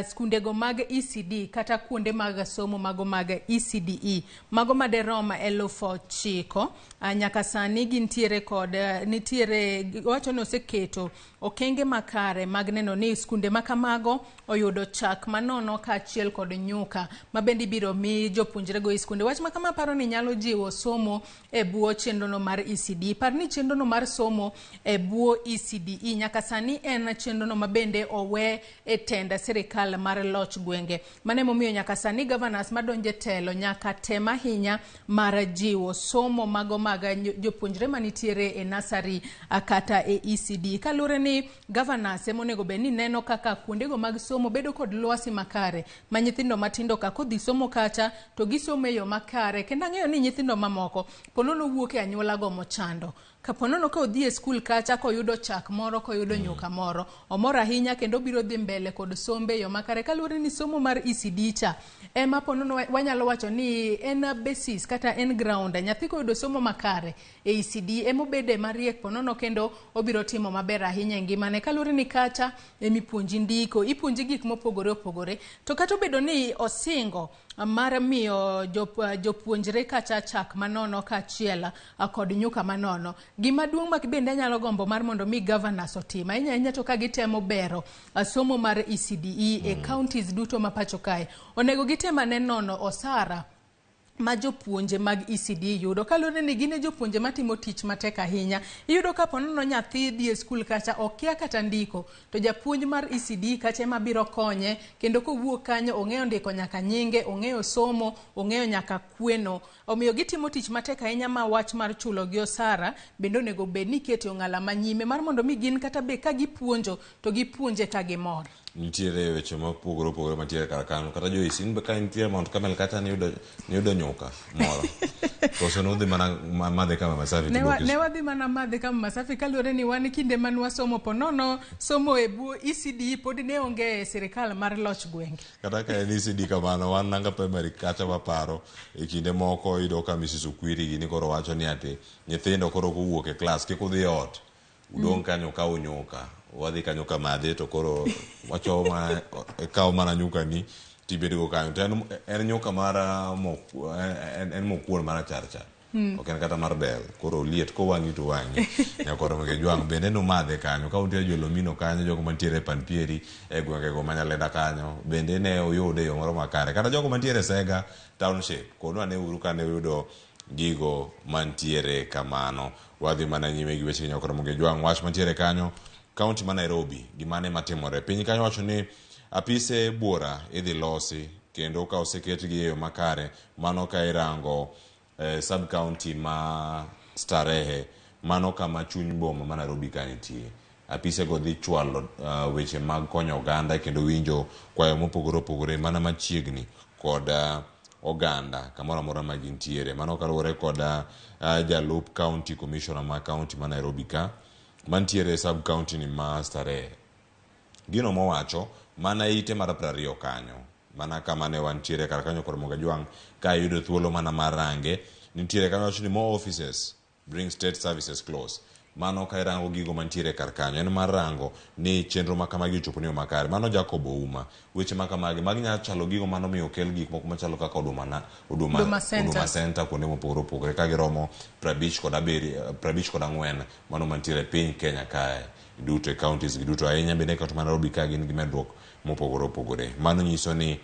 Speaker 1: skundego mag ECD kata kuonde mag somo mago mag ECDE mago maderom 9,000 nyaka sani gintiere kod nitiere wacho ni oseketo okenge makare mag neno ni skunde makamago oyudo chak manono kaachiel kod nyuka ma bende ibiro mi jopuonjrego e skunde. Wach makama paro ni nyalo jiwo somo e bwo chenrono mar ECD. Par ni chenrono mar somo e bwo ECDE nyaka sani en chenrono ma bende owe e tend sirikal mar loch gwenge. Mano emomiyo nyaka sani governors madonjo e telo nyaka tem ahinya mar jiwo somo mago mag jopuonjre manitiere e nursery kata e ECD. Kaluwore ni governors ema onego bed ni neno kaka kuondego mag somo bedo kod lwasi makare ma nyithindo matindo ka kodhi somo kacha to gisomo e yo makare. Kendo ang'eyo ni nyithindo mamoko ponono wuok e anyuola go mochando. Kaponono ka odhi e skul kacha koyudo chak moro, koyudo nyuka moro, omor ahinya kendo obiro dhi mbele kod sombe e yo makare. Kaluwore ni somo mar ECD cha ema ponono wanyalo wacho ni en basis kata en ground. Nyathi koyudo somo makare e ECD ema obede mariek ponono kendo obiro timo maber ahinya e ngimane. Kaluwore ni kacha emipuonji ndiko, ipuonji gik mopogore opogore. To kata obedo ni osingo mar miyo jopuonjre kacha chak manono kaachiel kod nyuka manono, gima duong' ma bende anyalo gombo mar mondo mi governors otim ahinya ahinya to ka gitemo bero somo mar ECDE e counties duto ma pacho kae, onego gitem ane nono osara ma jopuonje mag ECD yudo. Kaluwore ni gin e jopuonje matimo tich matek ahinya. Iyudo ka ponono nyathi dhi e skul kacha okia kata ndiko, to japuonj mar ECD kacha ema biro konye, kendo kowuok kanyo ong'eyo ndiko nyaka nyinge, ong'eyo somo, ong'eyo nyaka kweno. Omiyo gitimo tich matek ahinya ma wach mar chulo gi osara bende onego bed ni ikete ong'ala manyime mar mondo mi gin kata be ka gipuonjo to gipuonje ka gimor.
Speaker 8: Nitiere weche mopogore opogore mantiere kar kanyo. Kata Joyce, in be ka intiere Mount Carmel kacha niyudo nyuka moro. Koso nudhi mana madhe kama Masafi
Speaker 1: Ne wadhi mana madhe kama Masafi kaluwore ni wan kinde mane wasomo ponono somo e bwo ECD pod ne onge e sirikal mar loch gwenge.
Speaker 8: Kata ka en ECD kamano, wan Nanga Primary kacha waparo e kinde moko iyudo ka Mrs. Okwiri gini koro wacho ni ati nyithindo koro kowuok e klas kik udhi e ot. Udong' kanyo ka unyuka. Wadhi kanyo ka madhe to koro wachomo ikawo mana nyuka ni tibedo go kanyo. To en nyuka mar en mokuon marachar cha. Ok en kata mar bel. Koro liet kowang'i to wang'i. Nyakoro mge jwang' bende numadhe kanyo. Ka untie jolomino kanyo, jogo mantiere e Panpieri, e gwengego ma Nyalenda kanyo, bende ne uyude e yo moro makare. Kata jogo mantiere Sega Township, konwa ne uru kane uyudo gigo mantiere kamano. Wadhi mana nyime gi weche Nyakoro mge jwang'. Wach mantiere kanyo, kaunti ma Nairobi, gimane matimore. Piny kanyo wacho ni apise buora idhi losi kendo ka oseketgi e yo makare, mano ka irango sub county ma Starehe, mano kama chuny boma ma Nairobi ka nitie. Apise go dhi chwalo weche mag konyo oganda kendo winjo kwayo mopogore opogore mana machiegni kod oganda kamoro amora ma gintiere. Mano kaluwore kod jalup county commissioner ma county ma Nairobi ka mantiere sub county ni ma Starehe. Gino mowacho mana ite mar 20 kanyo, mana kama ne wantiere kar kanyo kod Mogajwang' ka yudo thuolo mana mar range. Nitiere kanyo wacho ni more offices bring state services close. Mano ka irango gigo mantiere kar kanyo en mar rango ni chenro ma kamagi ochopo ni yo makare. Mano Jacob Ouma. Weche ma kamagi magi nyalo chalo gigo mano miyo okel gik moko machalo kaka Huduma na Huduma
Speaker 1: Huduma
Speaker 8: Huduma
Speaker 1: centers.
Speaker 8: Center kuonde mopogore opogore ka giromo 54 54 mano mantiere e piny Kenya kae duto e counties gi duto ahinya bende e kaunti ma Nairobi ka gin gi medruok mopogore opogore. Mano nyiso ni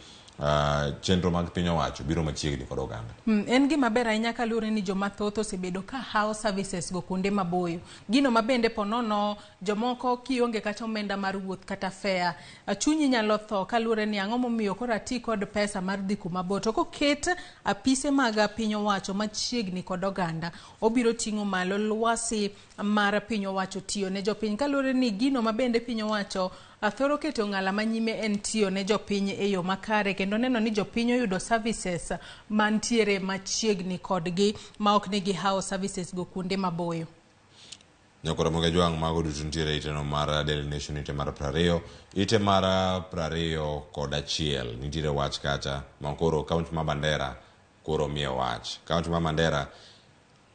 Speaker 8: chenro mag piny owacho biro machiegni kod oganda.
Speaker 1: En gima ber ahinya kaluwore ni joma thoth osebedo ka hawo services go kuonde maboyo. Gino ma bende po nono jomoko kionge kata omenda mar wuoth kata fare, chunyi nyalo tho kaluwore ni ang'o momiyo koro ati kod pesa mar dhi kuma bor. To koket apise mag piny owacho machiegni kod oganda, obiro ting'o malo lwasi mar piny owacho tiyo ne jopiny. Kaluwore ni gino ma bende piny owacho thoro keto ng'ala manyime en tiyo ne jopiny e yo makare kendo neno ni jopiny oyudo services mantiere machiegni kodgi ma ok ni gihawo services go kuonde maboyo.
Speaker 8: Nyakoro Moge Jwang' mago duto nitiere iteno mar Daily Nation ite mar 20 ite mar 21 nitiere wach kacha ma koro kaunti ma Mandera koro miye wach. Kaunti ma Mandera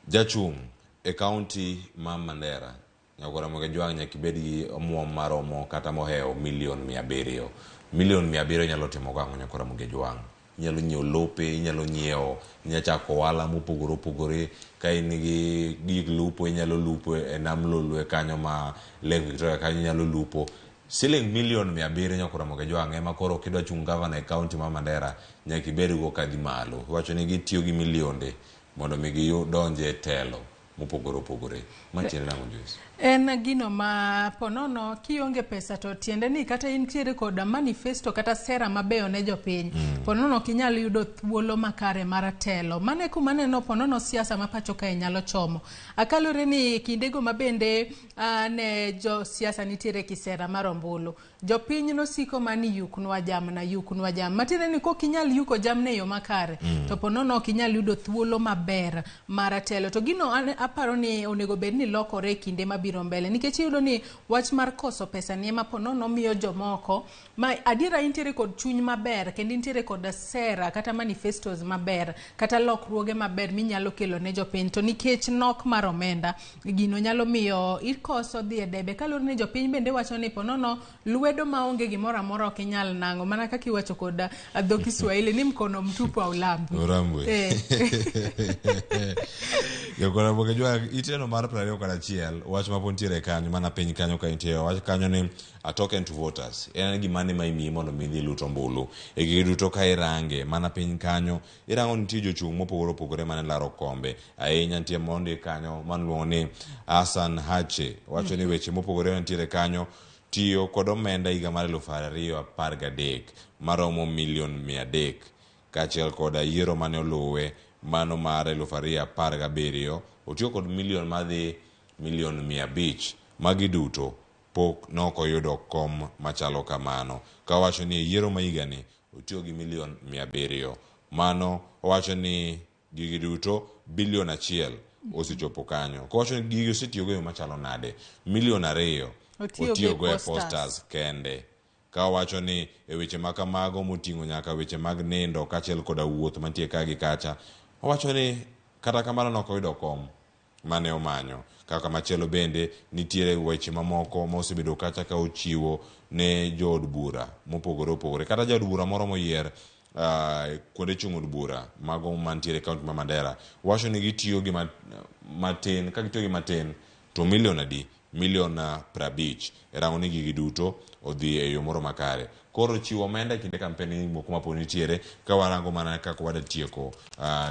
Speaker 8: jachung' e kaunti ma Mandera Nyakoro Moge Jwang' nyaka ibed gi omuom maromo kata mohewo milion 700. Milion 700 inyalo timo go ang'o Nyakoro Moge Jwang'? Inyalo nyiewo lope, inyalo nyiewo, inyalo chako ohala mopogore opogore. Ka in gi gik lupo inyalo lupo e nam Lolwe kanyo ma Lake Victoria kanyo inyalo lupo. Siling milion 700 Nyakoro Moge Jwang' ema koro kidwa chung' gavana e kaunti ma Mandera nyaka ibed go kadhi malo. Iwacho ni gitiyo gi milionde mondo mi gidonje e telo mopogore opogore. Ma tiende nang'o Joyce?
Speaker 1: En gino ma ponono kionge pesa to tiende ni kata intiere kod manifesto kata sera mabeyo ne jopiny. Ponono ok inyal yudo thuolo makare mar telo. Mano e kuma aneno ponono siasa ma pacho kae nyalo chomo. Kaluwore ni kindego ma bende ne josiasa nitiere kisera mar ombulu. Jopiny nosiko mani yuknwa jamna, yuknwa jamna. Matiende ni kok inyal yuko jamna e yo makare, to ponono ok inyal yudo thuolo maber mar telo. To gino aparo ni onego bed ni lokore e kinde mabiro mbele. Nikech iyudo ni wach mar koso pesa ni ema ponono miyo jomoko ma adiera intiere kod chuny maber kendo intiere kod sera kata manifestos maber kata lokruoge maber minyalo kelo ne jopiny. To nikech nok mar omenda, gino nyalo miyo ikoso dhi e debe. Kaluwore ni jopiny bende wacho ni ponono lwedo maonge gimoro amora ok inyal nang'o. Mana kaka iwacho kod dho Kiswahili ni mkono mtupu haulambwi.
Speaker 8: Orambwe. Jokora Moge Jwang' iteno mar 21 wach ma pod nitiere kanyo mana piny kanyo ka intie wach kanyo ni a token to voters en gima ne ma imiyi mondo mi idhi ilut ombulu e gigi duto ka irange mana piny kanyo irango nitie jochung' mopogore opogore mane laro kombe ahinya nitie mondi kanyo maluongo ni Hassan Hache wacho ni weche mopogore mantiere kanyo tiyo kod omenda higa mar 2013 maromo milion 300 kaachiel koda yiero mane oluwe mano mar 2017 otiyo kod milion madhi milion 500 magi duto pok nokoyudo kom machalo kamano ka owacho ni e yiero ma higani otiyo gi milion 700 mano owacho ni gigi duto bilion 1 osechopo kanyo kowacho ni gigi osetiyogo e yo machalo nade milion 2 otiyogo e posters kende ka owacho ni e weche ma kamago moting'o nyaka weche mag nindo kaachiel koda wuoth mantie ka gi kacha owacho ni kata kamano nokoyudo kom mane omanyo. Kaka machielo bende nitiere weche mamoko ma osebedo kacha ka ochiwo ne jood bura mopogore opogore kata jaod bura moro moyier kuonde chung' od bura mago mantiere e kaunti ma Mandera wacho ni gitiyo gi matin ka gitiyo gi matin to milion adi milion 50 e rango ni gigi duto odhi e yo moro makare. Koro chiwo omenda e kinde kampen ni moko ma pod nitiere ka warango mana kaka wada tieko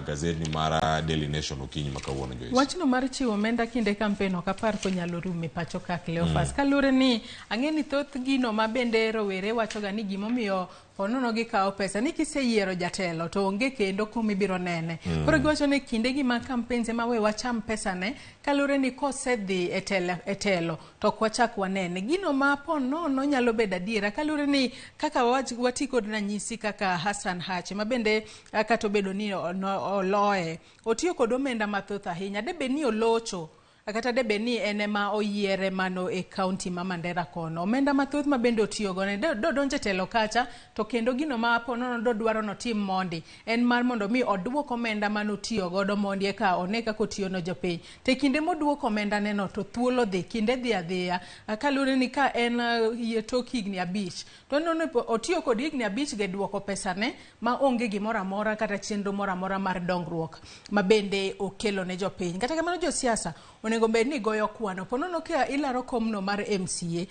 Speaker 8: gazetni mar Daily Nation okinyi ma kawuono Joyce.
Speaker 1: Wachno mar chiwo omenda kinde kampen ok apar konyalo rumo e pacho ka Cleophas. Kaluwore ni ang'e ni thoth gino ma bende rowere wachoga ni gimomiyo ponono gikawo pesa ni kiseyiero jatelo to onge kendo kuma ibiro nene. Koro giwacho ni kinde gi mag campaigns ema we wacham pesa ne kaluwore ni kosedhi e telo to ok wachak wanene. Gino ma ponono nyalo bedo adiera kaluwore ni kaka wati kod ranyisi kaka Hassan Hache ma bende kata obedo ni oloye otiyo kod omenda mathoth ahinya de bed ni olocho. Kata de bed ni en ema oyiere mano e kaunti ma Mandera kono. Omenda mathoth ma bende otiyogo ne dodonjo e telo kacha to kendo gino ma po nono dodwaro notim mondi en mar mondo mi oduok omenda mane otiyo godo mondi eka one kaka otiyo ne jopiny. To e kinde moduoko omenda neno to thuolo dhi, kinde dhi adhiya. Kaluwore ni ka en yie tok higni 5 to oneno ni otiyo kod higni 5 go e duoko pesane ma onge gimoro amora kata chenro moro amora mar dongruok ma bende okelo ne jopiny. Kata kamano josiasa onego bed ni goyo kwano. Po nono ka ilaro komno mar MCA,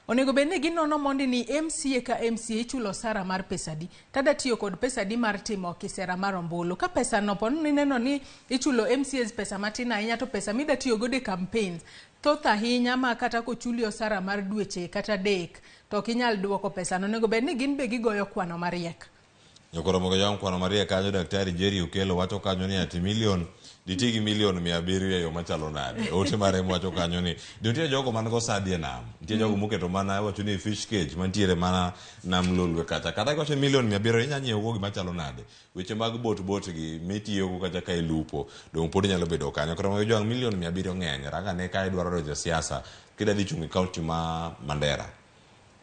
Speaker 1: onego bed ni ginono mondi ni MCA ka MCA ichulo osara mar pesadi, tada tiyo kod pesadi mar timo kisera mar ombulu. Ka pesa no po nono ineno ni ichulo MCAs pesa matin ahinya to pesa mida tiyo godo e campaigns thoth ahinya ma kata kochuli osara mar dweche kata 3 to ok inyal duoko pesano. Onego bed ni gin be gigoyo kwano mariek.
Speaker 8: Nyokoro Jwang' kwano mariek kanyo. Daktari Jerry Okello wacho kanyo ni ati milion diti gi milion 700 e yo machalo nade. Ote mare wacho kanyo ni nitie jogo man go sadi e nam, nitie jogo moketo mana wacho ni fish cage mantiere mana nam Lolwe kacha. Kata kiwacho milion 700 inyalo nyiewo go gima chalo nade. Weche mag bot bot gi mitiyogo kacha ka ilupo dong pod nyalo bedo kanyo. Koro Jwang' milion 700 ng'eny. Ranga ne ka idwaro donjo siasa kida dhi chung' e kaunti ma Mandera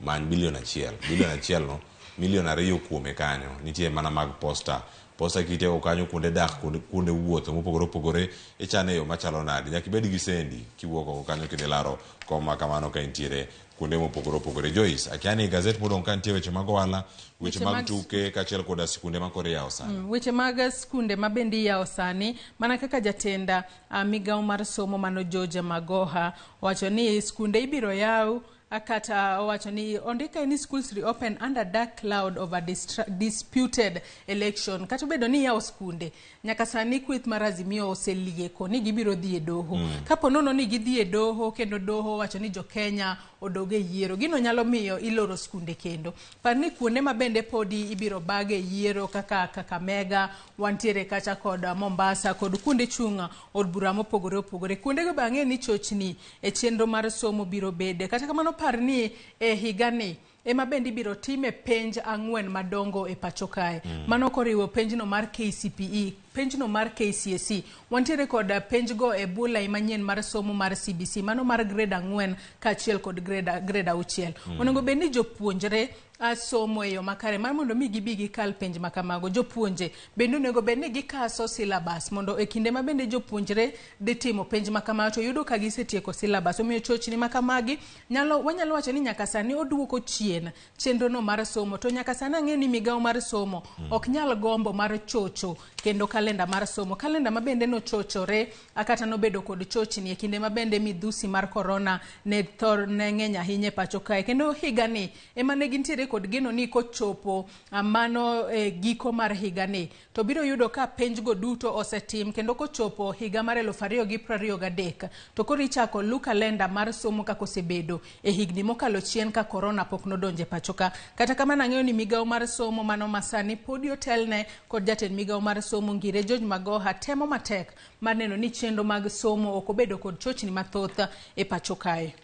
Speaker 8: many bilion 1. Bilion 1 no milion 2 kuome kanyo nitie mana mag posta. Posta kitieko kanyo kuonde dak, kuonde wuotho mopogore opogore ichane yo machalo nade. Nyaka ibed gi sendi kiwuok oko kanyo kidhi laro kom ma kamano ka intiere kuonde mopogore opogore. Joyce, akia ni gazet modong' ka nitie weche mag ohala, weche mag tuke kaachiel koda sikunde ma koro iyawo sani.
Speaker 1: Weche mag skunde ma bende iyawo sani, mana kaka jatenda migawo mar somo mano George Magoha owacho ni skunde ibiro yaw kata owacho ni ondike ni schools reopen under dark cloud of a disputed election. Kata obedo ni iyawo skunde, nyaka sani kweth mar Azimio oselieko ni gibiro dhi e doho. Kapo nono ni gidhi e doho kendo doho owacho ni jo-Kenya odog e yiero, gino nyalo miyo iloro skunde kendo. Par ni kuonde ma bende podi ibiro bag e yiero kaka Kakamega, wantiere kacha kod Mombasa kod kuonde chung' od bura mopogore opogore. Kuondego be ang'e ni chochni e chenro mar somo biro bede. Kata kamano par ni e higani ema bende ibiro time penj 4 madongo e pacho kae. Mano koriwo penjno mar KCPE, penjno mar KCSE. Wantiere kod penjgo e bulai manyien mar somo mar CBC, mano mar grade 4 kaachiel kod grade 6. Onego bed ni jopuonjre somo e yo makare mar mondo mi gibi gikal penj ma kamago. Jopuonje bende onego bed ni gikaso syllabus mondo e kinde ma bende jopuonjre dhi timo penj ma kamago to yudo ka gisetieko syllabus. Omiyo chochni ma kamagi wanyalo wacho ni nyaka sani oduoko chien chenrono mar somo. To nyaka sani ang'eyo ni migawo mar somo ok nyal gombo mar chocho kendo kalenda mar somo. Kalenda ma bende nochochore kata nobedo kod chochni e kinde ma bende midhusi mar corona ne ng'eny ahinya e pacho kae. Kendo higani ema ne gintiere kod geno ni kochopo mano giko mar higani to biro yudo ka penjgo duto osetim kendo kochopo higa mar 2023 to koro ichako lu kalenda mar somo kaka osebedo e higni mokalo chien ka corona pok nodonjo e pacho ka. Kata kamano ang'eyo ni migawo mar somo mano masani podi otelne kod jatend migawo mar somo Ngire George Magoha temo matek mar neno ni chenro mag somo ok obedo kod chochni mathoth e pacho kae.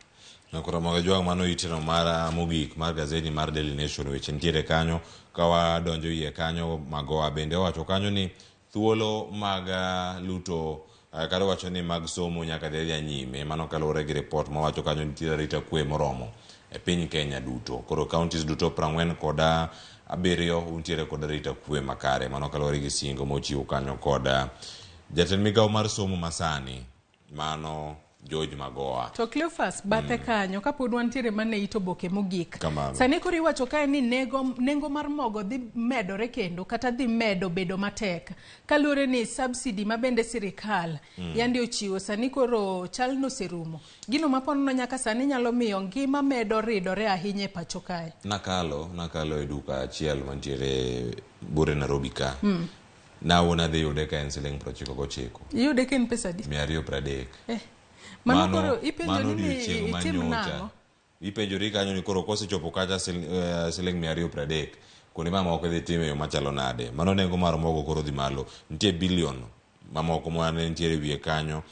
Speaker 8: Koro Ramogi Jwang' mano iteno mar mogik mar gazeti mar Daily Nation. Weche nitiere kanyo ka wadonjo iye kanyo. Magoha bende owacho kanyo ni thuolo mag luto kata owacho ni mag somo nyaka dhi nyime. Mano kaluwore gi report mawacho kanyo nitiere arita kwe moromo e piny Kenya duto. Koro counties duto 47 untiere kod arita kwe makare. Mano kaluwore gi singo mochiw kanyo kod jatend migawo mar somo masani mano George Magoha.
Speaker 1: To Cleophas bathe kanyo kapod wantiere mane ito boke mogik. Sani koro iwacho kae ni nengo mar mogo dhi medore kendo kata dhi medo bedo matek kaluwore ni subsidy ma bende sirikal yandi ochiwo sani koro chal noserumo. Gino maponono nyaka sani nyalo miyo ngima medo ridore ahinya e pacho kae.
Speaker 8: Nakalo e duka achiel mantiere bure Nairobi ka. Nawuon adhi yude ka en siling 99.
Speaker 1: Iyude ka en pesa adi?
Speaker 8: 230.
Speaker 1: Mano koro ipenjo ni itim nang'o?
Speaker 8: Ipenjori kanyo ni koro kosechopo kacha siling 230 kuonde mamoko idhi time yo machalo nade. Mano nengo mar mogo koro dhi malo. Nitie bilion mamoko mane nitiere wiye kanyo.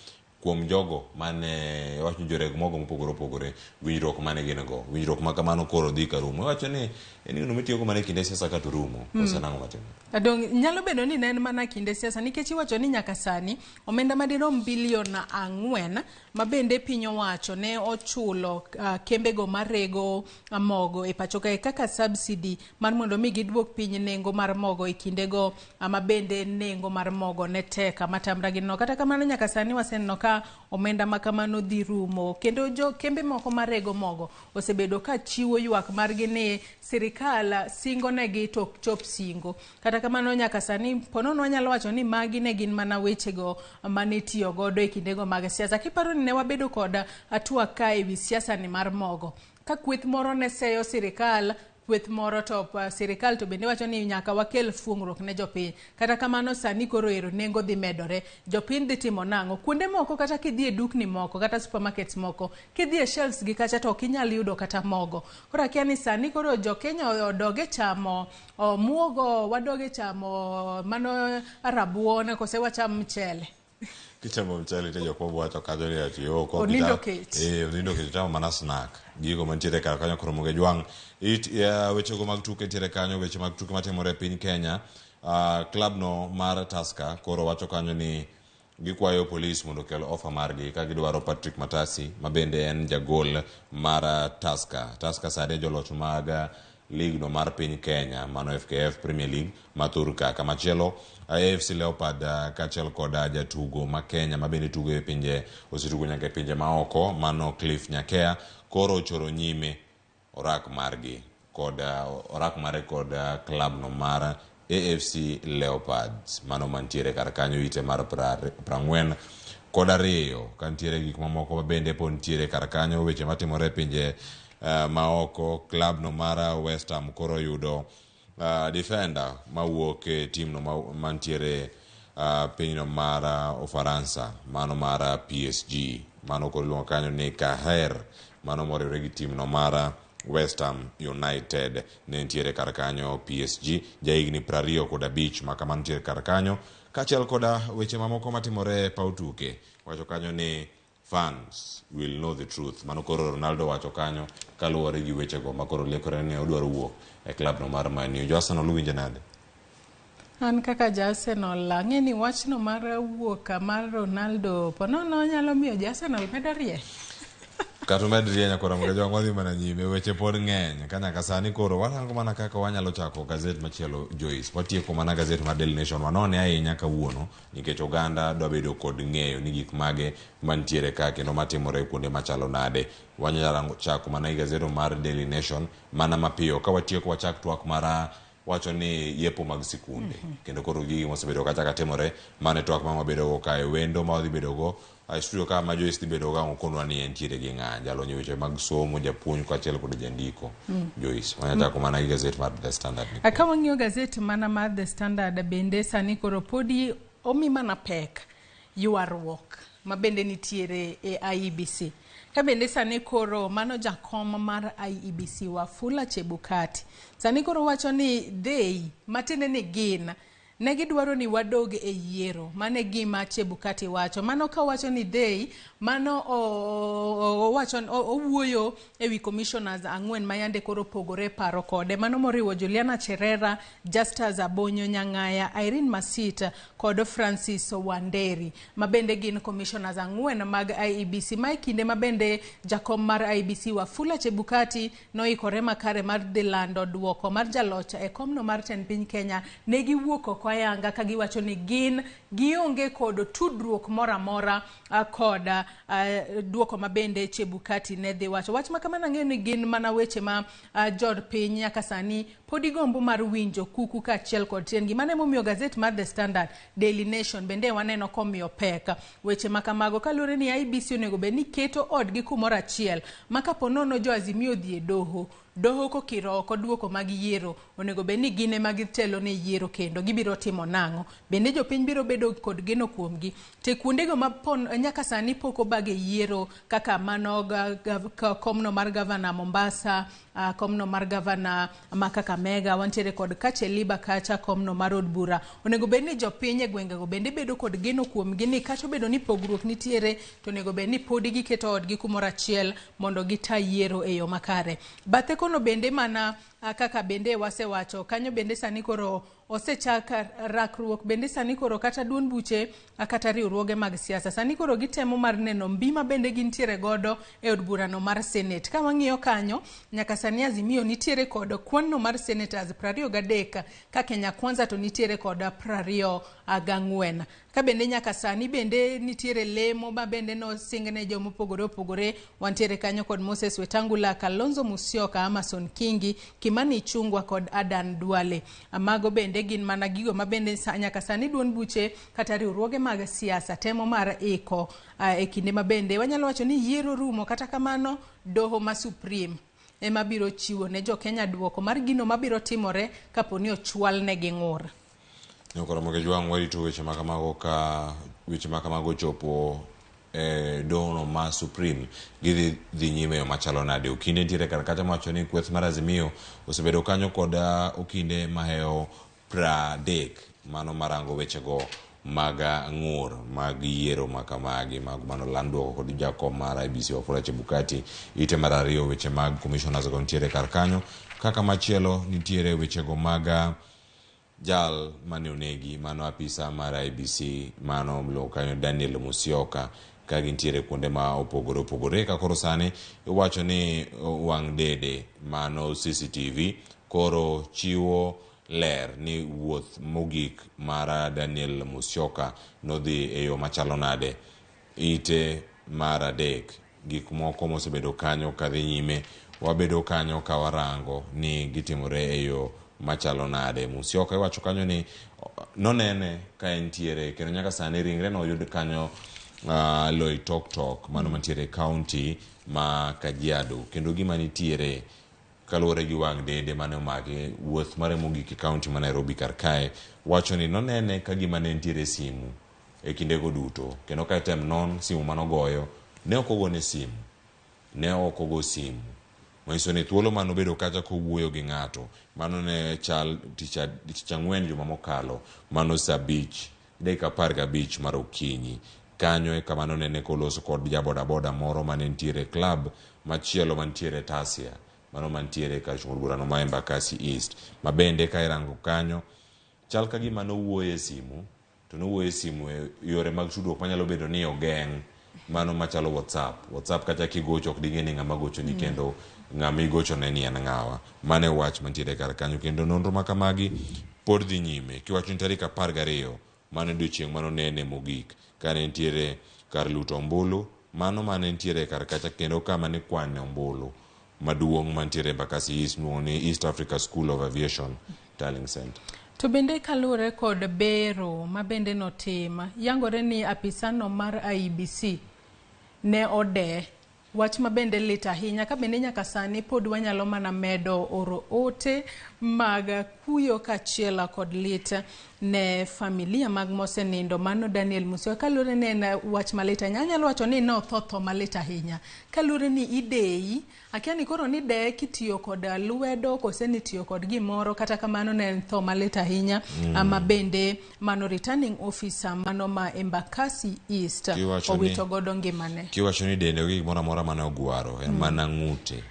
Speaker 8: Kuom jogo mane iwacho ni joreg mogo mopogore opogore, winjruok mane gin go, winjruok ma kamano koro dhi ka rumo. Iwacho ni en gino mitiyogo mana e kinde siasa ka to rumo, koso nang'o matimore?
Speaker 1: Dong' nyalo bedo ni ne en mana kinde siasa nikech iwacho ni nyaka sani omenda madirom bilion 4 ma bende piny owacho ne ochulo kembego marego mogo e pacho kae kaka subsidy mar mondo mi giduok piny nengo mar mogo e kindego ma bende nengo mar mogo ne tek matamra gi no. Kata kamano nyaka sani waseneno ka omenda ma kamano dhi rumo kendo jo kembe moko marego mogo osebedo ka chiwo ywak margi ni sirikal singo negi to ok chop singo. Kata kamano nyaka sani ponono wanyalo wacho ni magi ne gin mana wechego mane itiyo godo e kindego mag siasa. Kiparo ni ne wabedo kod twak ka ewi siasa ni mar mogo. Ka kweth moro ne seyo sirikal, kweth moro to sirikal to bende wacho ni nyaka wakel fuong'ruok ne jopiny. Kata kamano sani koro ero nengo dhi medore. Jopiny dhi timo nang'o? Kuonde moko kata kidhi e dukni moko kata supermarkets moko, kidhi e shelves gi kacha to ok inyal yudo kata mogo. Koro akia ni sani koro jo Kenya odog e chamo muogo, wadog e chamo mano rabuon kose wacham mchele.
Speaker 8: Kichamo mchele to jok moko wacho kanyo ni ati oh, kok
Speaker 1: Onindo kech.
Speaker 8: Onindo kech chamo mana snack. Gigo mantiere kar kanyo koro moge jwang'. Wechego mag tuke nitiere kanyo, weche mag tuke matimore e piny Kenya. Club no mar Tusker koro wacho kanyo ni gikwayo polis mondo okel ofa margi ka gidwaro Patrick Matasi ma bende en jagol mar Tusker. Tusker sani e joloch mag lig no mar piny Kenya, mano FKF Premier League ma thurka. Kamachielo, AFC Leopard kaachiel kod jatugo ma Kenya ma bende tugo e pinje, osetugo nyaka e pinje maoko, mano Cliff Nyakea, koro ochoro nyime orak margi kod orak mare kod klab no mar AFC Leopards, mano mantiere kar kanyo ite mar 42. Ka nitiere gik mamoko ma bende pod nitiere kar kanyo, weche matimore e pinje maoko, klab no mar West Ham koro yudo defender mawuok e team no mantiere pinyno mar Ufaransa, mano mar PSG, mano koro iluongo kanyo ni Kaher, mano moriwore gi team no mar West Ham United. Ne nitiere kar kanyo PSG, jahigni 25 ma kamano nitiere kar kanyo, kaachiel koda weche mamoko matimore e paw tuke. Wacho kanyo ni fans will know the truth. Mano koro Ronaldo wacho kanyo kaluwore gi wechego ma koro lekore ni odwaro wuok e klab no mar Man U. Jo Arsenal uwinjo nade?
Speaker 1: An kaka ja Arsenal ang'e ni wachno mar wuok mar Ronaldo ponono nyalo miyo ja Arsenal medo rieny.
Speaker 8: Kata omed rieny akora mondo jowang' wadhi mana nyime, weche pod ng'eny. Ka nyaka sani koro warango mana kaka wanyalo chako gazet machielo Joyce. Watieko mana gazet mar Daily Nation. Wanone ahinya kawuono nikech oganda dwa bedo kod ng'eyo ni gik mage mantiere ka kendo matimore kuonde machalo nade. Wanyalo chako mana gi gazeto mar Daily Nation mana mapiyo. Ka watieko wachak twak mar wacho ni yepo mag sikunde. Kendo koro gigi mosebedo kachaka timore, mano e twak ma wabedo go kae. Wendo ma wadhi bedo go e studio ka ma Joyce dhi bedo go ang' okonwa ni entiere gi ng'a, jalony e weche mag somo, japuonj kaachiel kod jandiko. Joyce, wanyalo chako mana gi gazet mar The Standard ni.
Speaker 1: Ka wang'iyo gazet mana mar The Standard bende sani koro podi omi mana pek ywaruok ma bende nitiere e IEBC. Ka bende sani koro mano jakom mar IEBC Wafula Chebukati sani koro wacho ni they, matiende ni gin, ne gidwaro ni wadog e yiero. Mano e gima Chebukati wacho. Mano ka wacho ni they, mano owuoyo e wi commissioners 4 ma yande koro opogore paro kode. Mano moriwo Juliana Cherera, Justus Abonyo Nyang'aya, Irene Masit kod Francis Wanderi, ma bende gin commissioners 4 mag IEBC. Ma e kinde ma bende jakom mar IEBC Wafula Chebukati noikore makare mar dhi lando duoko mar jaloch e komno mar tend piny Kenya. Ne giwuok oko ayanga ka giwacho ni gin gionge kod tudruok moro amora kod duoko ma bende Chebukati ne dhi wacho. Wach ma kamano ang'eyo ni gin mana weche ma jod piny nyaka sani pod igombo mar winjo kuku kaachiel kod tiendgi. Mano emomiyo gazet mar The Standard, Daily Nation bende waneno komiyo pek weche ma kamago kaluwore ni IEBC onego bed ni keto odgi kumoro achiel ma kapo nono jo Azimio odhi e doho Doho kokiro oko duoko mag yiero, onego bed ni gin ema gitelo ne yiero kendo gibiro timo nang'o? Bende jopiny biro bedo kod geno kuomgi? Te kuondego ma nyaka sani pok obage yiero kaka mano komno mar gavana Mombasa, komno mar gavana ma Kakamega, wantiere kod Kacheliba kacha komno mar od bura. Onego bed ni jopiny e gwengego bende bedo kod geno kuomgi ni kata obedo ni pogruok nitiere, to onego bed ni podi giketo odgi kumoro achiel mondo gita yiero e yo makare. Bathe kono bende mana kaka bende wasewacho kanyo bende sani koro osechak rakruok bende sani koro kata duond buche kata riwruoge mag siasa sani koro gitemo mar neno mbi ma bende gintiere godo e od burano mar Senate. Ka wang'iyo kanyo nyaka sani Azimio nitiere kod kwan no mar senators 23 ka Kenya Kwanza to nitiere kod 24. Ka bende nyaka sani bende nitiere lemo ma bende nosingne jomopogore opogore. Wantiere kanyo kod Moses Wetangula, Kalonzo Musyoka, Amason Kingi, Kimani Ichung'wa kod Adan Duale. Mago bende gin mana gigo ma bende nyaka sani duond buche kata riwruoge mag siasa temo mar iko e kinde ma bende wanyalo wacho ni yiero rumo. Kata kamano doho ma Supreme ema biro chiwo ne jo Kenya duoko mar gino mabiro timore kapo ni ochwalnegi ng'ur.
Speaker 8: Nyakoromo Kejwang' warito weche makamago ka weche makamago chopo e dohono ma Supreme gidhi dhi nyime yo machalo nade. Okinde nitiere kar kacha mawacho ni kweth mar Azimio osebedo kanyo kod okinde mahewo 30 mano marango wechego mag ng'ur mag yiero makamagi mag mano land duoko kod jakom mar IEBC Wafula Chebukati. Ite mar ariyo weche mag commissioners go nitiere kar kanyo. Kaka machielo nitiere wechego mag jal mane onegi mano apisa mar IEBC mano miluongo kanyo Daniel Musyoka ka gintiere kuonde ma opogore opogore. Ka koro sani iwacho ni wang' dede mano CCTV koro chiwo ler ni wuoth mogik mar Daniel Musyoka nodhi e yo machalo nade. Ite mar adek gik moko mosebedo kanyo kadhi nyime wabedo kanyo ka warango ni gitimore e yo machalo nade. Musyoka iwacho kanyo ni nonene ka entiere kendo nyaka sani ringre no oyud kanyo Loitoktok mano mantiere e county ma Kajiado. Kendo gima nitiere kaluwore gi wang' dede mane omake wuoth mare mogik e county ma Nairobi kar kae wacho ni nonene ka gima ne nitiere simu e kindego duto kendo ka item non simu manogoyo ne ok ogone simu, ne ok ogo simu manyiso ni thuolo manobedo kacha kowuoyo gi ng'ato mano ne chal tich ang'wen juma mokalo mano saa 5:15 mar okinyi. Kanyo e kama nonene koloso kod jabodaboda moro mane nitiere e club machielo mantiere Tasia mano mantiere kar chung' od burano ma Embakasi East ma bende ka irango kanyo chal ka gima nowuoyo e simu to nowuoyo e simu e yore mag tudruok manyalo bedo ni ogeng' mano machalo WhatsApp kacha kigocho ok ding'e ni ng'ama gochoni kendo ng'ama igochone ni en ng'awa. Mano e wach mantiere kar kanyo kendo nonro makamagi pod dhi nyime. Kiwacho ni tarik 12 mano odiochieng' manonene mogik kane nitiere kar luto ombulu mano mane nitiere kar kacha kendo kama nikwane ombulu maduong' mantiere Embakasi East miluongo ni East Africa School of Aviation Tallying Center.
Speaker 1: To bende kaluwore kod bero ma bende notim, yangore ni apisano mar IEBC ne ode. Wach ma bende lit ahinya ka bende nyaka sani pod wanyalo mana medo oro ote mag kuyo kaachiel kod lit ne familia mag mosenindo mano Daniel Musyoka. Kaluwore ni en wach malit ahinya, anyalo wacho ni notho tho malit ahinya. Kaluwore ni ideyi, akia ni koro nideye kitiyo kod lwedo kose nitiyo kod gimoro, kata kamano ne en tho malit ahinya ma bende mano returning officer mano ma Embakasi East owito godo ngimane.
Speaker 8: Kiwacho ni dende onge gimoro amora mane ogwaro, en mana ng'ute.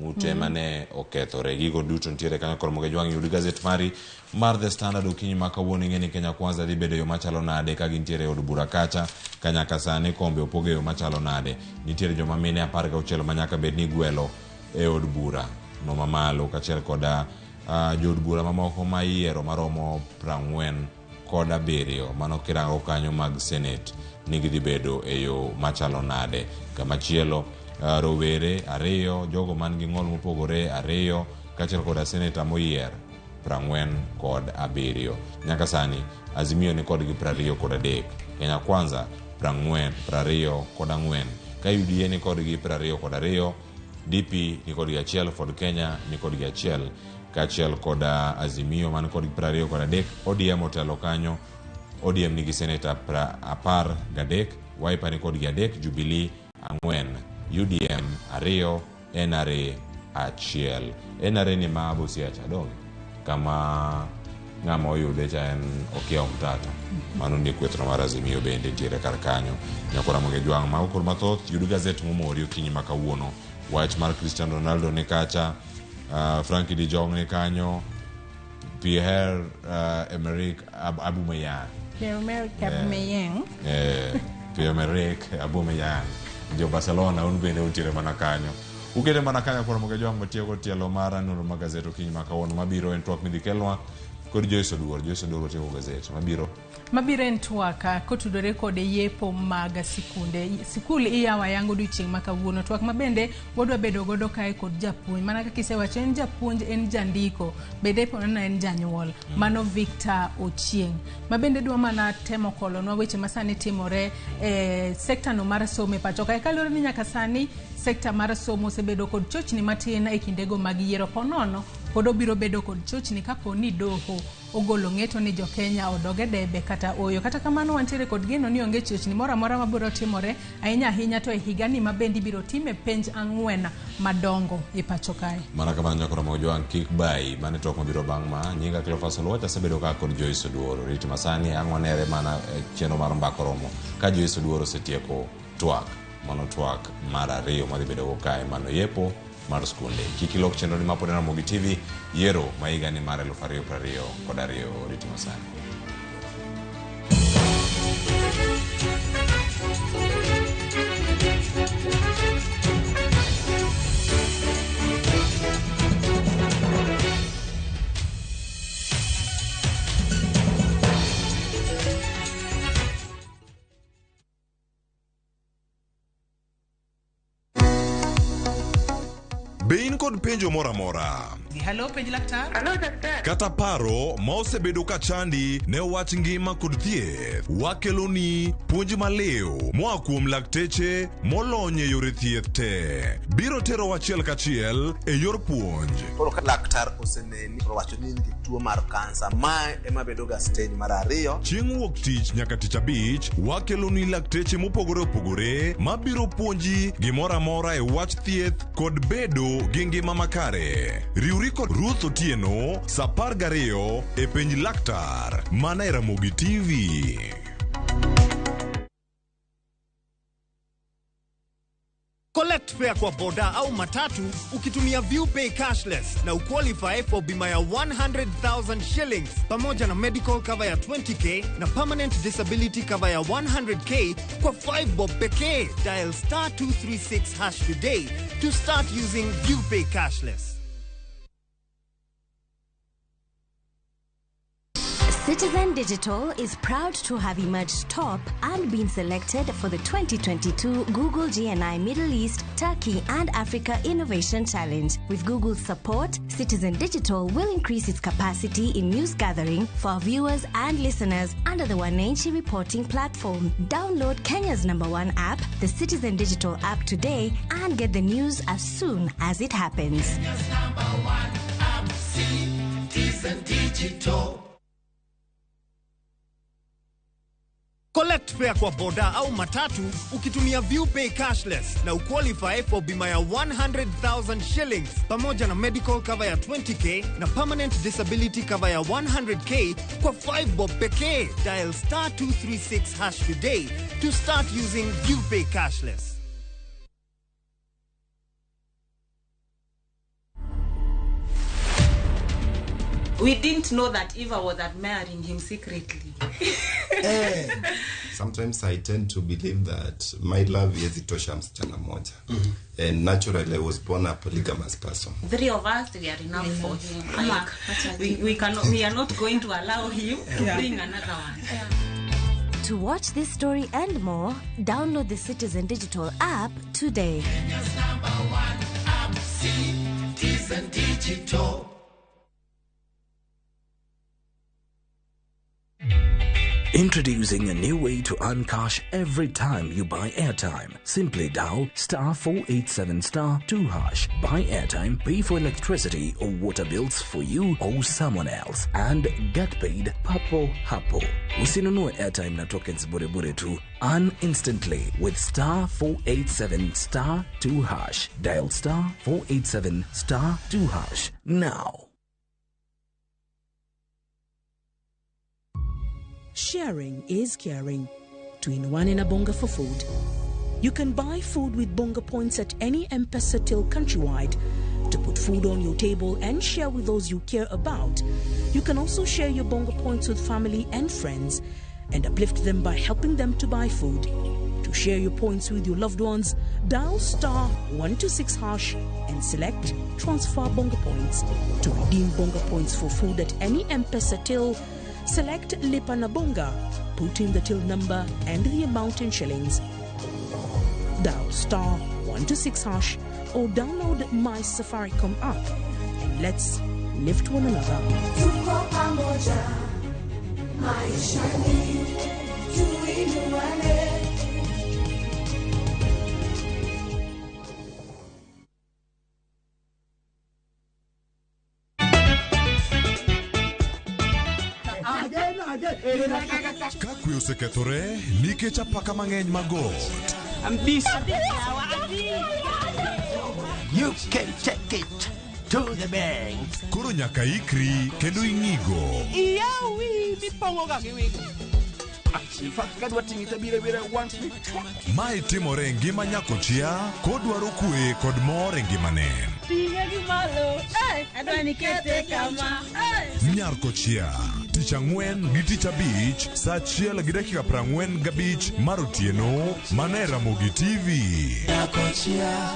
Speaker 8: Ng'ute mane okethore. Gigo duto nitiere kanyo koro mondo Kejwang' yud gazet mari mar The Standard okinyi ma kawuono. Ing'e ni Kenya Kwanza dhi bedo yo machalo nade ka gintiere e od bura kacha ka nyaka sani kombe opog e yo machalo nade. Nitiere joma mine 16 ma nyaka bed ni igwelo e od bura no mamalo kaachiel koda jood bura mamoko ma iyiero maromo 47 mano kirango kanyo mag Senate ni gidhi bedo e yo machalo nade. Kamachielo rowere 2, jogo man gi ng'ol mopogore 2 kaachiel koda seneta moyier 47. Nyaka sani Azimio ni kodgi 23, Kenya Kwanza 44, ka UDA ni kodgi 22. DP ni kod gi achiel, Ford Kenya ni kod gi achiel, kaachiel kod Azimio man kod 23. ODM otelo kanyo, ODM nigi seneta 13, Wiper ni kod gi 3, Jubilee 4, UDM 2, NRA 1. NRA ni ma Busia cha donge? Kama ng'ama oyude cha en Okiya Omtata. Mano ni kwethno mar Azimio bende nitiere kar kanyo. Nyakora Ramogi Jwang' mago kod mathoth yud gazet momori okinyi ma kawuono. Wach mar Cristiano Ronaldo ni kacha, Frankie de Jong ni kanyo, Pierre Emerick Aubameyang.
Speaker 1: Pierre-Emerick Aubameyang.
Speaker 8: Pierre-Emerick Aubameyang. Jo Barcelona un bende untiere mana kanyo. Ukete mana kanyo koro Ramogi Jwang' matieko tielo mar nonro mag gazet okinyi ma kawuono mabiro en twak midhi kelnwa kod Joyce Oduor. Joyce Oduor otieko gazet mabiro.
Speaker 1: Mabiro en twak kotudore kod yepo mag sikunde. Sikul iyawo ayanga odiochieng' ma kawuono. Twak ma bende wadwa bedo godo kae kod japuonj. Mana kaka isewacho, en japuonj, en jandiko, bende iponeno en janyuol. Mano Victor Ochieng'. Ma bende dwa mana temo kolonwa weche ma sani timore e sekta no mar somo e pacho kae. Kaluwore ni nyaka sani sekta mar somo osebedo kod chochni matin e kindego mag yiero. Ponono pod obiro bedo kod chochni kapo ni doho ogolo ng'eto ni jokenya odog e debe kata oyo. Kata kamano wantiere kod geno ni onge chochni moro amora mabiro timore ahinya ahinya to e higani ma bende ibiro time penj 4 madongo e pacho kae.
Speaker 8: Mana kamano nyakora Ramogi Jwang' kik bayi mane twak mabiro bang' ma nyinga Cleophas Oluoch asebedo ka kod Joyce Oduor. Rit masani ang' wanere mana e chenro mar mbaka oromo ka Joyce Oduor osetieko twak. Mano twak mar 2 madhi bedo go kae mano yepo mar skunde. Kik ilok chenro ni mapod en Ramogi TV, yiero ma higa ni mar 2022 rit masani.
Speaker 19: Be in kod penjo moro amora?
Speaker 1: Hello, penj laktar.
Speaker 9: Hello, daktari.
Speaker 19: Kata paro ma osebedo ka chandi ne wach ngima kod thieth, wakeloni puonj maliw moa kuom lakteche molony e yore thieth te. Biro tero achiel kachiel e yor puonj.
Speaker 10: Koro ka laktar oseneni to owacho ni in gi tuo mar kansa, mae ema bedo ga stage mar 2.
Speaker 19: Chieng' wuok tich nyaka tich abich, wakeloni lakteche mopogore opogore mabiro puonji gimoro amora e wach thieth kod bedo gi ngima makare. Riwri kod Ruth Otieno saa 12 e penj laktar mana e Ramogi TV.
Speaker 11: Collect fare kwa boda au matatu ukitumia ViewPay cashless na uqualify for bima ya 100,000 shillings pamoja na medical cover ya 20k na permanent disability cover ya 100k kwa 5 bob pekee. Dial star 236 hash today to start using ViewPay cashless.
Speaker 22: Citizen Digital is proud to have emerged top and been selected for the 2022 Google GNI Middle East, Turkey and Africa Innovation Challenge. With Google's support, Citizen Digital will increase its capacity in news gathering for our viewers and listeners under the Wananchi reporting platform. Download Kenya's #1 app, the Citizen Digital app today, and get the news as soon as it happens.
Speaker 23: Kenya's #1 app, Citizen Digital.
Speaker 11: Collect fare kwa boda au matatu ukitumia ViewPay cashless na uqualify for bima ya 100,000 shillings pamoja na medical cover ya 20k na permanent disability cover ya 100k kwa 5 bob pekee. Dial star 236 hash today to start using ViewPay cashless.
Speaker 12: We didn't know that Eva was admiring him secretly.
Speaker 13: Sometimes I tend to believe that my love is itosha msichana moja. And naturally I was born a polygamous person.
Speaker 12: 3 of us, we are enough for him. Like, we cannot, we are not going to allow him to bring another one.
Speaker 22: To watch this story and more, download the Citizen Digital app today.
Speaker 23: Kenya's #1 app, Citizen Digital.
Speaker 29: Introducing a new way to earn cash every time you buy airtime. Simply dial star 487 star 2 hash. Buy airtime, pay for electricity or water bills for you or someone else, and get paid papo hapo. Usinunue airtime na tokens bure bure tu. Earn instantly with star 487 star 2 hash. Dial star 487 star 2 hash now.
Speaker 20: Sharing is caring. Tuinuane na Bonga for food. You can buy food with Bonga points at any M-Pesa till countrywide to put food on your table and share with those you care about. You can also share your Bonga points with family and friends and uplift them by helping them to buy food. To share your points with your loved ones, dial star 126 hash and select Transfer Bonga Points. To redeem Bonga Points for food at any M-Pesa till, select Lipa na Bonga, put in the till number and the amount in shillings. Dial star 126 hash or download My Safaricom app and let's lift one another.
Speaker 23: Tuko pamoja maishani, tuinuane.
Speaker 19: Ka kwe osekethore nikech apaka mang'eny mag ot.
Speaker 5: You can take it to the bank.
Speaker 19: Koro nyaka ikri kendo ing'igo.
Speaker 3: Iyawi mipong'oga gi wigo.
Speaker 5: In fact, kadwa ting'i tabiro biro one week.
Speaker 19: Mae timore e ngima nyakochia kodwaro kwe kod mor e ngimane.
Speaker 3: Ting'e gi malo. Adwa ni kete kama.
Speaker 19: Nyar kochia tich ang'wen gi tich abich saa 1:45 mar otieno mana e Ramogi TV.
Speaker 23: Nyakochia.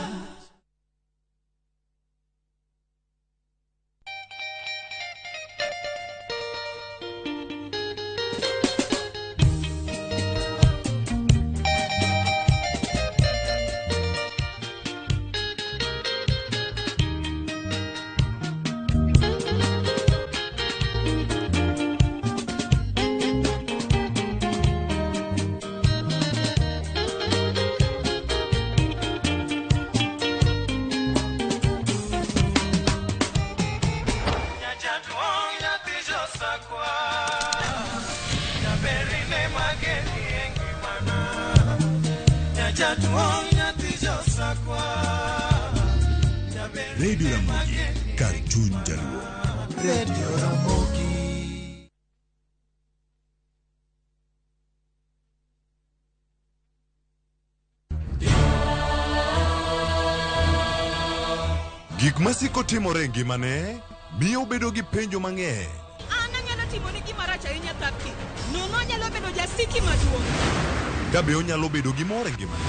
Speaker 19: Radio Ramogi, kar chuny jaluo.
Speaker 5: Radio Ramogi.
Speaker 19: Gik masiko timore e ngimane miyo obedo gi penjo mang'eny.
Speaker 3: An anyalo timoni gima rach ahinya Thapki. Nono anyalo bedo jasiki maduong'.
Speaker 19: Ka be onyalo bedo gi mor e ngimane.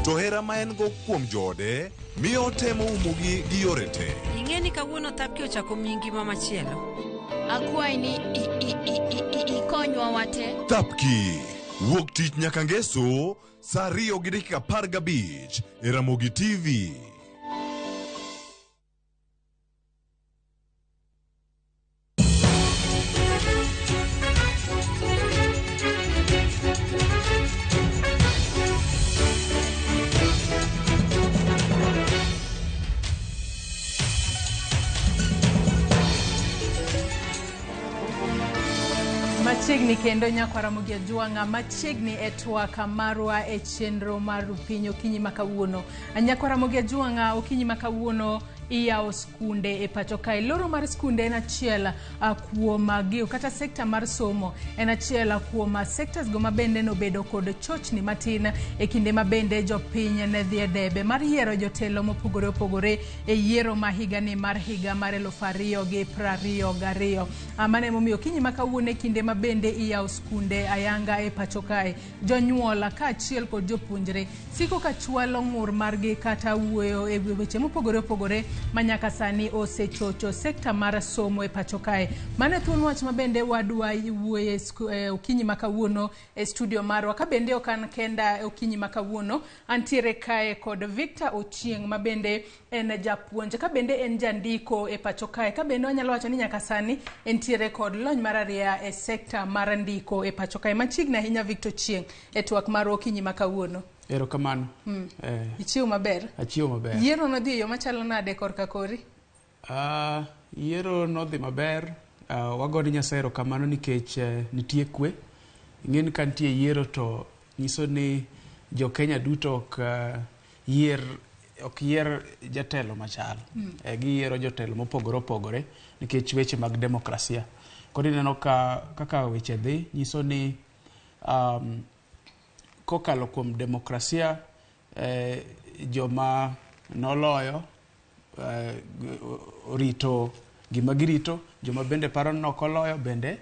Speaker 19: To hera ma en go kuom joode miyo otemo umogi gi yore te.
Speaker 4: Ing'e ni kawuono Thapki ochako miyi ngima machielo.
Speaker 9: Akwayi ni ikonywa wate.
Speaker 19: Thapki wuok tich nyaka ngeso saa 2:15 e Ramogi TV.
Speaker 1: Machiegni kendo nyakwa Ramogi Ajwang'a, machiegni e twak marwa e chenro mar piny okinyi ma kawuono. Nyakwa Ramogi Ajwang'a, okinyi ma kawuono iyawo skunde e pacho kae. Loro mar skunde en achiel kuom gigo kata sekta mar somo en achiel kuom sectors go mabende nobedo kod chochni matin e kinde mabende jopiny ne dhi e debe mar yiero jotelo mopogore opogore e yiero ma higani mar higa mar 2022. Mano emomiyo okinyi ma kawuono e kinde mabende iyawo skunde ayanga e pacho kae, jonyuol kaachiel kod jopuonjre siko ka chwalo ng'ur margi kata wuoyo e weche mopogore opogore ma nyaka sani osechocho sekta mar somo e pacho kae. Mano e thuon wach ma bende wadwa wuoye okinyi ma kawuono e studio marwa. Ka bende ok an kenda e okinyi ma kawuono, antiere kae kod Victor Ochieng' ma bende en japuonj, ka bende en jandiko e pacho kae, ka bende wanyalo wacho ni nyaka sani entiere kod lony mar ariya e sekta mar ndiko e pacho kae. Machiegni ahinya Victor Ochieng' e twak marwa okinyi ma kawuono.
Speaker 2: Erokamano.
Speaker 1: Ichiew maber?
Speaker 2: Achiew maber.
Speaker 1: Yiero nodhi e yo machalo nade korka kori?
Speaker 2: Yiero nodhi maber. Wagone Nyasaye erokamano nikech nitie kwe. Ing'e ni ka nitie yiero to nyiso ni jo Kenya duto ok yier jatelo machal. Giyiero jotelo mopogore opogore nikech weche mag demokrasia. Koro ineno ka kaka weche dhi nyiso ni kokalo kuom demokrasia joma noloyo orito gima girito, joma bende paro ni ok oloyo bende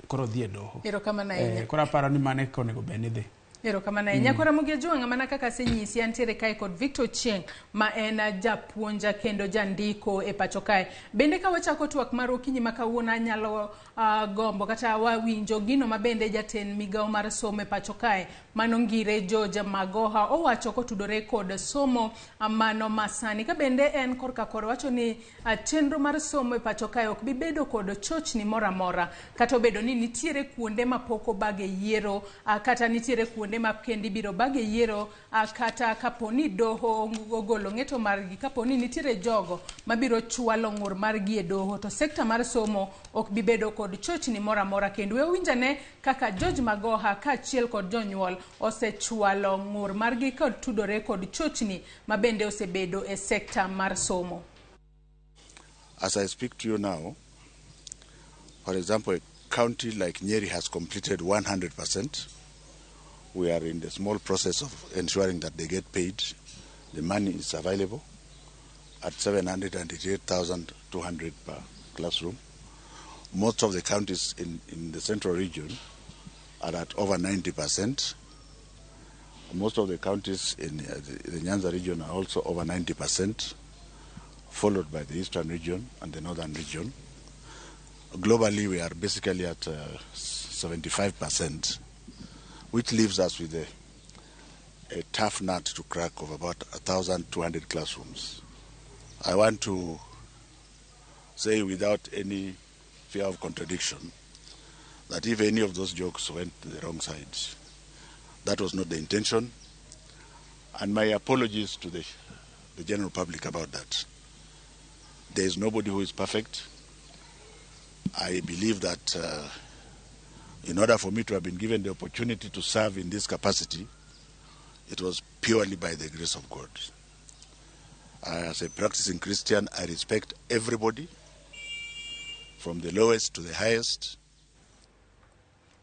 Speaker 2: koro dhi e doho.
Speaker 1: Erokamano ahinya.
Speaker 2: Koro aparo ni mano e kaka onego bed ni dhi.
Speaker 1: Erokamano ahinya. Koro Ramogi Ajwang', mana kaka asenyisi, antiere kae kod Victor Ochieng' ma en japuonja kendo jandiko e pacho kae. Bende ka wachako twak mar okinyi ma kawuono, anyalo gombo kata wawinjo gino ma bende jatend migawo mar somo e pacho kae mano Ngire George Magoha owacho kotudore kod somo mano masani. Ka bende en korka kore wacho ni chenro mar somo e pacho kae ok bi bedo kod chochni moro amora, kata obedo ni nitiere kuonde ma pok obage yiero, kata nitiere kuonde ma kendo ibiro bage yiero, kata kapo ni doho ogolo ng'eto margi, kapo ni nitiere jogo mabiro chwalo ng'ur margi e doho, to sekta mar somo ok bi bedo kod chochni moro amora. Kendo we winjane kaka George Magoha kaachiel kod jonyuol osechwalo ng'ur margi kod tudore kod chochni ma bende osebedo e sekta mar somo.
Speaker 14: As I speak to you now, for example, a county like Nyeri has completed 100%. We are in the small process of ensuring that they get paid. The money is available at 788,200 per classroom. Most of the counties in the central region are at over 90%. Most of the counties in the Nyanza region are also over 90%, followed by the eastern region and the northern region. Globally, we are basically at 75%, which leaves us with a tough nut to crack of about 1,200 classrooms. I want to say without any fear of contradiction that if any of those jokes went to the wrong side, that was not the intention, and my apologies to the general public about that. There is nobody who is perfect. I believe that in order for me to have been given the opportunity to serve in this capacity, it was purely by the grace of God. As a practicing Christian, I respect everybody, from the lowest to the highest.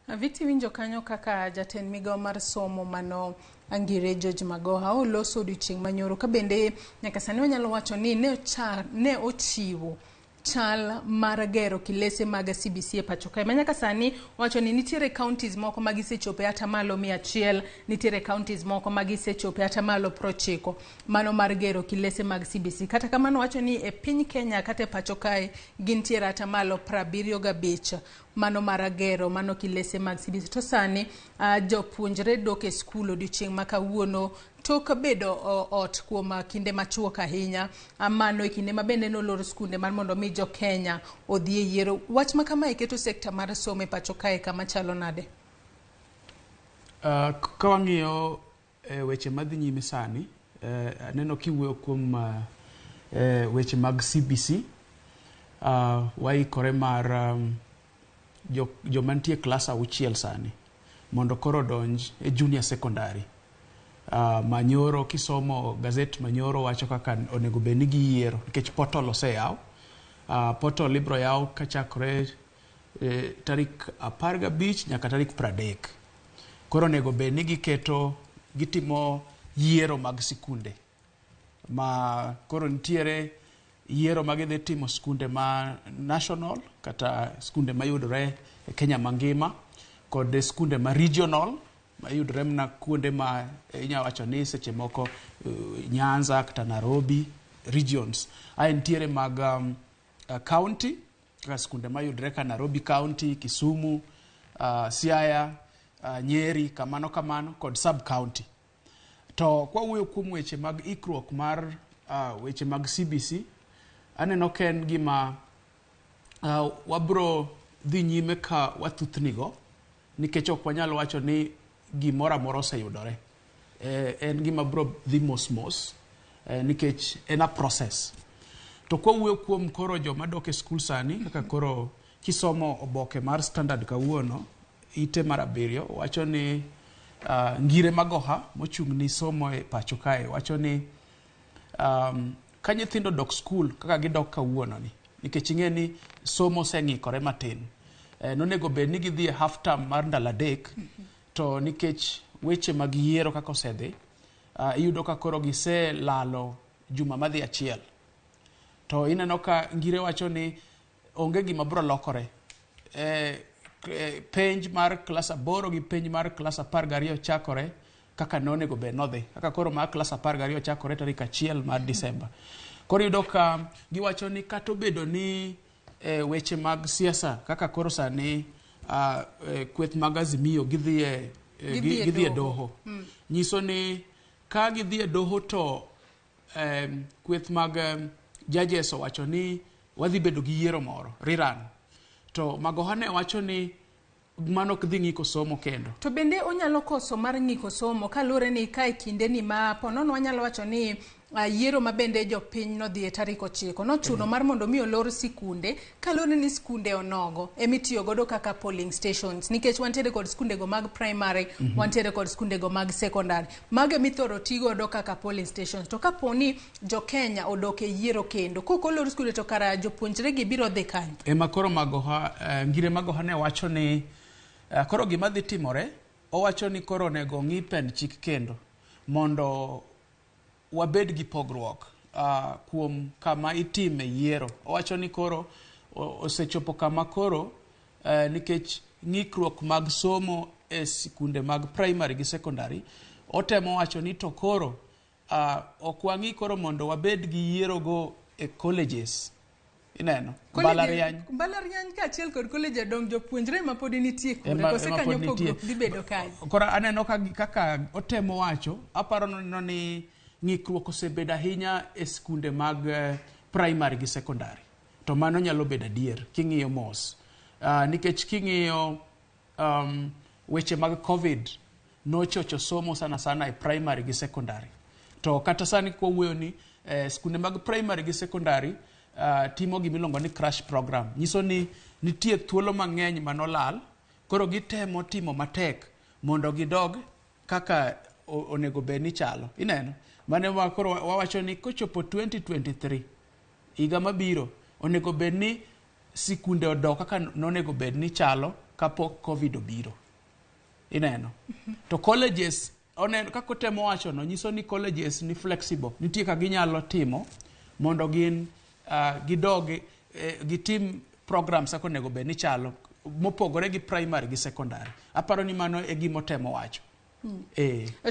Speaker 1: Victor, winjo kanyo kaka jatend migawo mar somo mano Angire George Magoha oloso odiochieng' manyoro, ka bende nyaka sani wanyalo wacho ni ne ochiwo chal mar gero kilese mag CBC e pacho kae. Ma nyaka sani wacho ni nitiere counties moko ma gisechopo e 100%, nitiere counties moko ma gisechopo e 90% mano mar gero kilese mag CBC. Kata kamano wacho ni e piny Kenya kata e pacho kae gintiere 75% mano mar gero mano kilese mag CBC. To sani jopuonjre dok e skul odiochieng' ma kawuono tok bedo ot kuom kinde machuok ahinya, mano e kinde ma bende nolor skunde mar mondo mi jo Kenya odhi e yiero. Wach ma kamae keto sekta mar somo e pacho kae kama chalo nade?
Speaker 2: Ka wang'iyo weche madhi nyime sani, aneno kiwuoyo kuom weche mag CBC, waikore mar joma nitie klas 6 sani mondo koro donj e junior secondary. Manyoro kisomo gazet manyoro wacho kaka onego bed ni giyiero nikech portal oseyaw. Portal ibro yaw kachakore tarik 15 nyaka tarik 30. Koro onego bed ni gitimo yiero mag sikunde ma koro nitiere yiero ma gidhi timo skunde ma national kata skunde mayudore e Kenya mangima kod skunde ma regional mayudore mana kuonde ma inya wacho ni seche moko Nyanza kata Nairobi regions. Ae nitiere mag county kaka skunde mayudre ka Nairobi County, Kisumu, Siaya, Nyeri, kamano kamano, kod sub county. To kwawuoyo kuom weche mag ikruok mar weche mag CBC, aneno ka en gima wabro dhi nyime ka wathuthnigo, nikech ok wanyal wacho ni gimoro amora oseyudore. En gima bro dhi mos mos, nikech en a process. To kwawuoyo kuom koro joma dok e skul sani, kaka koro kisomo oboke mar Standard kawuono, ite mar 7 wacho ni Ngire Magoha mochung' ni somo e pacho kae wacho ni ka nyithindo dok skul kaka gidok kawuono ni, nikech ing'e ni somo oseng'ikore matin, nonego bed ni gidhi e half term mar ndalo 3, to nikech weche mag yiero kaka osedhi, iyudo ka koro giselalo juma madhi 1. To ineno ka Ngire wacho ni onge gima biro lokore. Penj mar klas 8 gi penj mar klas 12 chakore kaka nonego bed nodhi. Kaka koro mar klas 12 chakore tarik 1 mar Disemba. Koro iyudo ka giwacho ni kata obedo ni weche mag siasa kaka koro sani kweth mag Azimio gidhi e doho. Nyiso ni ka gidhi e doho to kweth mag judges owacho ni wadhi bedo gi yiero moro, rerun. To Magoha ne wacho ni mano ok dhi ng'iko somo kendo.
Speaker 1: To bende onyalo koso mar ng'iko somo kaluwore ni ka e kinde ni ma ponono wanyalo wacho ni yiero ma bende jopiny nodhi e tarik 9 nochuno mar mondo mi olor sikunde kaluwore ni skunde onogo emitiyo godo kaka polling stations, nikech wantiere kod skundego mag primary, wantiere kod skundego mag secondary, mago mithoro ti godo kaka polling stations. To kapo ni jo Kenya odok e yiero kendo kok olor skunde to kara jopuonjre gi biro dhi kanye?
Speaker 2: Ema koro Magoha, Ngire Magoha ne wacho ni koro gima dhi timore, owacho ni koro onego ng'i pend chik kendo mondo wabed gi pogruok kuom kama itime yiero. Owacho ni koro osechopo kama koro nikech ng'ikruok mag somo e sikunde mag primary gi secondary, otemo wacho ni to koro ok wang'i koro mondo wabed gi yiero go e colleges. Ineno mbalariany,
Speaker 1: mbalariany kaachiel kod college dong jopuonjre ma pod nitie kure, kose kanyo pogruok dhi bedo kae?
Speaker 2: Koro aneno kaka otemo wacho, aparo ni ng'ikruok osebedo ahinya e skunde mag primary gi secondary. To mano nyalo bedo adier king'iyo mos, nikech king'iyo weche mag COVID nochocho somo sana sana e primary gi secondary. To kata sani kwawuoyo ni skunde mag primary gi secondary timo gimiluongo ni crash program, nyiso ni nitie thuolo mang'eny manolal, koro gitemo timo matek mondo gidog kaka onego bed ni chalo. Ineno mane ma koro wawacho ni kochopo 2023 higa mabiro onego bed ni sikunde odok kaka nonego bed ni chalo kapok COVID obiro. Ineno to colleges oneno kaka otemo wacho no, nyiso ni colleges ni flexible, nitie kaka ginyalo timo mondo gin gidog gitim programs kaka onego bed ni chalo mopogore gi primary gi secondary. Aparo ni mano e gima otemo wacho.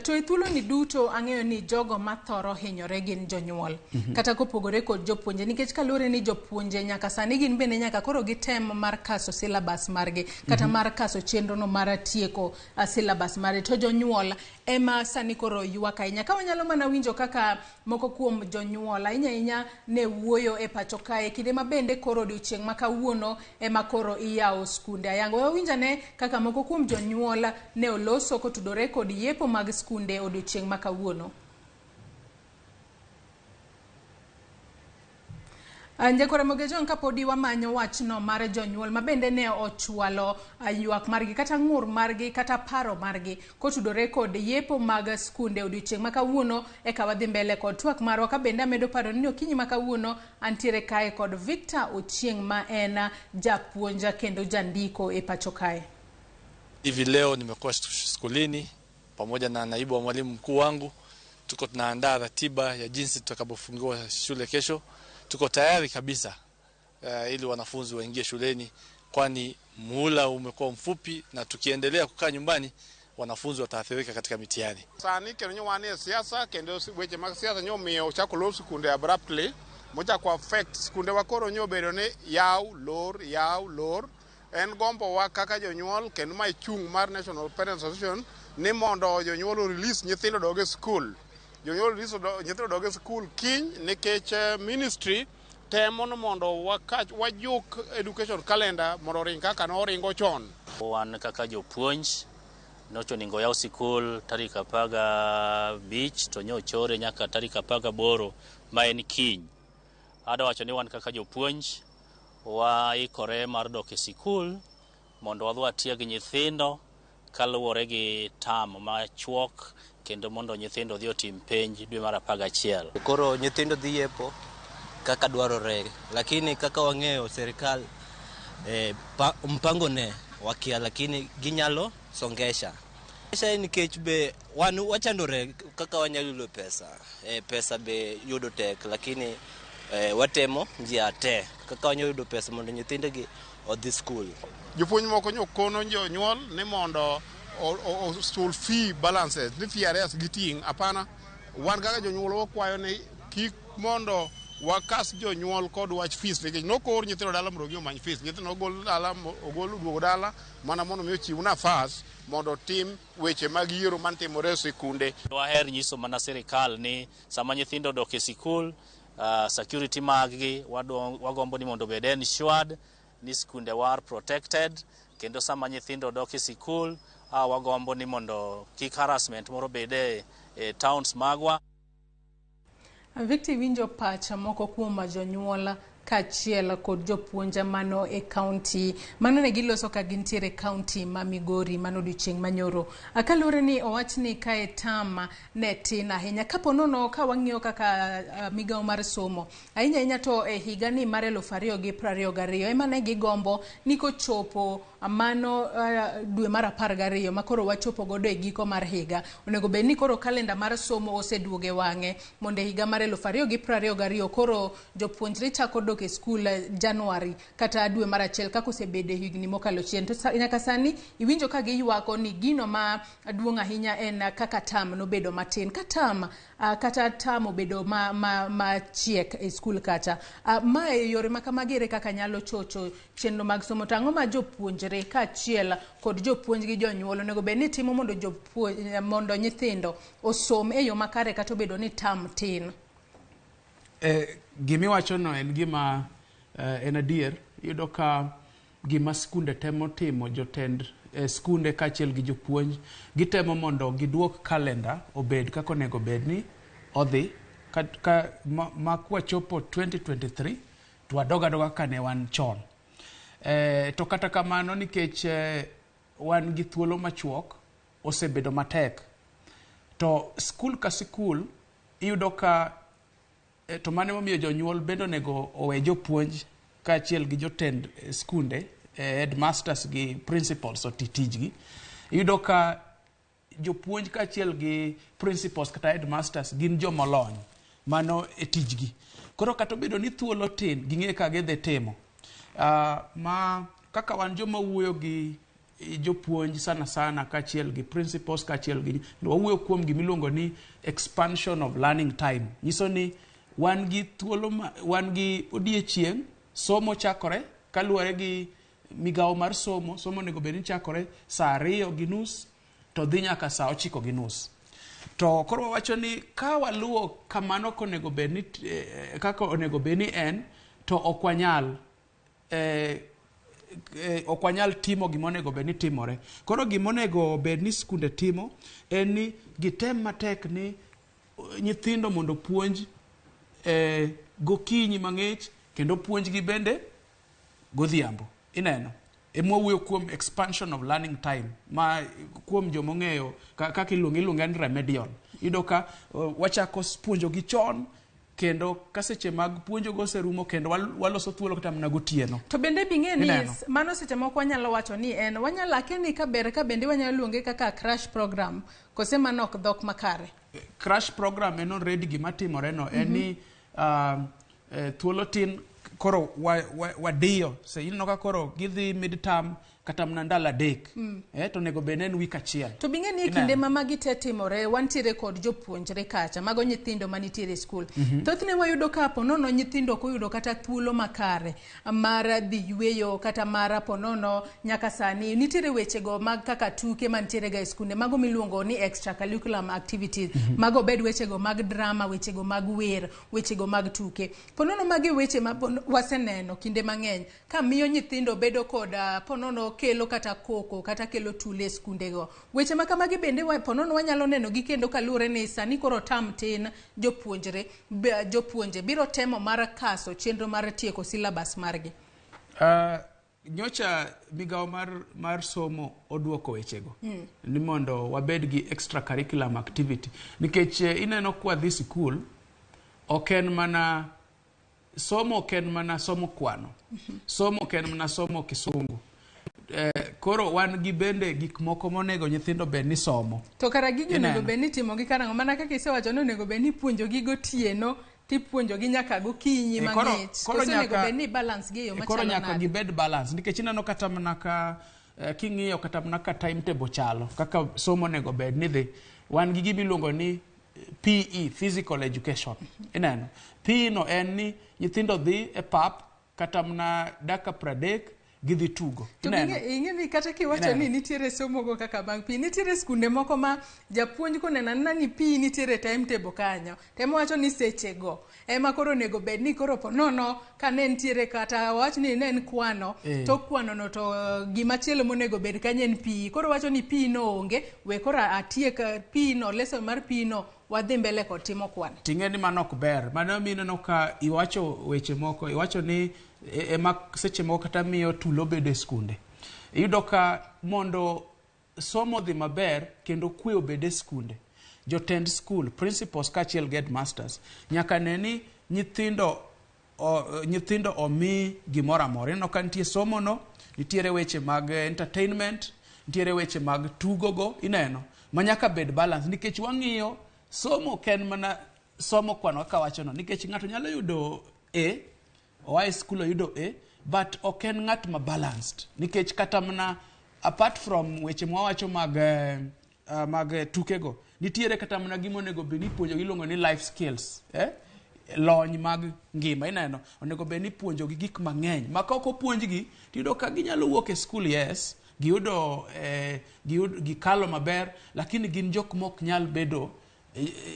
Speaker 1: To e thuolo ni duto ang'eyo ni jogo mathoro hinyore gin jonyuol, kata kopogore kod jopuonje, nikech kaluwore ni jopuonje nyaka sani gin bende nyaka koro gitem mar kaso syllabus margi kata mar kaso chenro no mar tieko syllabus margi, to jonyuol ema sani koro ywak ahinya. Ka wanyalo mana winjo kaka moko kuom jonyuol ahinya ahinya ne wuoyo e pacho kae kinde ma bende koro odiochieng' ma kawuono ema koro iyawo skunde ayanga. Wawinj ane kaka moko kuom jonyuol ne oloso kotudore kod yepo mag skunde odiochieng' ma kawuono. Njakora Mogejon, kapodi wamanyo wachno mar jonyuol ma bende ne ochwalo ywak margi kata ng'ur margi kata paro margi kotudore kod yepo mag skunde odiochieng' ma kawuono, eka wadhi mbele kod twak marwa. Ka bende amedo paro ni okinyi ma kawuono antiere kae kod Victor Ochieng' ma en japuonja kendo jandiko e pacho kae.
Speaker 15: Hivi leo nimekuwa skulini pamoja na naibu wa mwalimu mkuu wangu, tuko tunaandaa ratiba ya jinsi tutakapofungua shule kesho. Tuko tayari kabisa ili wanafunzi waingie shuleni, kwani muhula umekuwa mfupi na tukiendelea kukaa nyumbani wanafunzi wataathirika katika mitihani.
Speaker 16: Sani kendo nyo wan e siasa kendo weche mag siasa nyo omiyo ochako lor skunde abruptly mochako affect skunde wa koro nyo obedo ni yaw lor yaw lor. En gombo wa kaka jonyuol kendo mae chung' mar National Parents Association ni mondo jonyuol o release nyithindo odog e skul. Jonyuol release nyithindo odog e skul kiny nikech ministry temo ni mondo wakach wajuk education calendar mondo oring kaka noringo chon.
Speaker 17: Wan kaka jopuonj nochoningo yaw sikul tarik 15 to nyochore nyaka tarik 18 ma en kiny. Adwa wacho ni wan kaka jopuonj waikore mar dok e sikul mondo wadhi watieg nyithindo kaluwore gi tam machuok kendo mondo nyithindo odhi otim penj dwe mar 11.
Speaker 18: Koro nyithindo dhi yepo kaka dwarore, lakini kaka wang'eyo serikal mpango ne wakia, lakini ginyalo songesha. Pesa nikech be wan wachandore kaka wanyalo yudo pesa. Pesa be yudo tek, lakini watemo njia te kaka wanyalo yudo pesa mondo nyithindogi odhi skul.
Speaker 16: Jopuonj moko nyo kono jonyuol ni mondo ochul fee balances ni fee arrears giting'. Hapana, wan kaka jonyuol wakwayo ni kik mondo wakas jonyuol kod wach fees nikech nokor nyithindo dala mondo odhi omany fees. Nyithindo ogol dala ogol duogo dala mana mondo mi ochiw nafas mondo tim weche mag yiero mantimore e sikunde.
Speaker 17: Waher nyiso mana sirikal ni sama nyithindo odok e sikul, security maggi wagombo ni mondo obed ensured ni skunde war protected, kendo sama nyithindo dok e sikul wagombo ni mondo kik harassment moro bede e towns magwa.
Speaker 1: Victor, iwinjo pacha moko kuom jonyuol kaachiel kod jopuonj mano e kaunti mano ne giloso ka gintiere e kaunti ma Migori mano odiochieng' manyoro. Kaluwore ni owach ni kae tam ne tin ahinya kapo nono ka wang'iyo kaka migawo mar somo ahinya ahinya to e higa ni mar 2022 ema ne gigombo ni kochopo mano dwe mar 12 ma koro wachopo godo e giko mar higa onego bed ni koro kalenda mar somo oseduogo e wang'e mondo e higa mar 2022 koro jopuonjre chako dok e skul Januari kata dwe mar 1 kaka osebedo e higni mokalo chien. To nyaka sani iwinjo ka giywako ni gino ma duong' ahinya en kaka tam nobedo matin ka tam kata tam obedo machiek e skul kacha. Mae yore ma kamagi ere kaka nyalo chocho chenro mag somo to ang'o ma jopuonjre kaachiel kod jopuonj gi jonyuol onego bed ni timo mondo mondo nyithindo osom e yo makare kata obedo ni tam tin?
Speaker 2: Gimiwachono en gima en adier. Iyudo ka gima skunde temo timo, jotend skunde kaachiel gi jopuonj gitemo mondo giduok kalenda obed kaka onego bed ni odhi ma kwachopo 2023 to wadog adoga kaka ne wan chon. To kata kamano nikech wan gi thuolo machuok osebedo matek. To skul ka sikul iyudo ka to mano emomiyo jonyuol bende onego owe jopuonj kaachiel gi jotend skunde, headmasters gi principals oti tijgi. Iyudo ka jopuonj kaachiel gi principals kata headmasters gin jomolony, mano e tijgi. Koro kata obedo ni thuolo tin, ging'e ka gidhi timo. Ma kaka wan joma wuoyo gi jopuonj sana sana kaachiel gi principals kaachiel gi wawuoyo kuom gimiluongo ni expansion of learning time. Nyiso ni wan gi thuolo wan gi odiechieng' somo chakore kaluwore gi migawo mar somo. Somo onego bed ni chakore saa 2:30 to dhi nyaka saa 9:30. To koro wawacho ni ka waluwo kamano konego bed ni kaka onego bed ni en to ok wanyal ok wanyal timo gima onego bed ni timore. Koro gima onego bed ni skunde timo en ni gitem matek ni nyithindo mondo puonj gokinyi mang'ich kendo puonjgi bende godhiambo. Ineno ema wawuoyo kuom expansion of learning time ma kuom jomong'eyo kaka iluonge ni remedial. Iyudo ka wachako puonjogi chon kendo ka seche mag puonjogo oserumo kendo waloso thuolo kata mana gotieno.
Speaker 1: To bende bing'e ni mano seche moko wanyalo wacho ni en wanyalo ake ni kaber ka bende wanyalo luonge kaka crash program kose mano ok dhok makare.
Speaker 2: Crash program en already gima timore no en ni thuolo tin koro wadiyo. Se ineno ka koro gidhi midterm kata mana ndalo 3 to onego bed ni en wik achiel.
Speaker 1: To bing'e ni e kinde ma magi te timore, wantiere kod jopuonjre kacha, mago nyithindo manitiere e skul. Thothne wayudo ka ponono nyithindo ok oyudo kata thuolo makare mar dhi yueyo kata mar ponono nyaka sani. Nitiere wechego mag kaka tuke mantiere ga e skunde, mago miluongo ni extracurriculum activities. Mago bed wechego mag drama, wechego mag wer, wechego mag tuke. Ponono magi weche ma waseneno kinde mang'eny ka miyo nyithindo bedo kod ponono kelo kata koko kata kelo tule e skundego. Weche ma kamagi bende ponono wanyalo neno gi kendo kaluwore ni sani koro tam tin jopuonjre, jopuonje biro temo mar kaso chenro mar tieko syllabus margi.
Speaker 2: Nyocha migawo mar somo oduoko wechego ni mondo wabed gi extracurriculum activity nikech ineno kwa dhi sikul ok en mana somo, ok en mana somo kwano, somo ok en mana somo kisungu. Koro wan gi bende gik moko monego nyithindo bed ni somo.
Speaker 1: To kara gigi onego
Speaker 2: Ineno.
Speaker 1: bed ni itimo gi karang'o? Mana kaka isewacho ni onego bed ni ipuonjogi gotieno tipuonjogi nyaka gokinyi mang'ich.
Speaker 2: Koro
Speaker 1: Koso onego
Speaker 2: nyaka-
Speaker 1: bed ni balance gi e yo
Speaker 2: Koro
Speaker 1: machalo
Speaker 2: nyaka
Speaker 1: nade?
Speaker 2: gibed balance nikech ineno kata mana ka king'iyo kata mana ka timetable chalo kaka somo onego bed ni dhi, wan gi gima iluongo ni PE, physical education. Ineno PE no en ni nyithindo dhi e pap kata mana dakika 30 gidhi tugo.
Speaker 1: To
Speaker 2: Ineno?
Speaker 1: ing'e ni kata kiwacho
Speaker 2: Ineno?
Speaker 1: ni nitiere somo go kaka mag PE, nitiere skunde moko ma japuonj koneno anena ni PE nitiere timetable kanyo, temo wacho ni sechego ema koro onego bed ni koro ponono ka ne nitiere kata wach ni ne en kwano, to kwano no to gimachielo monego bed kanyo en PE. Koro wacho ni PE no onge, we koro atiek PE no, lesson mar PE no, wadhi mbele kod timo kwano.
Speaker 2: Ting'e ni mano ok ber. Mano miyo ineno ka iwacho weche moko, iwacho ni ema seche moko kata miyo tulo bedo e skunde. Iyudo ka mondo somo dhi maber kendo kwe obed e skunde, jotend skul, principals kaachiel gi headmasters, nyaka ne ni nyithindo omi gimoro amora. Ineno ka nitie somo no, nitiere weche mag entertainment, nitiere weche mag tugogo, ineno, ma nyaka bed balance nikech wang'iyo somo ok en mana somo kwano kaka wachono, nikech ng'ato nyalo yudo A, oa e skul oyudo A, but ok en ng'at ma balanced nikech kata mana apart from weche mwawacho mag tukego, nitiere kata mana gima onego bed ni ipuonjogi iluongo ni life skills, lony mag ngima. Ineno onego bed ni ipuonjogi gik mang'eny ma ka ok opuonjgi tiyudo ka ginyalo wuok e skul, yes, giyudo gikalo maber, lakini gin jok mok nyal bedo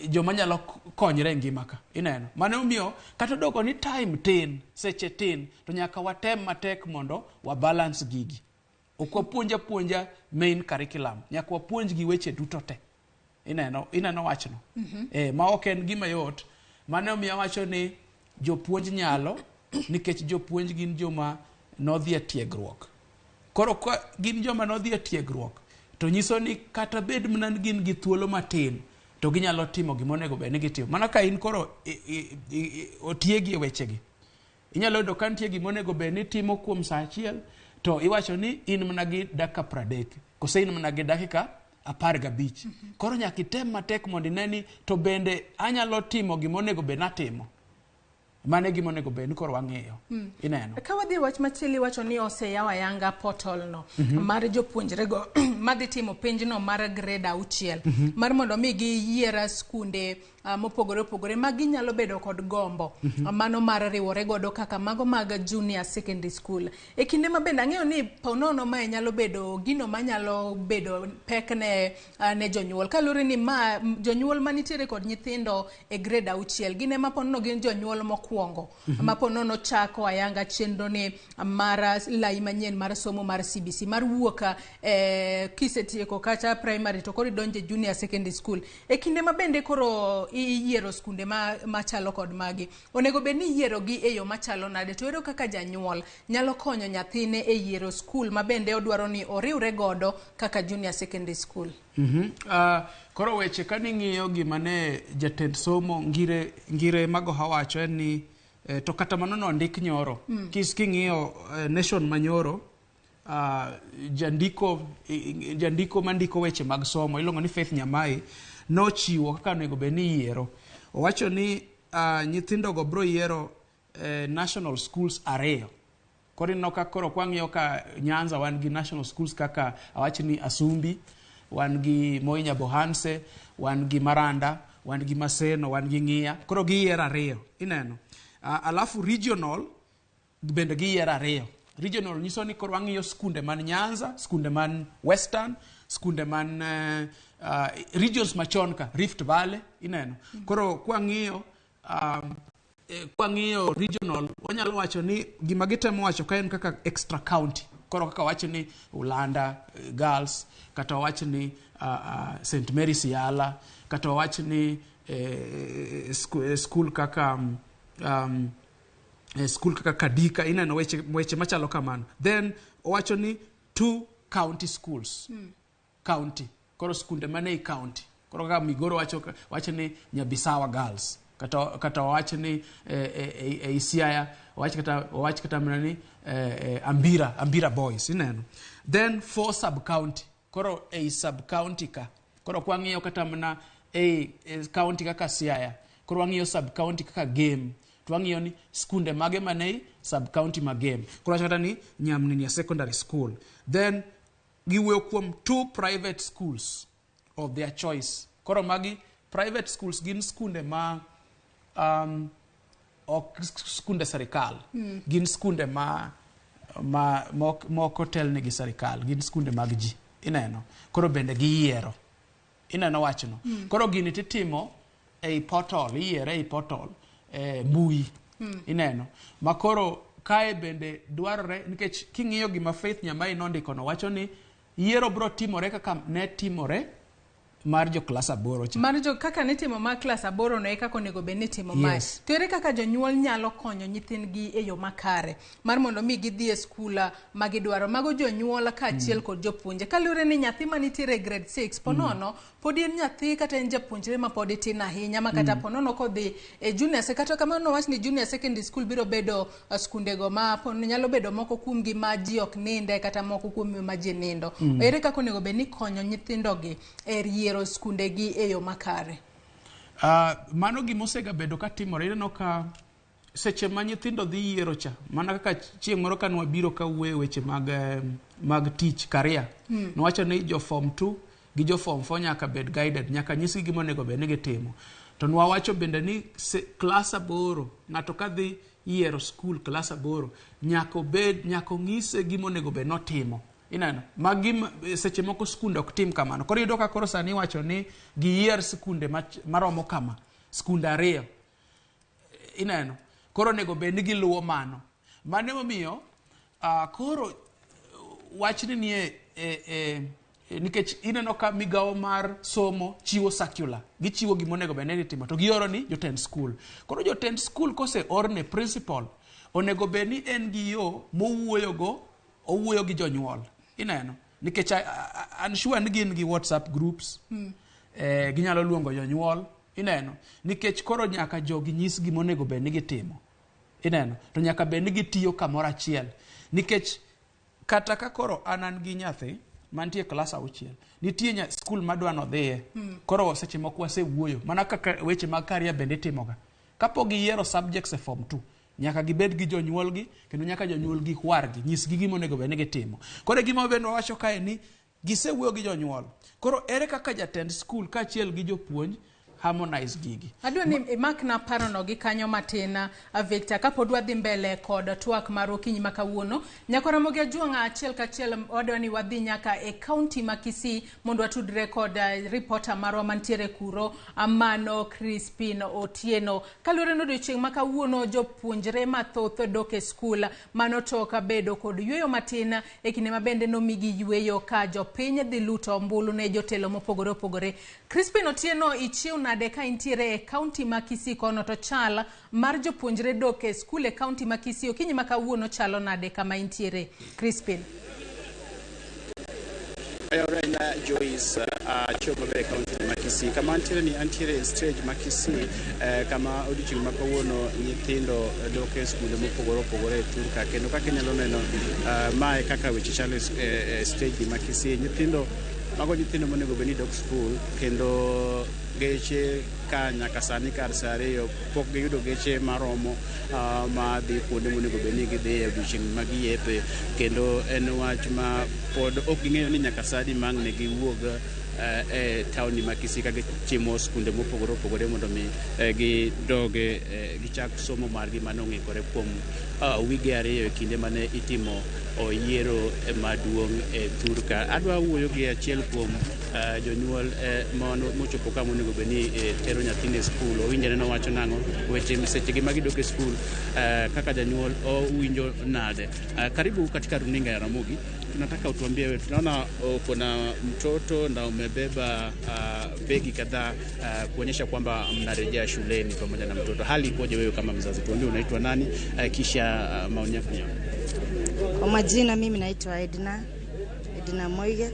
Speaker 2: joma nyalo konyre e ngima ka. Ineno mano omiyo kata odogo ni time tin, seche tin, to nyaka watem matek mondo wa balance gigi. Ok wapuonj apuonja main curriculum, nyaka wapuonj gi weche duto te. Ineno wachno. Ma ok en gima yot. Mano omiyo awacho ni jopuonj nyalo, nikech jopuonj gin joma nodhi e tiegruok. Koro ka gin joma nodhi e tiegruok, to nyiso ni kata bed mana ni gin gi thuolo matin, to ginyalo timo gima onego bed ni gitimo. Mana ka in koro otiegi e wechegi, inyalo yudo ka nitie gima onego bed ni itimo kuom saa achiel, to iwacho ni in mana gi dakika 30, kose in mana gi dakika 15. Koro nyaka item matek mondo ine ni to bende anyalo timo gima onego bed ni atimo. Mano e gima onego bed ni koro wang'iyo. Ineno.
Speaker 1: Ka wadhi e wach machielo iwacho ni oseyaw ayanga portal no mar jopuonjrego madhi timo penjno mar grade 6 mar mondo mi giyier skunde mopogore opogore ma ginyalo bedo kod gombo mano mar riwore godo kaka mago mag junior secondary school. E kinde ma bende ang'eyo ni ponono mae nyalo bedo gino manyalo bedo pek ne jonyuol, kaluwore ni ma jonyuol manitiere kod nyithindo e grade 6 gin ema ponono gin jonyuol mokwongo ma ponono chako ayanga chenro ni mar lai manyien mar somo mar CBC mar wuok kisetieko kata primary to koro idonje junior secondary school. E kinde ma bende koro iyiero skunde machalo kod magi, onego bed ni iyiero gi e yo machalo nade, to ero kaka janyuol nyalo konyo nyathine e yiero skul ma bende odwaro ni oriwre godo kaka junior secondary school?
Speaker 2: Koro weche ka ning'iyo gima ne jatend somo Ngire Magoha wacho en ni to kata mano nondik nyoro. King'iyo Nation manyoro, jandiko mandiko weche mag somo iluongo ni Faith Nyamai nochiwo kaka onego bed ni iyiero. Owacho ni nyithindogo biro yiero national schools 2. Koro ineno ka koro kwang'iyo ka Nyanza wan gi national schools kaka awach ni Asumbi, wan gi Moi Nyabohanse, wan gi Maranda, wan gi Maseno, wan gi Ng'iya. Koro giyiero 2, ineno. Alafu regional bende giyiero 2. Regional nyiso ni koro wang'iyo skunde man Nyanza, skunde man Western, skunde man regions machon ka, Rift Valley, ineno. Koro kwang'iyo kwang'iyo regional, wanyalo wacho ni gima gitemo wacho ka en kaka extra county. Koro kaka wacho ni Ulanda Girls, kata wach ni St. Mary's Yala, kata wach ni school kaka school kaka Kadika, ineno weche machalo kamano. Then owacho ni 2 county schools. County. Koro skunde mane i county. Koro kaka Migoro wacho ni Nyabisawa Girls, kata wacho ni Siaya, wach kata mana ni Ambira Boys, ineno. Then 4 sub county. Koro ei sub county ka. Koro kwang'iyo kata mana ei county kaka Siaya, koro wang'iyo sub county kaka Gem, to wang'iyo ni skunde mage mane sub county ma Gem. Koro wacho kata ni Nyamninia Secondary School. Then giwuoyo kuom 2 private schools of their choice. Koro magi private schools gin skunde ma ok skunde serikal. Gin skunde ma moko telnegi serikal, gin skunde mag ji, ineno. Koro bende giyiero, ineno wachno. Koro gini titimo ei portal, iyiere ei portal, mbui, ineno. Ma koro kae bende dwarore, nikech king'iyo gima Faith Nyamai nondiko no, wacho ni yiero bro timore kaka ne timore mar jo klas 8 cha.
Speaker 1: Mar jo kaka nitimo mar klas 8 no e kaka onego bed ni itimo mae.
Speaker 2: Yes.
Speaker 1: To ere kaka jonyuol nyalo konyo nyithindgi e yo makare mar mondo mi gidhi e skul ma gidwaro? Mago jonyuol kaachiel kod jopuonje. Kaluwore ni nyathi manitiere e grade 6 ponono pod en nyathi kata en japuonjre ma pod tin ahinya ma kata ponono kodhi e junior kata kamano wach ni junior secondary school biro bedo skundego ma nyalo bedo moko kuomgi ma ji ok ninde kata moko kuom ma ji nindo. Ere kaka onego bed ni konyo nyithindogi e yiero skundegi e yo makare?
Speaker 2: Mano gima osegabedo ka timore. Ineno ka seche ma nyithindo dhi yiero cha, mana kaka chieng' moro ka nwabiro ka wuoyo weche mag tich career, nwawacho ni jo form 2 gi jo form 4 nyaka bed guided, nyaka nyisgi gima onego bed ni gitimo. To nwawacho bende ni klas 8, ng'ato ka dhi yiero skul klas 8, nyaka onyise gima onego bed notimo. Ineno, magi seche moko skunde ok tim kamano. Koro iyudo ka koro sani iwacho ni giyier skunde maromo kama, skunde 2. Ineno, koro onego bed ni giluwo mano. Mano emomiyo koro wachni nie nikech ineno ka migawo mar somo chiwo circular, gichiwo gima onego bed ni itimo to gioro ni jotend skul. Koro jotend skul koseorne principal, onego bed ni en gi yo mowuoyogo, owuoyo gi jonyuol. Ineno, nikech an sure ni gin gi WhatsApp groups, ginyalo luongo jonyuol. Ineno, nikech koro nyaka jogi nyis gima onego bed ni gitimo. Ineno, to nyaka bed ni gitiyo kamoro achiel. Nikech kata ka koro an gi nyathi mantie klas 6, nitie skul madwa nodhiye. Koro seche moko wasewuoyo, mana kaka weche mag career bende itimoga. Kapok giyiero subjects e form 2, nyaka gibed gi jonyuolgi, kendo nyaka jonyuolgi hwargi, nyisgi gima onego bed ni gitimo. Koro gima bende wawacho kae ni gisewuoyo gi jonyuol. Koro ere kaka jatend skul kaachiel gi jopuonj harmonize gigi?
Speaker 1: Adwa ni imakna parono gi kanyo matin, Victor, kapod wadhi mbele kod twak mar okinyi ma kawuono. Nyakwa Ramogi Ajwang' achiel kachiel wadwa ni wadhi nyaka e kaunti ma Kisii mondo watudre kod ripota marwa mantiere kuro, mano Crispin Otieno. Kaluwore ni odiochieng' ma kawuono jopuonjre mathoth dok e skul, mano tok bedo kod yweyo matin e kinde ma bende nomigi yweyo ka jopiny dhi luto ombulu ne jotelo mopogore opogore. Crispin Otieno, ichiew nade ka intiere e kaunti ma Kisii kono, to chal mar jopuonjre dok e skul e kaunti ma Kisii okinyi ma kawuono chalo nade kama intiere, Crispin?
Speaker 6: Ayora Joyce, achiew maber e kaunti ma Kisii. Kama antiere ni antiere e stage ma Kisii, kama odiochieng' ma kawuono nyithindo dok e skunde mopogore opogore e thur ka, kendo kaka inyalo neno, mae kaka weche chalo e stage ma Kisii. Nyithindo Mago nyithindo monego bed ni dok skul kendo geche ka nyaka sani kar sa 2 pok giyudo geche maromo ma dhi kuonde monego bed ni gidhiye odiochieng' ma giyepe, kendo en wach ma pod ok ging'eyo ni nyaka sa adi ma ang' ne giwuog e taoni ma Kisii ka gichimo skunde mopogore opogore mondo mi gidog gichak somo margi mane ong'ikore kuom wige 2 e kinde mane itimo yiero maduong' e thurka. Adwa wuoyo gi achiel kuom jonyuol mochopo ka monego bed ni tero nyathine e skul. Owinjore nowacho nang'o weche sechegi ma gidok e skul, kaka janyuol owinjo nade? Karibu katika runinga ya Ramogi. Tunataka utuambie wewe, tunaona uko na mtoto na umebeba begi kadhaa kuonyesha kwamba mnarejea shuleni pamoja na mtoto. Hali ikoje wewe kama mzazi? Tuambie unaitwa nani, kisha maoni yako ni yapi?
Speaker 7: Kwa majina mimi naitwa Edna Moige.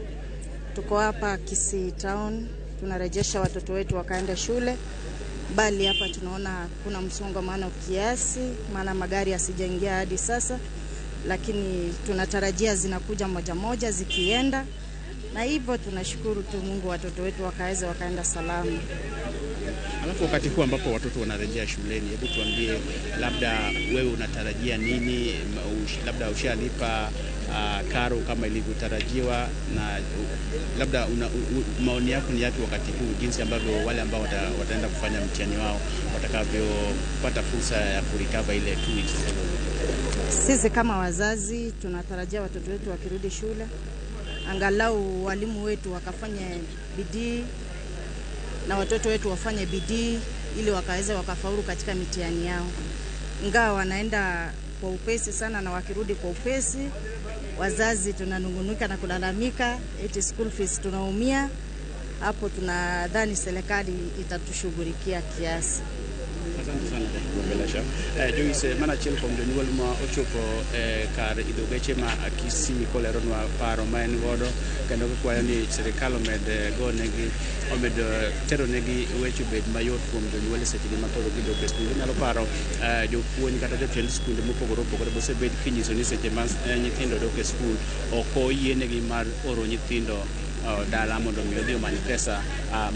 Speaker 7: Tuko hapa Kisii Town, tunarejesha watoto wetu wakaenda shule. Bali hapa tunaona kuna msongamano kiasi, maana magari yasijaingia hadi sasa, lakini tunatarajia zinakuja moja moja zikienda, na hivyo tunashukuru tu Mungu watoto wetu wakaweza wakaenda salama.
Speaker 6: Alafu wakati huu ambapo watoto wanarejea shuleni, hebu tuambie labda wewe unatarajia nini, labda ushalipa karo kama ilivyotarajiwa, na labda maoni yako ni yapi wakati huu, jinsi ambavyo wale ambao wataenda kufanya mtihani wao watakavyopata fursa ya kurecover ile 2 weeks?
Speaker 7: Sisi kama wazazi tunatarajia watoto wetu wakirudi shule, angalau walimu wetu wakafanye bidii na watoto wetu wafanye bidii ili wakaweze wakafaulu katika mitihani yao. Ingawa wanaenda kwa upesi sana na wakirudi kwa upesi, wazazi tunanungunika na kulalamika eti school fees tunaumia. Hapo tunadhani serikali itatushughulikia kiasi.
Speaker 6: Asante sana kwa kuongelesha. Joyce, mana achiel kuom jonyuol ma ochopo kar idho geche ma Kisii koleronwa paro ma en godo, kendo gikwayo ni sirikal omed gonegi, omed teronegi weche obed mayot kuom jonyuol e sechegi ma koro gidok e skul. Inyalo paro jopuonj kata jotend skunde mopogore opogore bosebed kinyiso ni seche ma nyithindo dok e skul ok oyienegi mar oro nyithindo dala mondo mi odhi omany pesa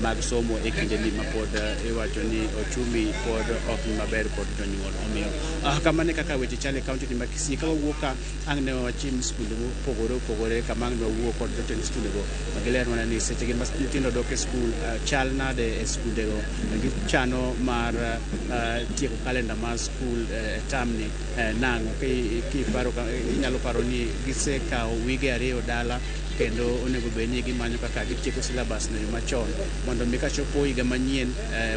Speaker 6: mag somo e kindeni ma pod iwacho ni ochumi pod ok ni maber kod jonyuol. Omiyo kamano e kaka weche chal e kaunti ni ma Kisii. Ka wawuok ka ang' ne wachim skunde mopogore opogore kama ang' ne wawuo kod jotend skundego ma gileronwa ni sechegi ma nyithindo dok e skul chal nade e skundego, gichano mar tieko kalenda mar skul e term ni nang'o. Kiparo inyalo paro ni gisekawo wige 2 dala kendo onego bed ni gimanyo kaka gitieko syllabus no yo machon mondo mi kachopo higa manyien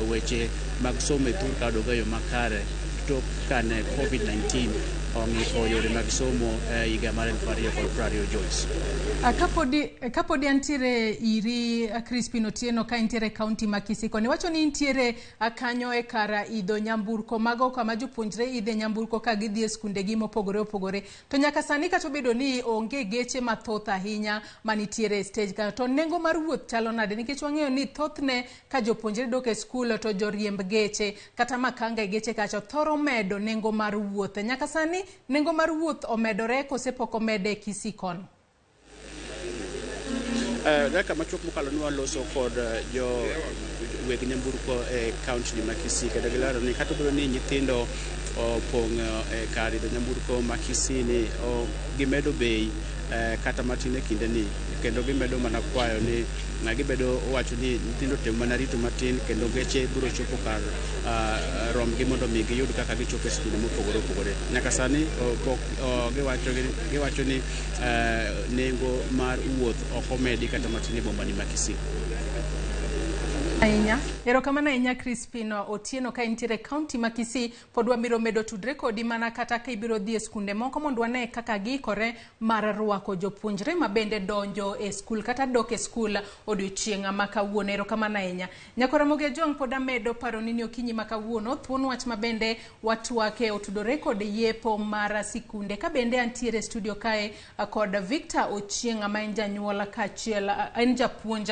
Speaker 6: weche mag somo e thurka odog e yo makare tok kane COVID-19 ong'iko yore mag somo higa mar 2020. Joyce.
Speaker 1: Kapodi antiere iri Crispin Otieno ka intiere kaunti ma Kisii koni, wacho ni intiere kanyo e kar idho nyamburko mago kama jopuonjre idhe nyamburko ka gidhi e skundegi mopogore opogore, to nyaka sani kata obedo ni onge geche mathoth ahinya manitiere e stage kanyo, to nengo mar wuoth chalo nade? Nikech wang'eyo ni thothne ka jopuonjre dok e skul to joriemb geche kata makanga e geche kacha thoro medo nengo mar wuoth. Nyaka sani nengo mar wuoth omedore kose pok omede Kisii kono?
Speaker 6: Dakika machuok mokalo ne waloso kod jo weg nyamburko e kaunti ma Kisii kendo gilero ni kata obedo ni nyithindo opong' e kar idho nyamburko ma Kisii ni gimedo bei kata matin e kinde ni, kendo gimedo mana kwayo ni gibedo wacho ni nyithindo tem mana rito matin kendo geche biro chopo kar romgi mondo mi giyud kaka gichopo e skunde mopogore opogore. Nyaka sani pok giwacho ni nengo mar wuoth ok omedi kata matin e boma ni ma Kisii.
Speaker 1: Ahinya. Erokamano ahinya Crispin Otieno ka intiere kaunti ma Kisii. Pod wabiro medo tudre kodi mana kata ka ibiro dhi e skunde moko mondo wane kaka giikore mar rwako jopuonjre ma bende donjo e skul kata dok e skul odiochieng' ma kawuono. Erokamano ahinya. Nyakora Ramogi Ajwang' pod amedo paroni ni okinyi ma kawuono thuon wach ma bende watwake otudore kod yepo mar sikunde. Ka bende antiere e studio kae kod Victor Ochieng' ma en janyuol kaachiel en japuonj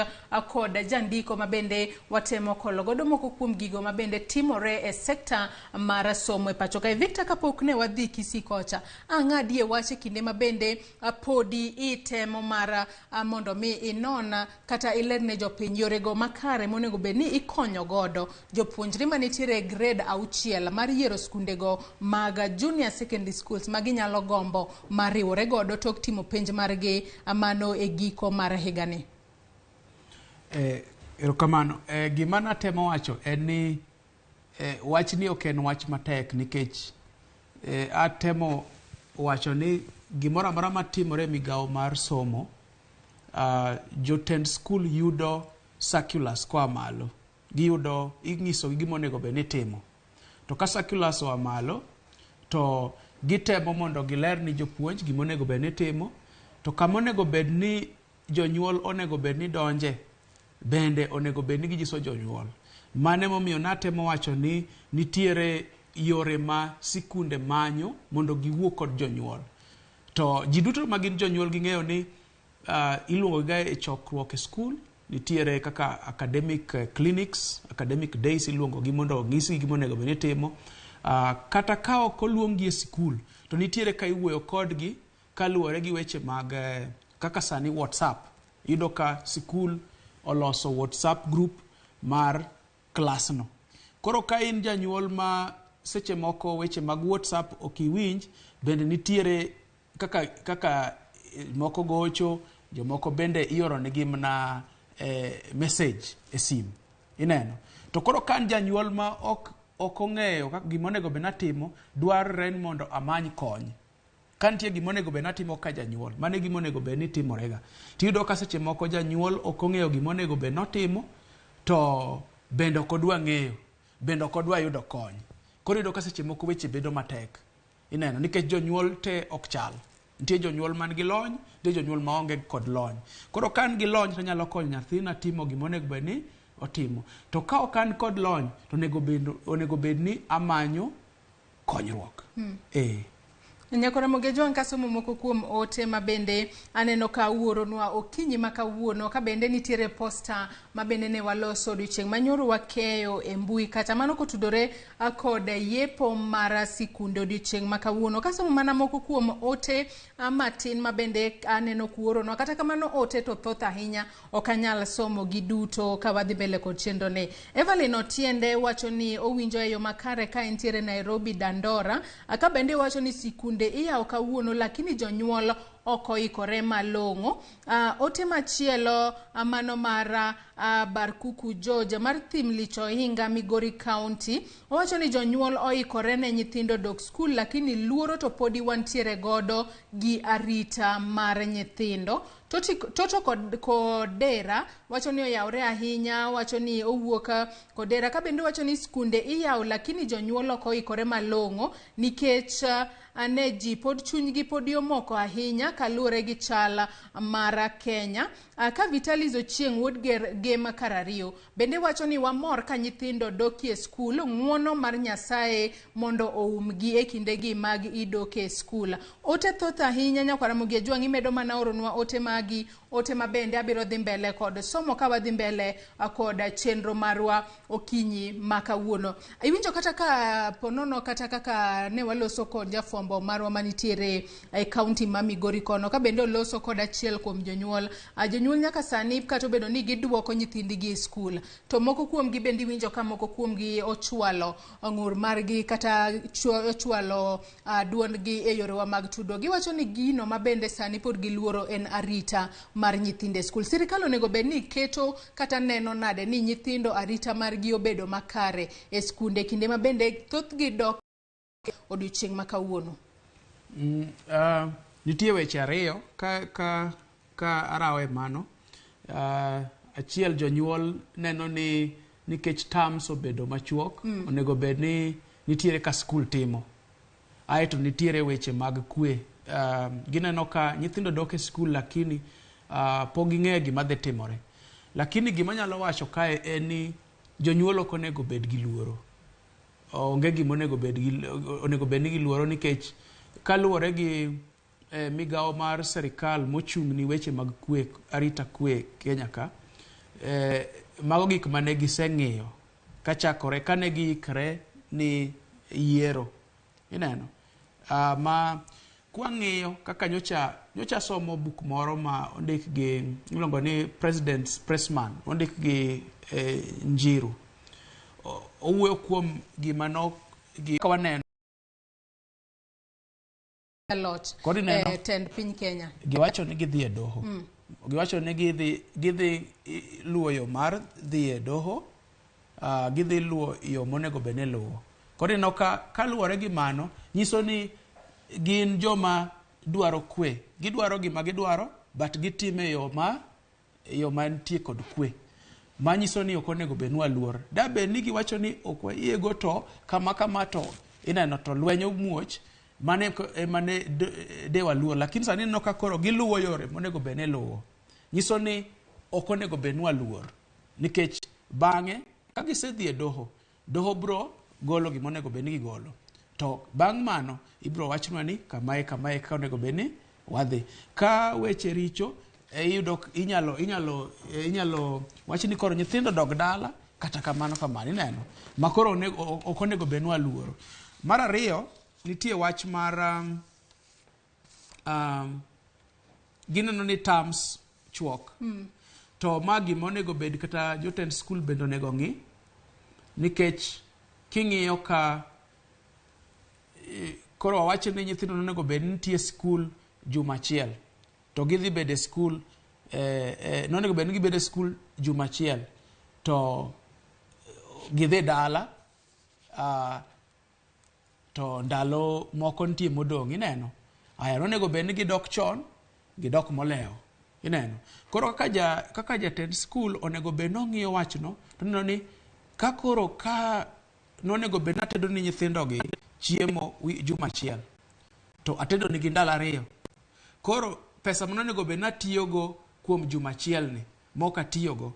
Speaker 1: kod jandiko ma bende watemo kolo godo moko kuom gigo ma bende timore e sekta mar somo e pacho kae. Victor, kapok ne wadhi Kisii kocha, ang'adie wach e kinde ma bende podi itemo mar mondo mi inon kata ilerne jopiny yorego makare monego bed ni ikonyo godo jopuonjre manitiere e grade 6 mar yiero skundego mag junior secondary schools ma ginyalo gombo mar riwore godo tok timo penj margi mano e giko mar higani.
Speaker 2: Erokamano. Gima natemo wacho en ni wachni ok en wach matek nikech atemo wacho ni gimoro amora matimore e migawo mar somo, jotend skul yudo circulars koa malo. Giyudo, ing'isogi gima onego bed ni itimo. To ka circulars oa malo, to gitemo mondo giler ni jopuonj gima onego bed ni itimo, to kama onego bed ni jonyuol onego bed ni donje, bende onego bed ni ginyiso jonyuol. Mano emomiyo natemo wacho ni nitiere yore ma sikunde manyo mondo giwuo kod jonyuol. To ji duto ma gin jonyuol ging'eyo ni iluongo ga e chokruok e skul, nitiere kaka academic clinics, academic days iluongo gi mondo onyisgi gima onego bed ni itimo. Kata ka ok oluonggi e sikul, to nitiere ka iwuoyo kodgi kaluwore gi weche mag kaka sani WhatsApp. Iyudo ka sikul oloso WhatsApp group mar klasno. Koro ka in janyuol ma seche moko weche mag WhatsApp ok iwinj, bende nitiere kaka moko gocho, jomoko bende ioro negi mana message e sim. Ineno. To koro ka an janyuol ma ok ong'eyo kaka gima onego bed natimo, dwarore ni mondo amany kony. Ka nitie gima onego bed natimo ka janyuol, mano e gima onego bed ni timorega. Tiyudo ka seche moko janyuol ok ong'eyo gima onego bed notimo, to bende ok odwa ng'eyo, bende ok odwa yudo kony. Koro iyudo ka seche moko weche bedo matek. Ineno, nikech jonyuol te ok chal. Nitie jonyuol man gi lony, nitie jonyuol maonge kod lony. Koro ka an gi lony to anyalo konyo nyathina timo gima onego bed ni otimo. To ka ok an kod lony, to onego bed ni amanyo konyruok.
Speaker 1: Nyakora Mogejo, kasomo moko kuom ote ma bende aneno ka uoronwa okinyi ma kawuono, ka bende nitiere posta ma bende ne waloso odiochieng' manyoro wakeyo e mbui kata mano kotudore kod yepo mar sikunde odiochieng' ma kawuono. Kasomo mana moko kuom ote matin ma bende aneno kuoronwa, kata kamano ote to thoth ahinya, ok anyal somo gi duto ka wadhi mbele kod chenro ni. Evelyn Otiende wacho ni owinjo e yo makare ka entiere Nairobi Dandora, ka bende wacho ni sikunde iyawo kawuono lakini jonyuol ok oikore malong'o. Ote machielo mano mar Barkuku George mar Thim Licho Ohinga Migori County owacho ni jonyuol oikore ne nyithindo dok skul lakini luoro to podi wantiere godo gi arita mar nyithindo. Toto Kodera wacho ni oyawre ahinya, wacho ni owuok Kodera, ka bende wacho ni skunde iyawo lakini jonyuol ok oikore malong'o nikech ne ji pod chunygi pod omoko ahinya kaluwore gi chal mar Kenya. Ka Vitalis Ochieng' wuod Gem Karariyo bende wacho ni wamor ka nyithindo dokie skul, ng'uono mar Nyasaye mondo oumgi e kindegi mag idoke skul. Ote thoth ahinya nyakwara Ramogi Ajwang', imedo mana oronwa ote magi, ote mabende abiro dhi mbele kod somo ka wadhi mbele kod chenro marwa okinyi ma kawuono. Iwinjo kata ka ponono kata kaka ne waloso kod jafwambo marwa manitiere e kaunti ma Migori kono, ka bende oloso kod achiel kuom jonyuol. Jonyuol nyaka sani kata obedo ni giduoko nyithindgi e skul, to moko kuomgi bende iwinjo ka moko kuomgi ochwalo ng'ur margi kata ochwalo duondgi e yorewa mag tudo. Giwacho ni gino ma bende sani pod giluoro en arita mar nyithindo e skul. Sirikal onego bed ni keto kata neno nade ni nyithindo arita margi obedo makare e skunde kinde ma bende thothgi dok odiochieng' ma kawuono.
Speaker 2: Nitie weche ariyo ka arawo e mano. Achiel, jonyuol neno ni nikech terms obedo machuok, onego bed ni nitiere ka skul timo. Aeto nitiere weche mag kwe. Gineno ka nyithindo dok e skul lakini pok ging'eyo gima dhi timore. Lakini gima anyalo wacho kae en ni jonyuol ok onego bed gi luoro. Onge gima onego bed ni giluoro nikech kaluwore gi migawo mar serikal mochung' ni weche mag kwe, arita kwe Kenya ka, Mago gik mane giseng'iyo kachakore kane giikre ni yiero. Ineno? Ma kwang'iyo kaka nyocha somo buk moro ma ondik gi iluongo ni President's Pressman, ondik gi Njiru. Owuoyo kuom gima no gi ka waneno
Speaker 1: loch tend piny Kenya.
Speaker 2: Giwacho ni gidhi e doho. Giwacho ni gidhi luwo yo mar dhi e doho, gidhi luwo yo monego bed ni luwo. Koro ineno ka kaluwore gi mano, nyiso ni gin joma dwaro kwe. Gidwaro gima gidwaro, but gitime yo ma nitie kod kwe. Manyiso ni ok onego bed ni waluor. Da bed ni giwacho ni ok wayiego to kama kama to ineno to lweny omuoch, mane emane de waluor. Lakini sani ineno ka koro giluwo yore monego bed ni luwo. Nyiso ni ok onego bed ni waluor. Nikech bang'e ka gisedhi e doho, doho bro golo gima onego bed ni gigolo. To bang' mano ibro wachnwa ni kamae kamae ka onego bed ni wadhi. Ka weche richo iyudo inyalo wach ni koro nyithindo dog dala kata kamano kamano ineno. Ma koro ok onego bed ni waluoro. Mar ariyo nitie wach mar gineno ni terms chuok. To ma gima onego bed kata jotend skul bende onego ng'i, nikech king'iyo ka koro wawach ni nyithindo onego bed ni nitie skul juma achiel to gidhi bedo e skul nonego bed ni gibedo e skul juma achiel to gidhi dala to ndalo moko nitie modong' ineno. Aya nonego bed ni gidok chon, gidok molewo ineno. Koro kaka jatend skul onego bed ni ong'iyo wachno to oneno ni ka koro ka nonego bed ni atedo ni nyithindogi chiemo juma achiel to atedo nigi ndalo ariyo. Koro pesa manonego bed ni atiyogo kuom juma achiel ni mok atiyogo,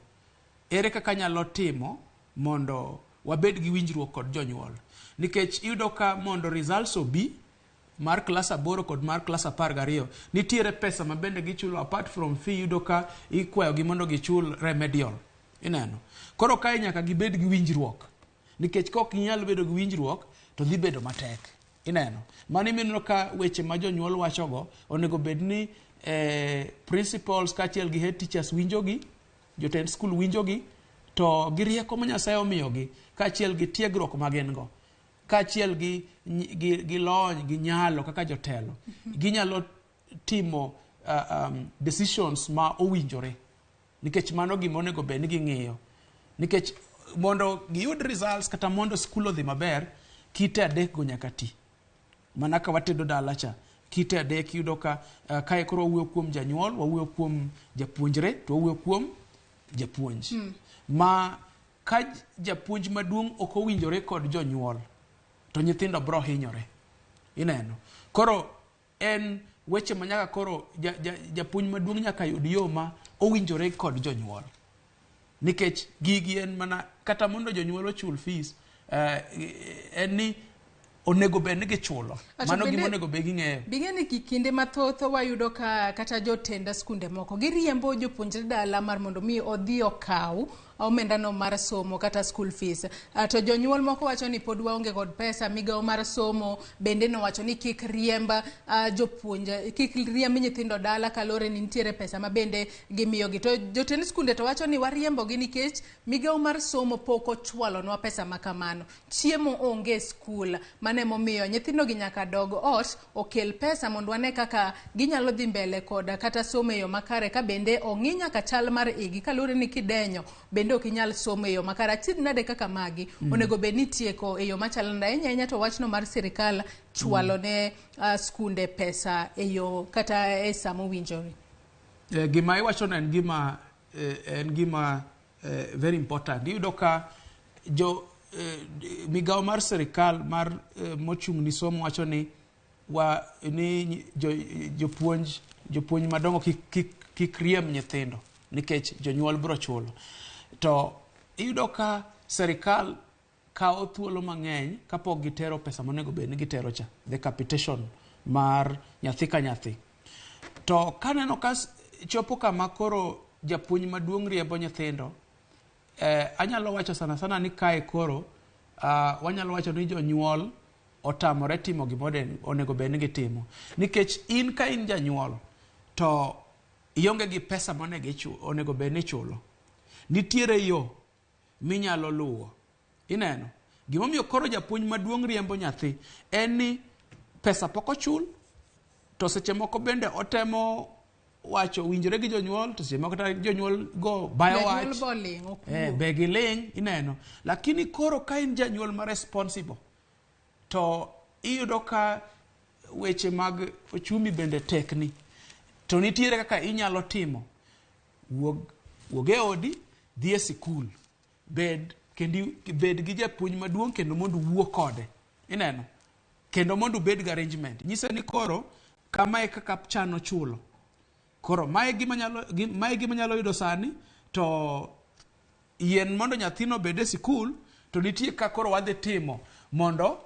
Speaker 2: ere kaka anyalo timo mondo wabed gi winjruok kod jonyuol? Nikech iyudo ka mondo results obi mar klas 8 kod mar klas 12 nitiere pesa ma bende gichulo apart from fee. Iyudo ka ikwayogi mondo gichul remedial ineno. Koro kae nyaka gibed gi winjruok, nikech ka ok ginyal bedo gi winjruok to dhi bedo matek ineno. Mano mineno ka weche ma jonyuol wachogo onego bed ni principals kaachiel gi head teachers winjogi, jotend skul winjogi, to gi rieko ma Nyasaye omiyogi kaachiel gi tiegruok ma gin go, kaachiel gi lony gi nyalo kaka jotelo, ginyalo timo decisions ma owinjore, nikech mano gima onego bed ni ging'iyo. Nikech mondo giyud results kata mondo skul odhi maber, kite adek go nyaka ti. Mana ka watedo dala cha, kite adek iyudo ka kae koro wawuoyo kuom janyuol, wawuoyo kuom japuonjre, to wawuoyo kuom japuonj. Ma ka japuonj maduong' ok owinjore kod jonyuol, to nyithindo bro hinyore ineno. Koro en weche ma nyaka koro japuonj maduong' nyaka yud yo ma owinjore kod jonyuol. Nikech gigi en mana kata mondo jonyuol ochul fees, en ni onego bed ni gichulo. Mano gima onego bed ging'eyo.
Speaker 1: Bing'e ni kinde mathoth wayudo ka kata jotend skunde moko giriembo jopuonjre dala mar mondo mi odhi okaw omendano mar somo kata school fees. To jonyuol moko wacho ni pod waonge kod pesa. Migawo mar somo bende nowacho ni kik riemb jopuonj, kik riemb nyithindo dala kaluwore ni nitiere pesa ma bende gimiyogi. To jotend skunde to wacho ni wariembogi nikech migawo mar somo pok ochwalonwa pesa ma kamano. Chiemo onge e skul, mano emomiyo nyithindogi nyaka dog ot okel pesa mondo wane kaka ginyalo dhi mbele koda kata somo e yo makare, ka bende ong'i nyaka chal mar igi kaluwore ni kidenyo bende ok inyal somo e yo makare. Achiedh nade kaka magi onego bed ni tieko e yo machalo nade? Ahinya ahinya to wachno mar sirikal chwalo ne skunde pesa e yo kata e sa mowinjore.
Speaker 2: Gima iwachono en gima very important. Iyudo ka migawo mar sirikal mar mochung' ni somo wacho ni jopuonj madongo kik riemb nyithindo nikech jonyuol biro chulo. To iyudo ka sirikal kawo thuolo mang'eny kapok gitero pesa monego bed ni gitero cha, the capitation mar nyathi ka nyathi. To kaneno ka chopo kama koro japuonj maduong' riembo nyithindo, Anyalo wacho sana sana ni kae koro wanyalo wacho ni jonyuol otamore timo gima onego bed ni gitimo. Nikech in ka in janyuol to ionge gi pesa monego onego bed ni ichulo. Nitiere yo minyalo luwo. Ineno? Gimomiyo koro japuonj maduong' riembo nyathi en ni pesa pok ochul, to seche moko bende otemo wacho winjore gi jonyuol, to seche moko kata jonyuol go bayo
Speaker 1: Janyuol
Speaker 2: wach.
Speaker 1: bo ling', ok wuo.
Speaker 2: Be giling', ineno. Lakini koro ka in janyuol ma responsible, to iyudo ka weche mag ochumi bende tekni. To nitiere kaka inyalo timo. Wuog e odi, dhi e sikul. Bed, kendi, bed gi japuonj maduong' kendo mondo uwuo kode. Ineno? Kendo mondo ubed gi arrangement. Nyise ni koro, kama e kaka chano chulo. Koro, mae gima nyalo yudo sani, to yien mondo nyathino obed e sikul, to nitie ka koro wadhi timo mondo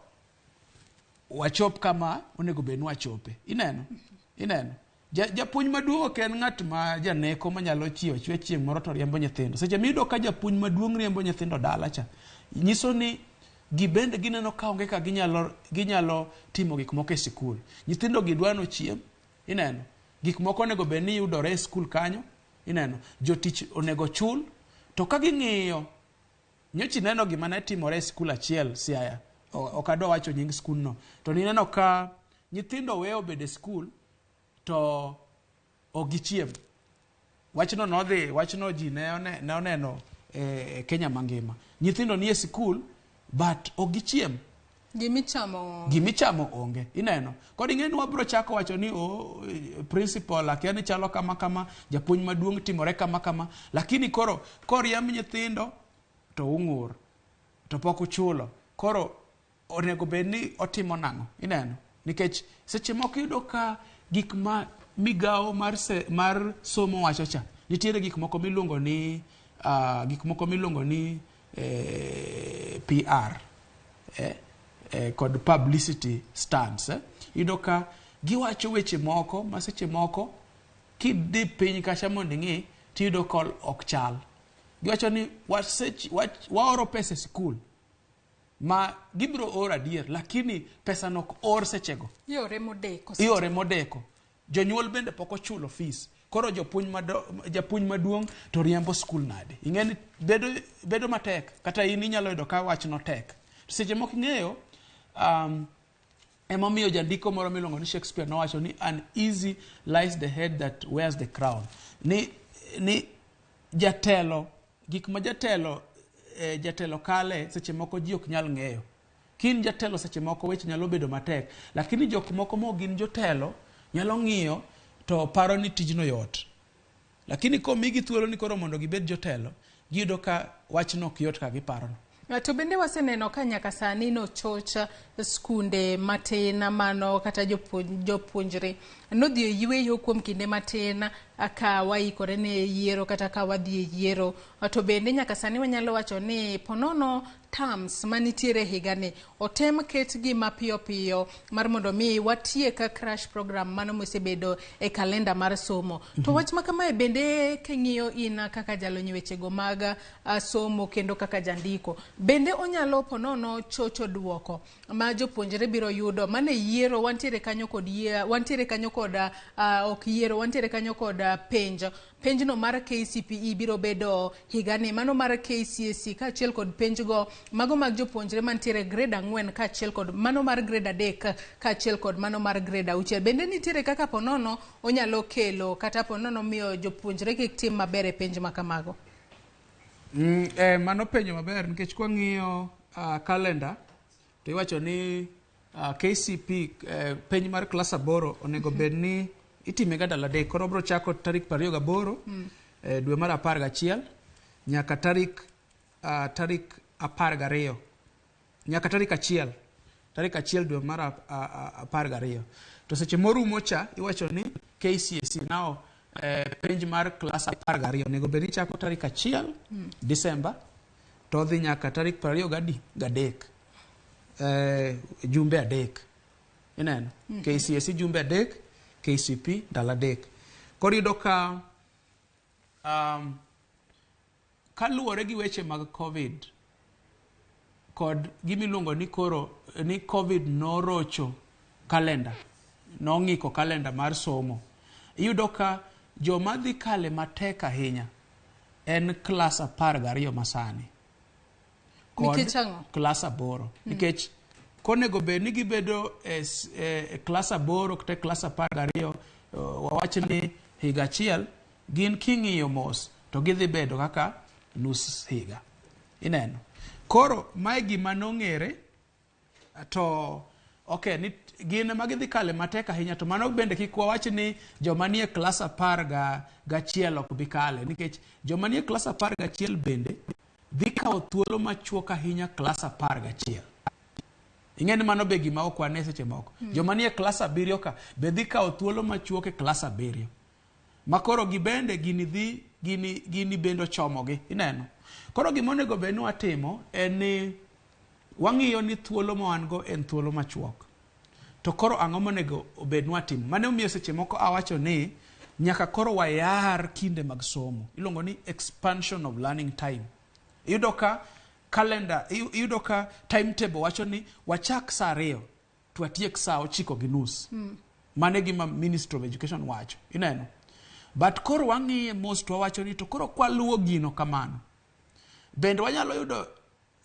Speaker 2: wachop kama onego bed ni wachope. Ineno? Ineno? Japuonj maduong' ok en ng'at ma janeko manyalo chiewo achiewa chieng' moro to riembo nyithindo. Seche miyudo ka japuonj maduong' riembo nyithindo dala cha, nyiso ni gibende gineno ka onge ka ginyalo timo gik moko e sikul. Nyithindo gi dwa nochiem, ineno? Gik moko onego bed ni yudore e sikul kanyo, ineno? Jotich onego chul, to ka ging'iyo, nyocha ineno gima ne timore e sikul achiel Siaya, ok adwa wacho nying sikundno, to nineno ka nyithindo weyo bedo e sikul, to ok gichiem. Wachno nodhi, wachno ji ne oneno e Kenya mangima. Nyithindo nie sikul, but ok gichiem. Gimichamo onge. Ineno? Kod ing'e ni wabro chako wacho ni principal akia ni chalo kama kama, japuonj maduong' timore kama kama, lakini koro koriemb nyithindo to ung'ur, to pok uchulo. Koro onego bed ni otimo nang'o? Ineno? Nikech seche moko iyudo ka gik ma migawo mar somo wacho cha, nitiere gik moko miluongo ni PR kod publicity stunts. Iyudo ka giwacho weche moko ma seche moko kidhi piny kacha mondo ing'i tiyudo ka ok chal. Giwacho ni waoro pesa e sikul ma gibiro oro adier, lakini pesa no ok or sechego.
Speaker 1: Iore modeko.
Speaker 2: Iore modeko. Jonyuol bende pok ochulo fees. Koro japuonj maduong' to riembo skul nade? Ing'e ni bedo matek, kata in inyalo yudo ka wachno tek. Seche moko ing'eyo, emomiyo jandiko moro miluongo ni Shakespeare nowacho ni uneasy lies the head that wears the crown. Ni jatelo, gik ma jatelo kale seche moko ji ok nyal ng'eyo. Kin jatelo seche moko weche nyalo bedo matek, lakini jok moko ma ok gin jotelo nyalo ng'iyo to paro ni tijno yot. Lakini komigi thuolo ni koro mondo gibed jotelo, giyudo ka wachno ok yot ka giparono.
Speaker 1: To bende waseneno ka nyaka sani nochoch skunde matin mano kata jopuonjre nodhi e yweyo kuom kinde matin ka waikore ne yiero kata ka wadhi e yiero. To bende nyaka sani wanyalo wacho ni ponono terms manitiere higani otem ketgi mapiyo piyo mar mondo mi watiek crash program mano mosebedo e kalenda mar somo. To wach ma kamae bende king'iyo in kaka jalony wechego mag somo kendo kaka jandiko, bende onyalo ponono chocho duoko ma jopuonjre biro yudo mane yiero. Wantiere kanyo kod wantiere kanyo kod ok yiero, wantiere kanyo kod penj. Penjno mar KCPE biro bedo higani, mano mar KCSE kaachiel kod penjgo mago mag jopuonjre mantiere grade 4 kaachiel kod mano mar grade 3 kaachiel kod mano mar grade 6. Bende nitiere kaka ponono onyalo kelo kata ponono miyo jopuonjre kik tim maber e penj ma kamago?
Speaker 2: Mano penjo maber nikech kwang'iyo kalenda to iwacho ni KCP penj mar klas 8 onego bed ni itime ga ndalo 3. Koro obro chako tarik 28 dwe mar 11 nyaka tarik 12 nyaka tarik 1 tarik 1 dwe mar 12. To seche morumo cha iwacho ni KCSE nao penj mar klas 12 onego bed ni chako tarik 1 Disemba to dhi nyaka tarik 23 jumbe 3. Ineno? KCSE jumbe 3, KCP ndalo 3. Koro iyudo ka Kaluwore gi weche mag COVID kod gimiluongo ni koro ni COVID norocho kalenda, nong'iko kalenda mar somo. Iyudo ka joma dhi kale matek ahinya en klas 12 masani kod
Speaker 1: Nikech ang'o?
Speaker 2: klas 8. Nikech konego bed ni gibedo e klas 8 kata e klas 12, wawach ni higa achiel, gin king'iyo mos to gidhi bedo kaka nus higa. Ineno. Koro mae gima nong'ere to okay, ni, gin ema gidhi kale matek ahinya, to mano bende kik wawach ni joma nie klas 11 ok bi kale, nikech joma nie klas 11 bende dhi kawo thuolo machuok ahinya klas 11. Ing'e ni mano be gima ok wane seche moko. Joma nie klas 7 ka be dhi kawo thuolo machuok e klas 7. Ma koro gibende gini dhi gini bende ochomogi, ineno. Koro gima onego bed ni watimo en ni wang'iyo ni thuolo ma wan go en thuolo machuok. To koro ang'o monego obed ni watimo? Mane omiyo seche moko awacho ni nyaka koro wayar kinde mag somo. Iluongo ni expansion of learning time. Iyudo ka calendar, iyudo ka timetable wacho ni wachak saa 2 to watiek saa 9:30. Mano e gima Ministry of Education wacho. Ineno? But koro wang'iye mos to wawacho ni to koro kwaluwo gino kamano, bende wanyalo yudo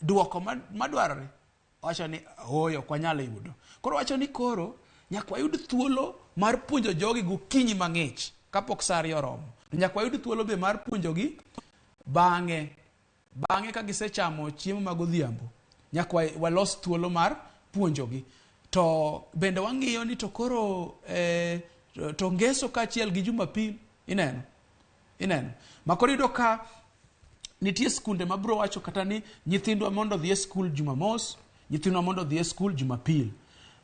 Speaker 2: duoko madwarore? Wacho ni ooyo, ok wanyal yudo. Koro wacho ni koro nyaka wayud thuolo mar puonjo jogi gokinyi mang'ich kapok saa 2 oromo. Nyaka wayud thuolo be mar puonjogi bang'e. Bang'e ka gisechamo chiemo ma godhiambo, nyaka walos thuolo mar puonjogi. To bende wang'iyo ni to koro to ngeso kaachiel gi Jumapil, ineno? Ineno? Ma koro iyudo ka nitie skunde ma biro wacho kata ni nyithindwa mondo odhi e skul Jumamos, nyithindwa mondo odhi e skul Jumapil.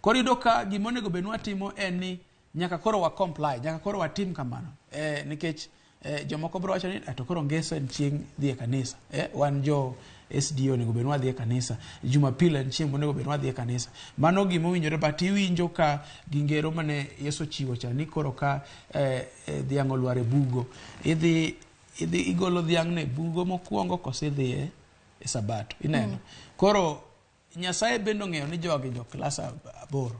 Speaker 2: Koro iyudo ka gima onego bed ni watimo en ni nyaka koro wa comply, nyaka koro watim kamano. Nikech jomoko biro wacho ni to koro ngeso en chieng' dhi e kanisa. Wan jo SDA onego bed ni wadhi e kanisa. Jumapil en chieng' monego bed ni wadhi e kanisa. Mano gima owinjore, but iwinjo ka gi ngero mane Yesu ochiwo cha ni koro ka dhiang' olwar e bugo, idhi igolo dhiang'no e bugo mokwongo koso idhi e sabato. Ineno? Koro Nyasaye bende ong'eyo ni jogi jo klas 8,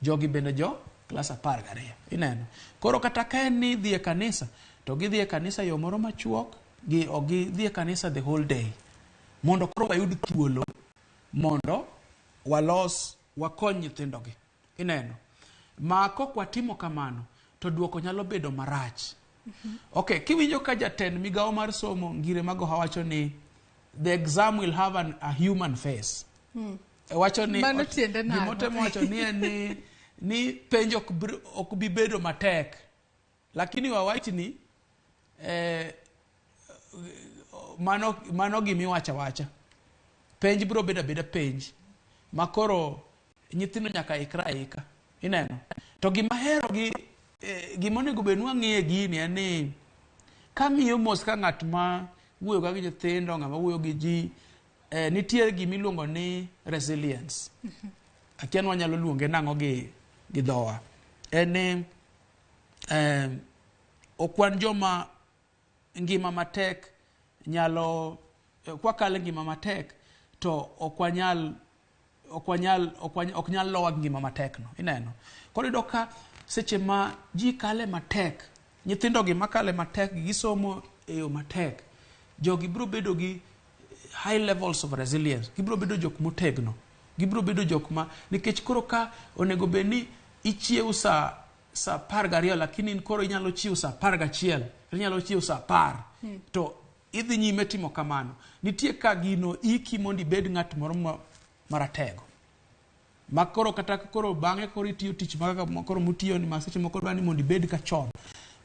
Speaker 2: jogi bende jo klas 12. Ineno? Koro kata ka en ni idhi e kanisa, to gidhi e kanisa yo moro machuok, gi ok gidhi e kanisa the whole day. Mondo koro wayud thuolo mondo walos, wakony nyithindogi. Ineno? Ma kok watimo kamano, to duoko nyalo bedo marach. Okay, kiwinjo ka jatend migawo mar somo Ngire Magoha wacho ni the exam will have a human face. Wacho ni
Speaker 1: Mano tiende nang'o?
Speaker 2: Gimotemo wacho ni en ni penj ok bi bedo matek. Lakini wawach ni mano gimiwacho awacha. Penj biro bedo abeda penj. Ma koro nyithindo nyaka ikre aika. Ineno? To gima ahero gi gima onego bed ni wang'iye gini en ni kang'iyo mos ka ng'at ma wuoyo ga gi nyithindo, ng'ama wuoyo gi ji, nitie gima iluongo ni resilience. Akia ni wanyalo luonge nang'o gi dhowa. En ni ok wan joma ngima matek nyalo, kwakalo ngima matek to ok wanyal, ok wanyal, ok nyal lowa ngima matek no. Ineno? Koro iyudo ka seche ma ji kale matek, nyithindo gi makale matek, gisomo e yo matek, jogi biro bedo gi high levels of resilience, gibiro bedo jok motegno, gibiro bedo jok ma, nikech koro ka onego bed ni ichiew saa 12, lakini in koro inyalo chiew saa 11, inyalo chiew saa 10, to idhi nyime timo kamano. Nitie ka gino iki mondo ibed ng'at moro maratego. Ma koro kata koro bang'e koro itiyo tich ma kaka koro mutiyo ni ma seche moko dwa ni mondo ibed ka chon.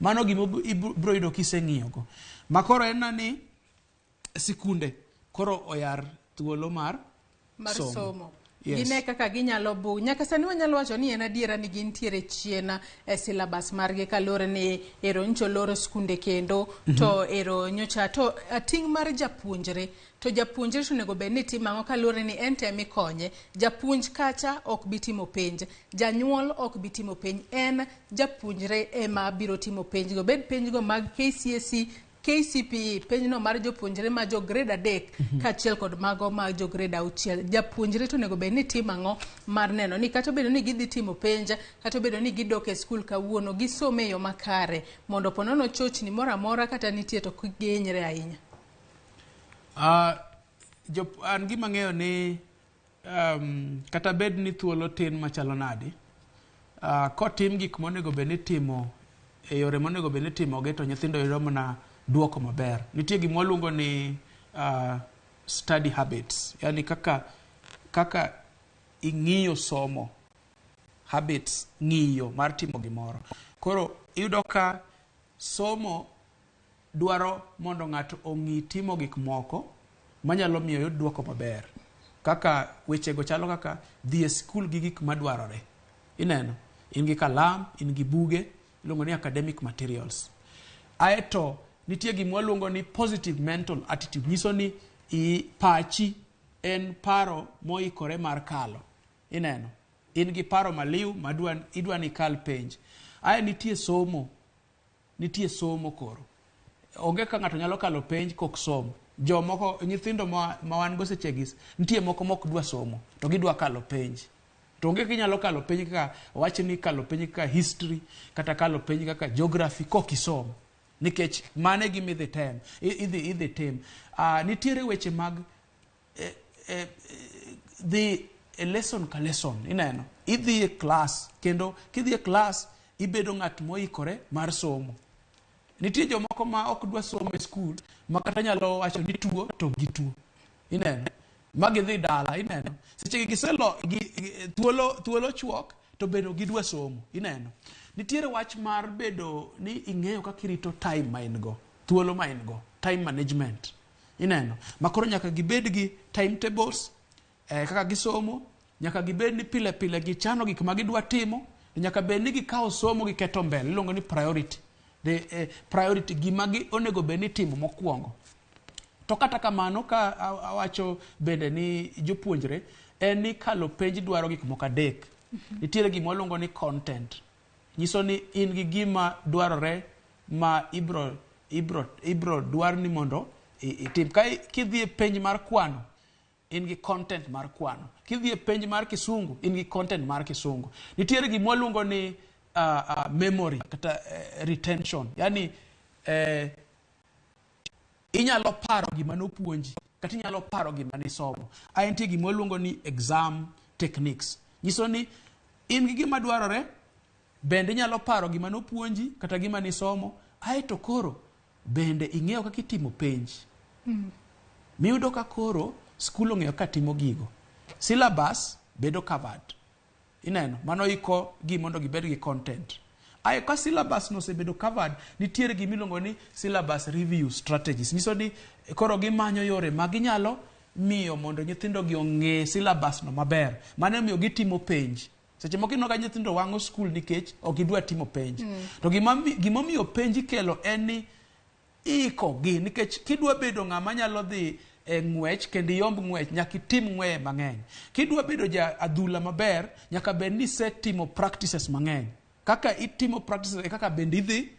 Speaker 2: Mano gima ibiro yudo kiseng'iyogo. Ma koro en ni sikunde koro oyar thuolo mar
Speaker 1: somo.
Speaker 2: Yes.
Speaker 1: Gine kaka ginyalo bu. Nyaka sani wanyalo wacho ni en adiera ni gintiere chien e syllabus margi kaluwore ni ero nyocha oloro skunde kendo to ero nyocha to ting' mar japuonjre. To japuonjre to onego bed ni timo ang'o kaluwore ni en tem ikonye. Japuonj kacha ok bi timo penj, janyuol ok bi timo penj, en japuonjre ema biro timo penj go. Bed penj go mag KCSE KCPE penjno mar jopuonjre ma jo grade 3 kaachiel kod mago ma jo grade 6. Japuonjre to onego bed ni timo ang'o mar neno ni kata obedo ni gidhi timo penj, kata obedo ni gidok e skul kawuono, gisome e yo makare mondo po nono chochni moro amora kata nitie to kik gihinyre ahinya.
Speaker 2: An gima ang'eyo ni kata bed ni thuolo tin machalo nadi, kotim gik monego bed ni itimo e yore monego bed ni itimogi to nyithindo yudo mana duoko maber. Nitie gima waluongo ni study habits, yani kaka ing'iyo somo, habits, ng'iyo mar timo gimoro. Koro iyudo ka somo dwaro mondo ng'ato ong'i timo gik moko manyalo miyo oyud duoko maber. Kaka wechego chalo kaka dhi e skul gi gik madwarore. Ineno, in gi kalam, in gi buge, iluongo ni academic materials. Aeto nitie gima waluongo ni positive mental attitude, nyiso ni pachi en paro moikore mar kalo. Ineno, in gi paro maliw ma idwa ni ikal penj. Ae nitie somo, nitie somo koro. Onge ka ng'ato nyalo kalo penj kok som. Jomoko, nyithindo ma wan go sechegi, nitie moko mok dwa somo, to gidwa kalo penj. To onge kinyalo kalo penj kaka, wach ni kalo penj kaka history, kata kalo penj kaka geography kok isom. Nikech mano e gima idhi tem, idhi tim. Nitiere weche mag dhi e lesson ka lesson, ineno. Idhi e class, kendo kidhi e class, ibedo ng'at moikore mar somo. Nitie jomoko ma ok dwa somo e skul, ma kata nyalo wacho ni tuo to gituo. Ineno. Ma gidhi dala, ineno. Seche gi giselo, thuolo chuok, to bedo gidwa somo, ineno. Nitiere wach mar bedo ni ing'eyo kaka irito time ma in go, thuolo ma in go, time management. Ineno. Ma koro nyaka gibed gi timetables, kaka gisomo, nyaka gibed ni pile pile gichano gik ma gidwa timo, nyaka bed ni gikawo somo giketo mbele, iluongo ni priority. The priority, gima gi onego bed ni timo mokwongo. To kata kamano, ka awacho bende ni jopuonjre, en ni kalo penj dwaro gik moko adek. Nitiere gima waluongo ni content. Nyiso ni in gi gima dwarore ma ibro dwar ni mondo itim. Ka kidhi e penj mar kwano, in gi content mar kwano. Kidhi e penj mar kisungu, in gi content mar kisungu. Nitiere gima waluongo ni memory kata retention. Yani inyalo paro gima nopuonji kata inyalo paro gima nisomo. Ae nitie gima waluongo ni exam techniques. Nyiso ni in gi gima dwarore, bende inyalo paro gima nopuonji kata gima nisomo, aeto koro bende ing'eyo kaka itimo penj. Miyudo ka koro skul ong'eyo kaka timo gigo. Syllabus bedo covered. Ineno, mano iko gi mondo gibed gi content. Ae ka syllabus no osebedo covered, nitiere gima iluongo ni syllabus review strategies. Nyiso ni koro gimanyo yore ma ginyalo miyo mondo nyithindo gi ong'e syllabus no maber. Mano emomiyo gitimo penj. Seche moko ineno ka nyithindo wang'o skul nikech ok gidwa timo penj. To gimomiyo penj ikelo en ni iko gi, nikech kidwa bedo ng'ama nyalo dhi e ng'wech kendo iyomb ng'wech, nyaka itim ng'weye mang'eny. Kidwa bedo ja adhula maber, nyaka bed ni isetimo practices mang'eny. Kaka itimo practices e kaka bende idhi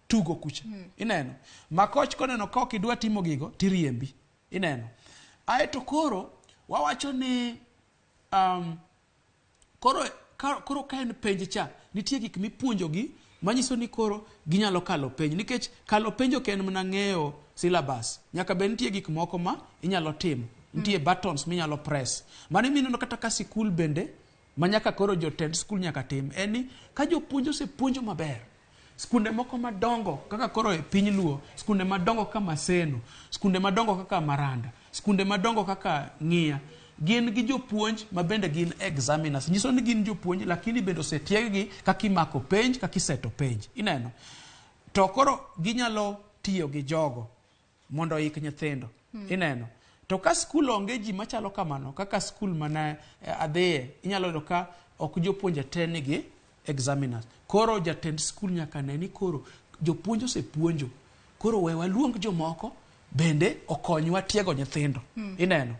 Speaker 2: tugo kucha. Ineno. Ma coach koneno ka ok idwa timo gigo, tiriembi. Ineno. Aeto koro wawacho ni koro ka en penj cha, nitie gik mipuonjogi manyiso ni koro ginyalo kalo penj. Nikech kalo penj ok en mana ng'eyo syllabus. Nyaka bed nitie gik moko ma inyalo timo. Nitie buttons minyalo press. Mano mineno kata ka sikul bende, ma nyaka koro jotend skul nyaka tim, en ni ka jopuonj osepuonjo maber, skunde moko madongo kaka koro e piny Luo, skunde madongo kaka Maseno, skunde madongo kaka Maranda, skunde madongo kaka Ng'iya, gin gi jopuonj ma bende gin examiners. Nyiso ni gin jopuonj, lakini bende osetieggi kaka imako penj, kaka iseto penj. Ineno? To koro ginyalo tiyo gi jogo mondo oik nyithindo. Ineno? To ka skul onge ji machalo kamano, kaka skul mane adhiye, inyalo yudo ka ok jopuonje te nigi examiners. Koro jatend skul nyaka ne ni koro jopuonj osepuonjo. Koro we waluong jomoko bende okonywa tiego nyithindo. Ineno?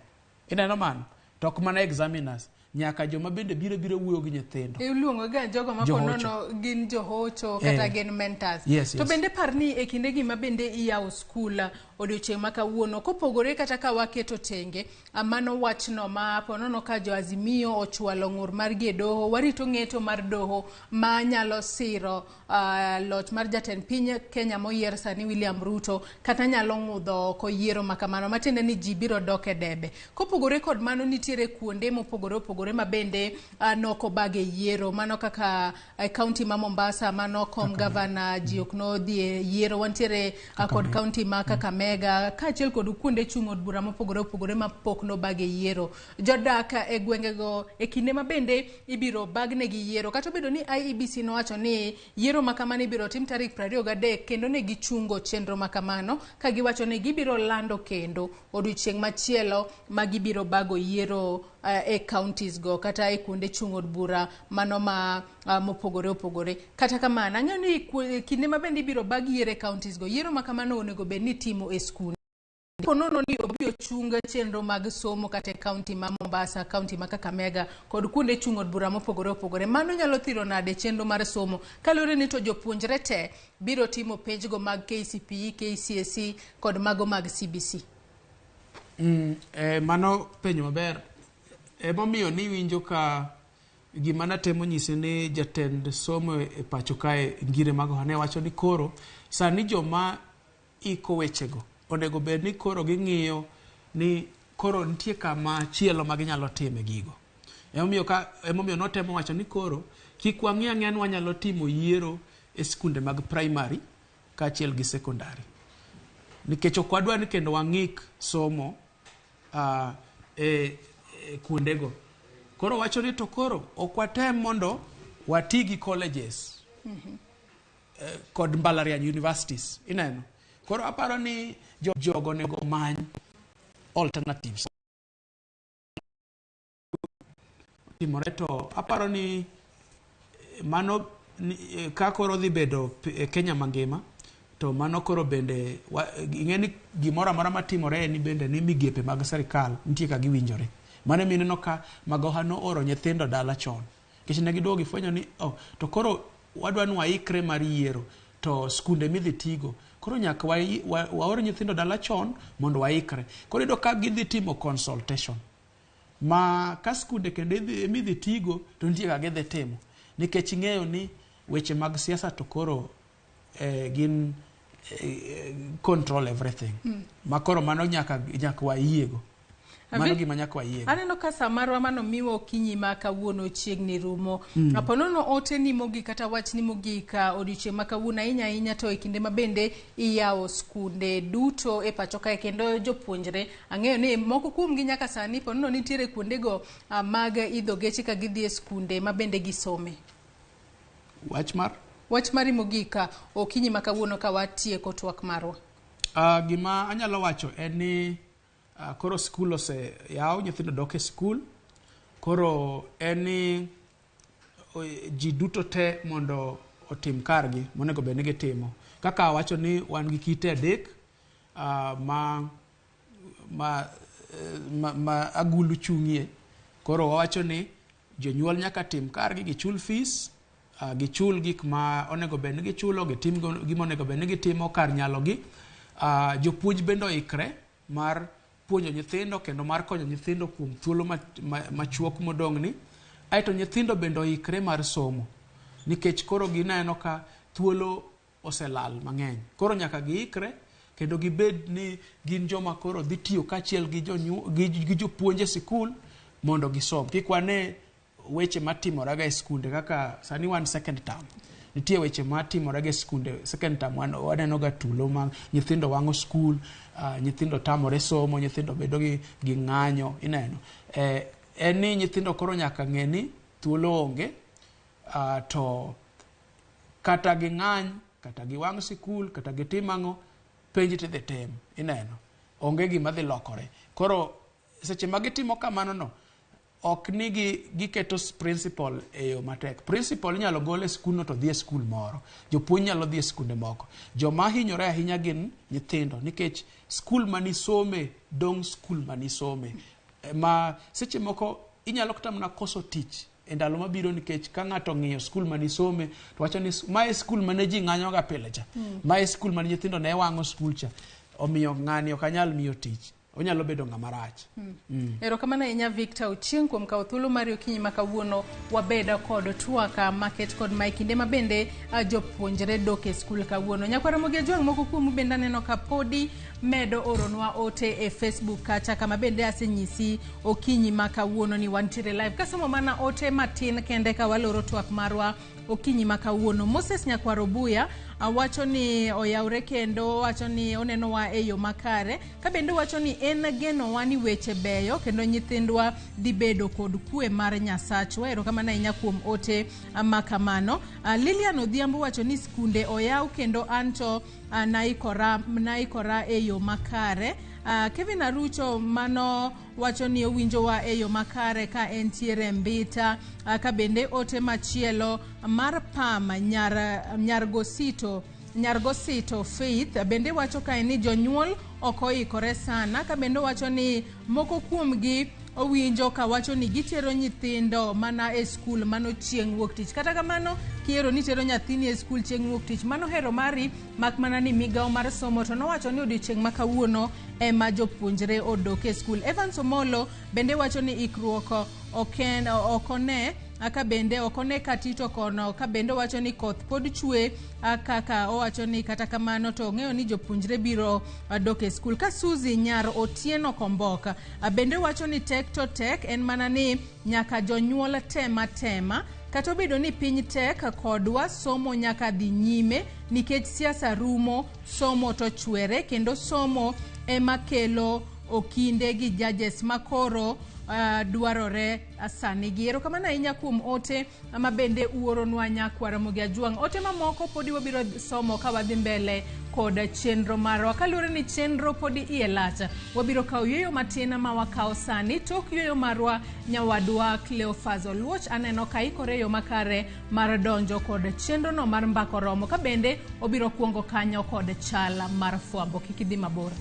Speaker 2: Ineno mano? To ok mana examiners. Nyaka joma bende biro biro wuoyo gi nyithindo.
Speaker 1: Iluongo ga jogo ma
Speaker 2: Johocho.
Speaker 1: ponono gin johocho kata
Speaker 2: Eh.
Speaker 1: gin mentors.
Speaker 2: Yes,
Speaker 1: To
Speaker 2: yes.
Speaker 1: bende par ni e kinde gi ma bende iyawo skul odiochieng' ma kawuono kopogore kata ka waketo tenge mano wachno ma ponono ka jo Azimio ochwalo ng'ur margi e doho warito ng'eto mar doho ma nyalo siro loch mar jatend piny Kenya moyier sani William Ruto kata nyalo ng'udho oko yiero ma kamano matiende ni ji biro dok e debe. Kopogore kod mano nitiere kuonde mopogore opogore ma bende nok obag e yiero mano kaka kaunti ma Mombasa mano kom gavana ji ok nodhi e yiero wantiere kod kaunti ma Kakamega kaachiel kod kuonde chung' od bura mopogore opogore ma pok nobag e yiero. Jodak e gwengego e kinde ma bende ibiro bagnegi yiero kata obedo ni IEBC nowacho ni yiero ma kamano ibiro tim tarik 23 kendo ne gichungo chenro ma kamano ka giwacho ni gibiro lando kendo odiochieng' machielo ma gibiro bago yiero e counties go kata e kuonde chung' od bura mano ma mopogore opogore. Kata kamano ang'eyo ni kinde ma bende ibiro bag yiero e counties go yiero ma kamano onego bed ni itimo e skunde. Ponono ni obiro chung chenro mag somo kata e kaunti ma Mombasa, kaunti ma Kakamega kod kuonde chung' od bura mopogore opogore. Mano nyalo thiro nade chenro mar somo kaluwore ni to jopuonjre te biro timo penjgo mag KCPE, KCSE kod mago mag CBC.
Speaker 2: Mano penjo maber. Emomiyo niwinjo ka gima natemo nyise ni jatend somo e pacho kae Ngire Magoha ne wacho ni koro sani joma iko wechego onego bed ni koro ging'iyo ni koro nitie kama chielo ma ginyalo time gigo. Emomiyo notemo wacho ni koro kik wang'i ang'iya ni wanyalo timo yiero e skunde mag primary kaachiel gi secondary. Nikech ok wadwa ni kendo wang'ik somo e kuondego. Koro wacho ni to koro ok watem mondo wati gi colleges kod mbalariany universities. Ineno? Koro aparo ni jogo onego omany alternatives. Timore to aparo ni mano ka koro dhi bedo Kenya mangima to mano koro bende ing'e ni gimoro amora matimore en ni bende ni migepe mag sirikal nitie ka giwinjore. Mano ema ineno ka Magoha nooro nyithindo dala chon. Nikech ne giduogo gifwenyo ni oh, to koro wadwa ni waikre mar yiero to skunde midhi tigo koro nyaka waor nyithindo dala chon mondo waikre. Koro iyudo ka gidhi timo consultation ma ka skunde kendo midhi tigo to nitie kaka gidhi timo nikech ing'eyo ni weche mag siasa to koro gin control everything. Ma koro mano nyaka wayiego. Mano gima nyaka wayiego.
Speaker 1: Aneno ka saa marwa mano miwa okinyi ma kawuono chiegni rumo. Aponono ote ni mogik kata wach ni mogik odiochieng' ma kawuono ahinya ahinya to e kinde ma bende iyawo skunde duto e pacho kae kendo jopuonjre ang'eyo ni moko kuomgi nyaka sani ponono nitiere kuondego mag idho geche ka gidhi e skunde ma bende gisome.
Speaker 2: Wach mar?
Speaker 1: Wach mari mogik okinyi ma kawuono ka watieko twak marwa.
Speaker 2: Gima anyalo wacho en ni koro skul oseyaw, nyithindo dok e skul. Koro en ni ji duto te mondo otim kargi monego bed ni gitimo. Kaka awacho ni wan gi kite adek ma agulu chung'ie. Koro wawacho ni jonyuol nyaka tim kargi, gichul fees, gichul gik ma onego bed ni gichulo, gitim gima onego bed ni gitimo kar nyalogi. Jopuonj bende oikre mar puonjo nyithindo kendo mar konyo nyithindo kuom thuolo machuok modong'ni. Aeto nyithindo bende oikre mar somo nikech koro gineno ka thuolo oselal mang'eny. Koro nyaka giikre kendo gibed ni gin joma koro dhi tiyo kaachiel gi jopuonj e sikul mondo gisom. Kik wane weche matimorega e skunde kaka sani wan second term. Nitie weche matimorega e skunde second term waneno ga tulo ma nyithindo wang'o skul, nyithindo tamore somo, nyithindo bedo gi ng'anyo, ineno. En ni nyithindo koro nyaka ng'e ni thuolo onge, to kata ging'any, kata giwang' sikul, kata gitim ang'o, penj tidhi tim, ineno. Onge gima dhi lokore. Koro seche ma gitimo kamano no, ok ni giketo principal e yo matek. Principal inyalo gol e skul no to dhi e skul moro. Jopuonj nyalo dhi e skunde moko. Joma hinyore ahinya gin nyithindo nikech skul manisome dong' skul manisome. Ma seche moko inyalo kata mana koso tich e ndalo mabiro nikech ka ng'ato ong'iyo skul manisome to wacho ni mae skul mane ji ng'anyoga pile cha. Mae skul mane nyithindo ne wang'o skul cha, omiyo ng'ani ok anyal miyo tich, onyalo bedo ng'ama rach.
Speaker 1: Erokamano ahinya Victor Ochieng kuom kawo thuolo mari okinyi ma kawuono wabedo kod twak maket kod ma e kinde ma bende jopuonjre dok e skul kawuono. Nyakwar Ramogi Ajwang' moko kuomu bende aneno ka podi medo oronwa ote e Facebook kacha kama bende asenyisi okinyi ma kawuono ni wantiere live. Kasomo mana ote matin kende ka waloro twak marwa okinyi ma kawuono. Moses Nyakwar Obuya wacho ni oyawre kendo wacho ni onenowa e yo makare ka bende wacho ni en genowa ni weche beyo kendo nyithindwa dhi bedo kod kwe mar Nyasachwa. Erokamano ahinya kuom ote ma kamano. Lilian Odhiambo wacho ni skunde oyaw kendo anto naikora e yo makare. Kevin Arucho mano wacho ni owinjowa e yo makare ka entiere Mbita. Ka bende ote machielo mar Pam Nyargosito Faith bende wacho kae ni jonyuol ok oikore sana, ka bende wacho ni moko kuomgi owinjo ka wacho ni gitero nyithindo mana e skul mano chieng' wuok tich. Kata kamano kiero ni tero nyathini e skul chieng' wuok tich, mano hero mari, mak mana ni migawo mar somo to nowacho ni odiochieng' ma kawuono ema jopuonjre odok e skul. Evans Omolo bende wacho ni ikruok ok one ka bende ok one ka Tito kono, ka bende wacho ni koth pod chwe kaka owacho ni kata kamano to ong'eyo ni jopuonjre biro dok e skul. Ka Suzy Nyar Otieno Komboka bende wacho ni tek to tek en mana ni nyaka jonyuol tema tema, kata obedo ni piny tek kodwa, somo nyaka dhi nyime nikech siasa rumo, somo to chwere kendo somo ema kelo okinde gi judges makoro dwarore sani gi. Erokamano ahinya kuom ote ma bende uoronwa Nyakwar Ramogi Ajwang'. Ote mamoko podi wabiro somo ka wadhi mbele kod chenro marwa. Kaluwore ni chenro podi iye lach, wabiro kawo yueyo matin ma wakawo sani. Tok yueyo marwa, nyawadwa Cleophas Oluoch aneno ka ikore yo makare mar donjo kod chenro no mar Mbaka Oromo, ka bende obiro kuongo kanyo kod chal mar fwambo. Kik idhi mabor.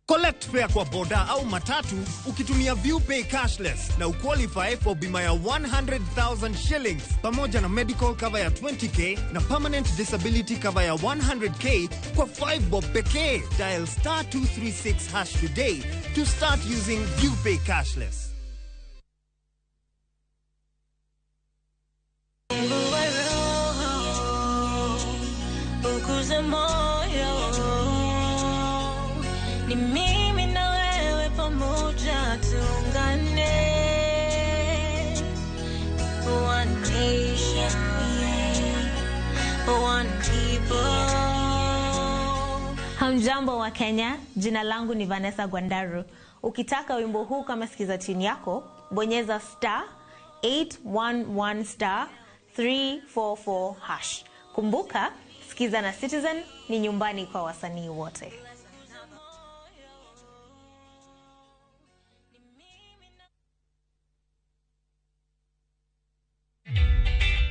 Speaker 8: Collect fare kwa boda au matatu ukitumia ViewPay cashless na uqualify for bima ya 100,000 shillings pamoja na medical cover ya 20k na permanent disability cover ya 100k kwa 5 bob pekee. Dial star 236 hash today to start using ViewPay cashless.
Speaker 10: Mungu wa roho, ukuze moyo. Ni mimi na wewe pamoja tuungane. One nation, one people.
Speaker 11: Hamjambo wa Kenya, jina langu ni Vanessa Gwandaru. Ukitaka wimbo huu kama sikiza chini yako, bonyeza star 811 star 344 hash. Kumbuka, Sikiza na Citizen ni nyumbani kwa wasanii wote.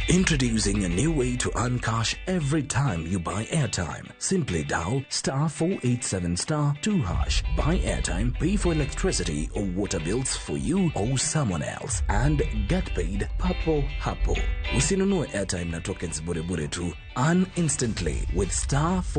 Speaker 29: Introducing a new way to earn cash every time you buy airtime. Simply dial star 487 star 2 hash. Buy airtime, pay for electricity or water bills for you or someone else, and get paid papo hapo. Usinunue airtime na tokens bure bure tu. Earn instantly with star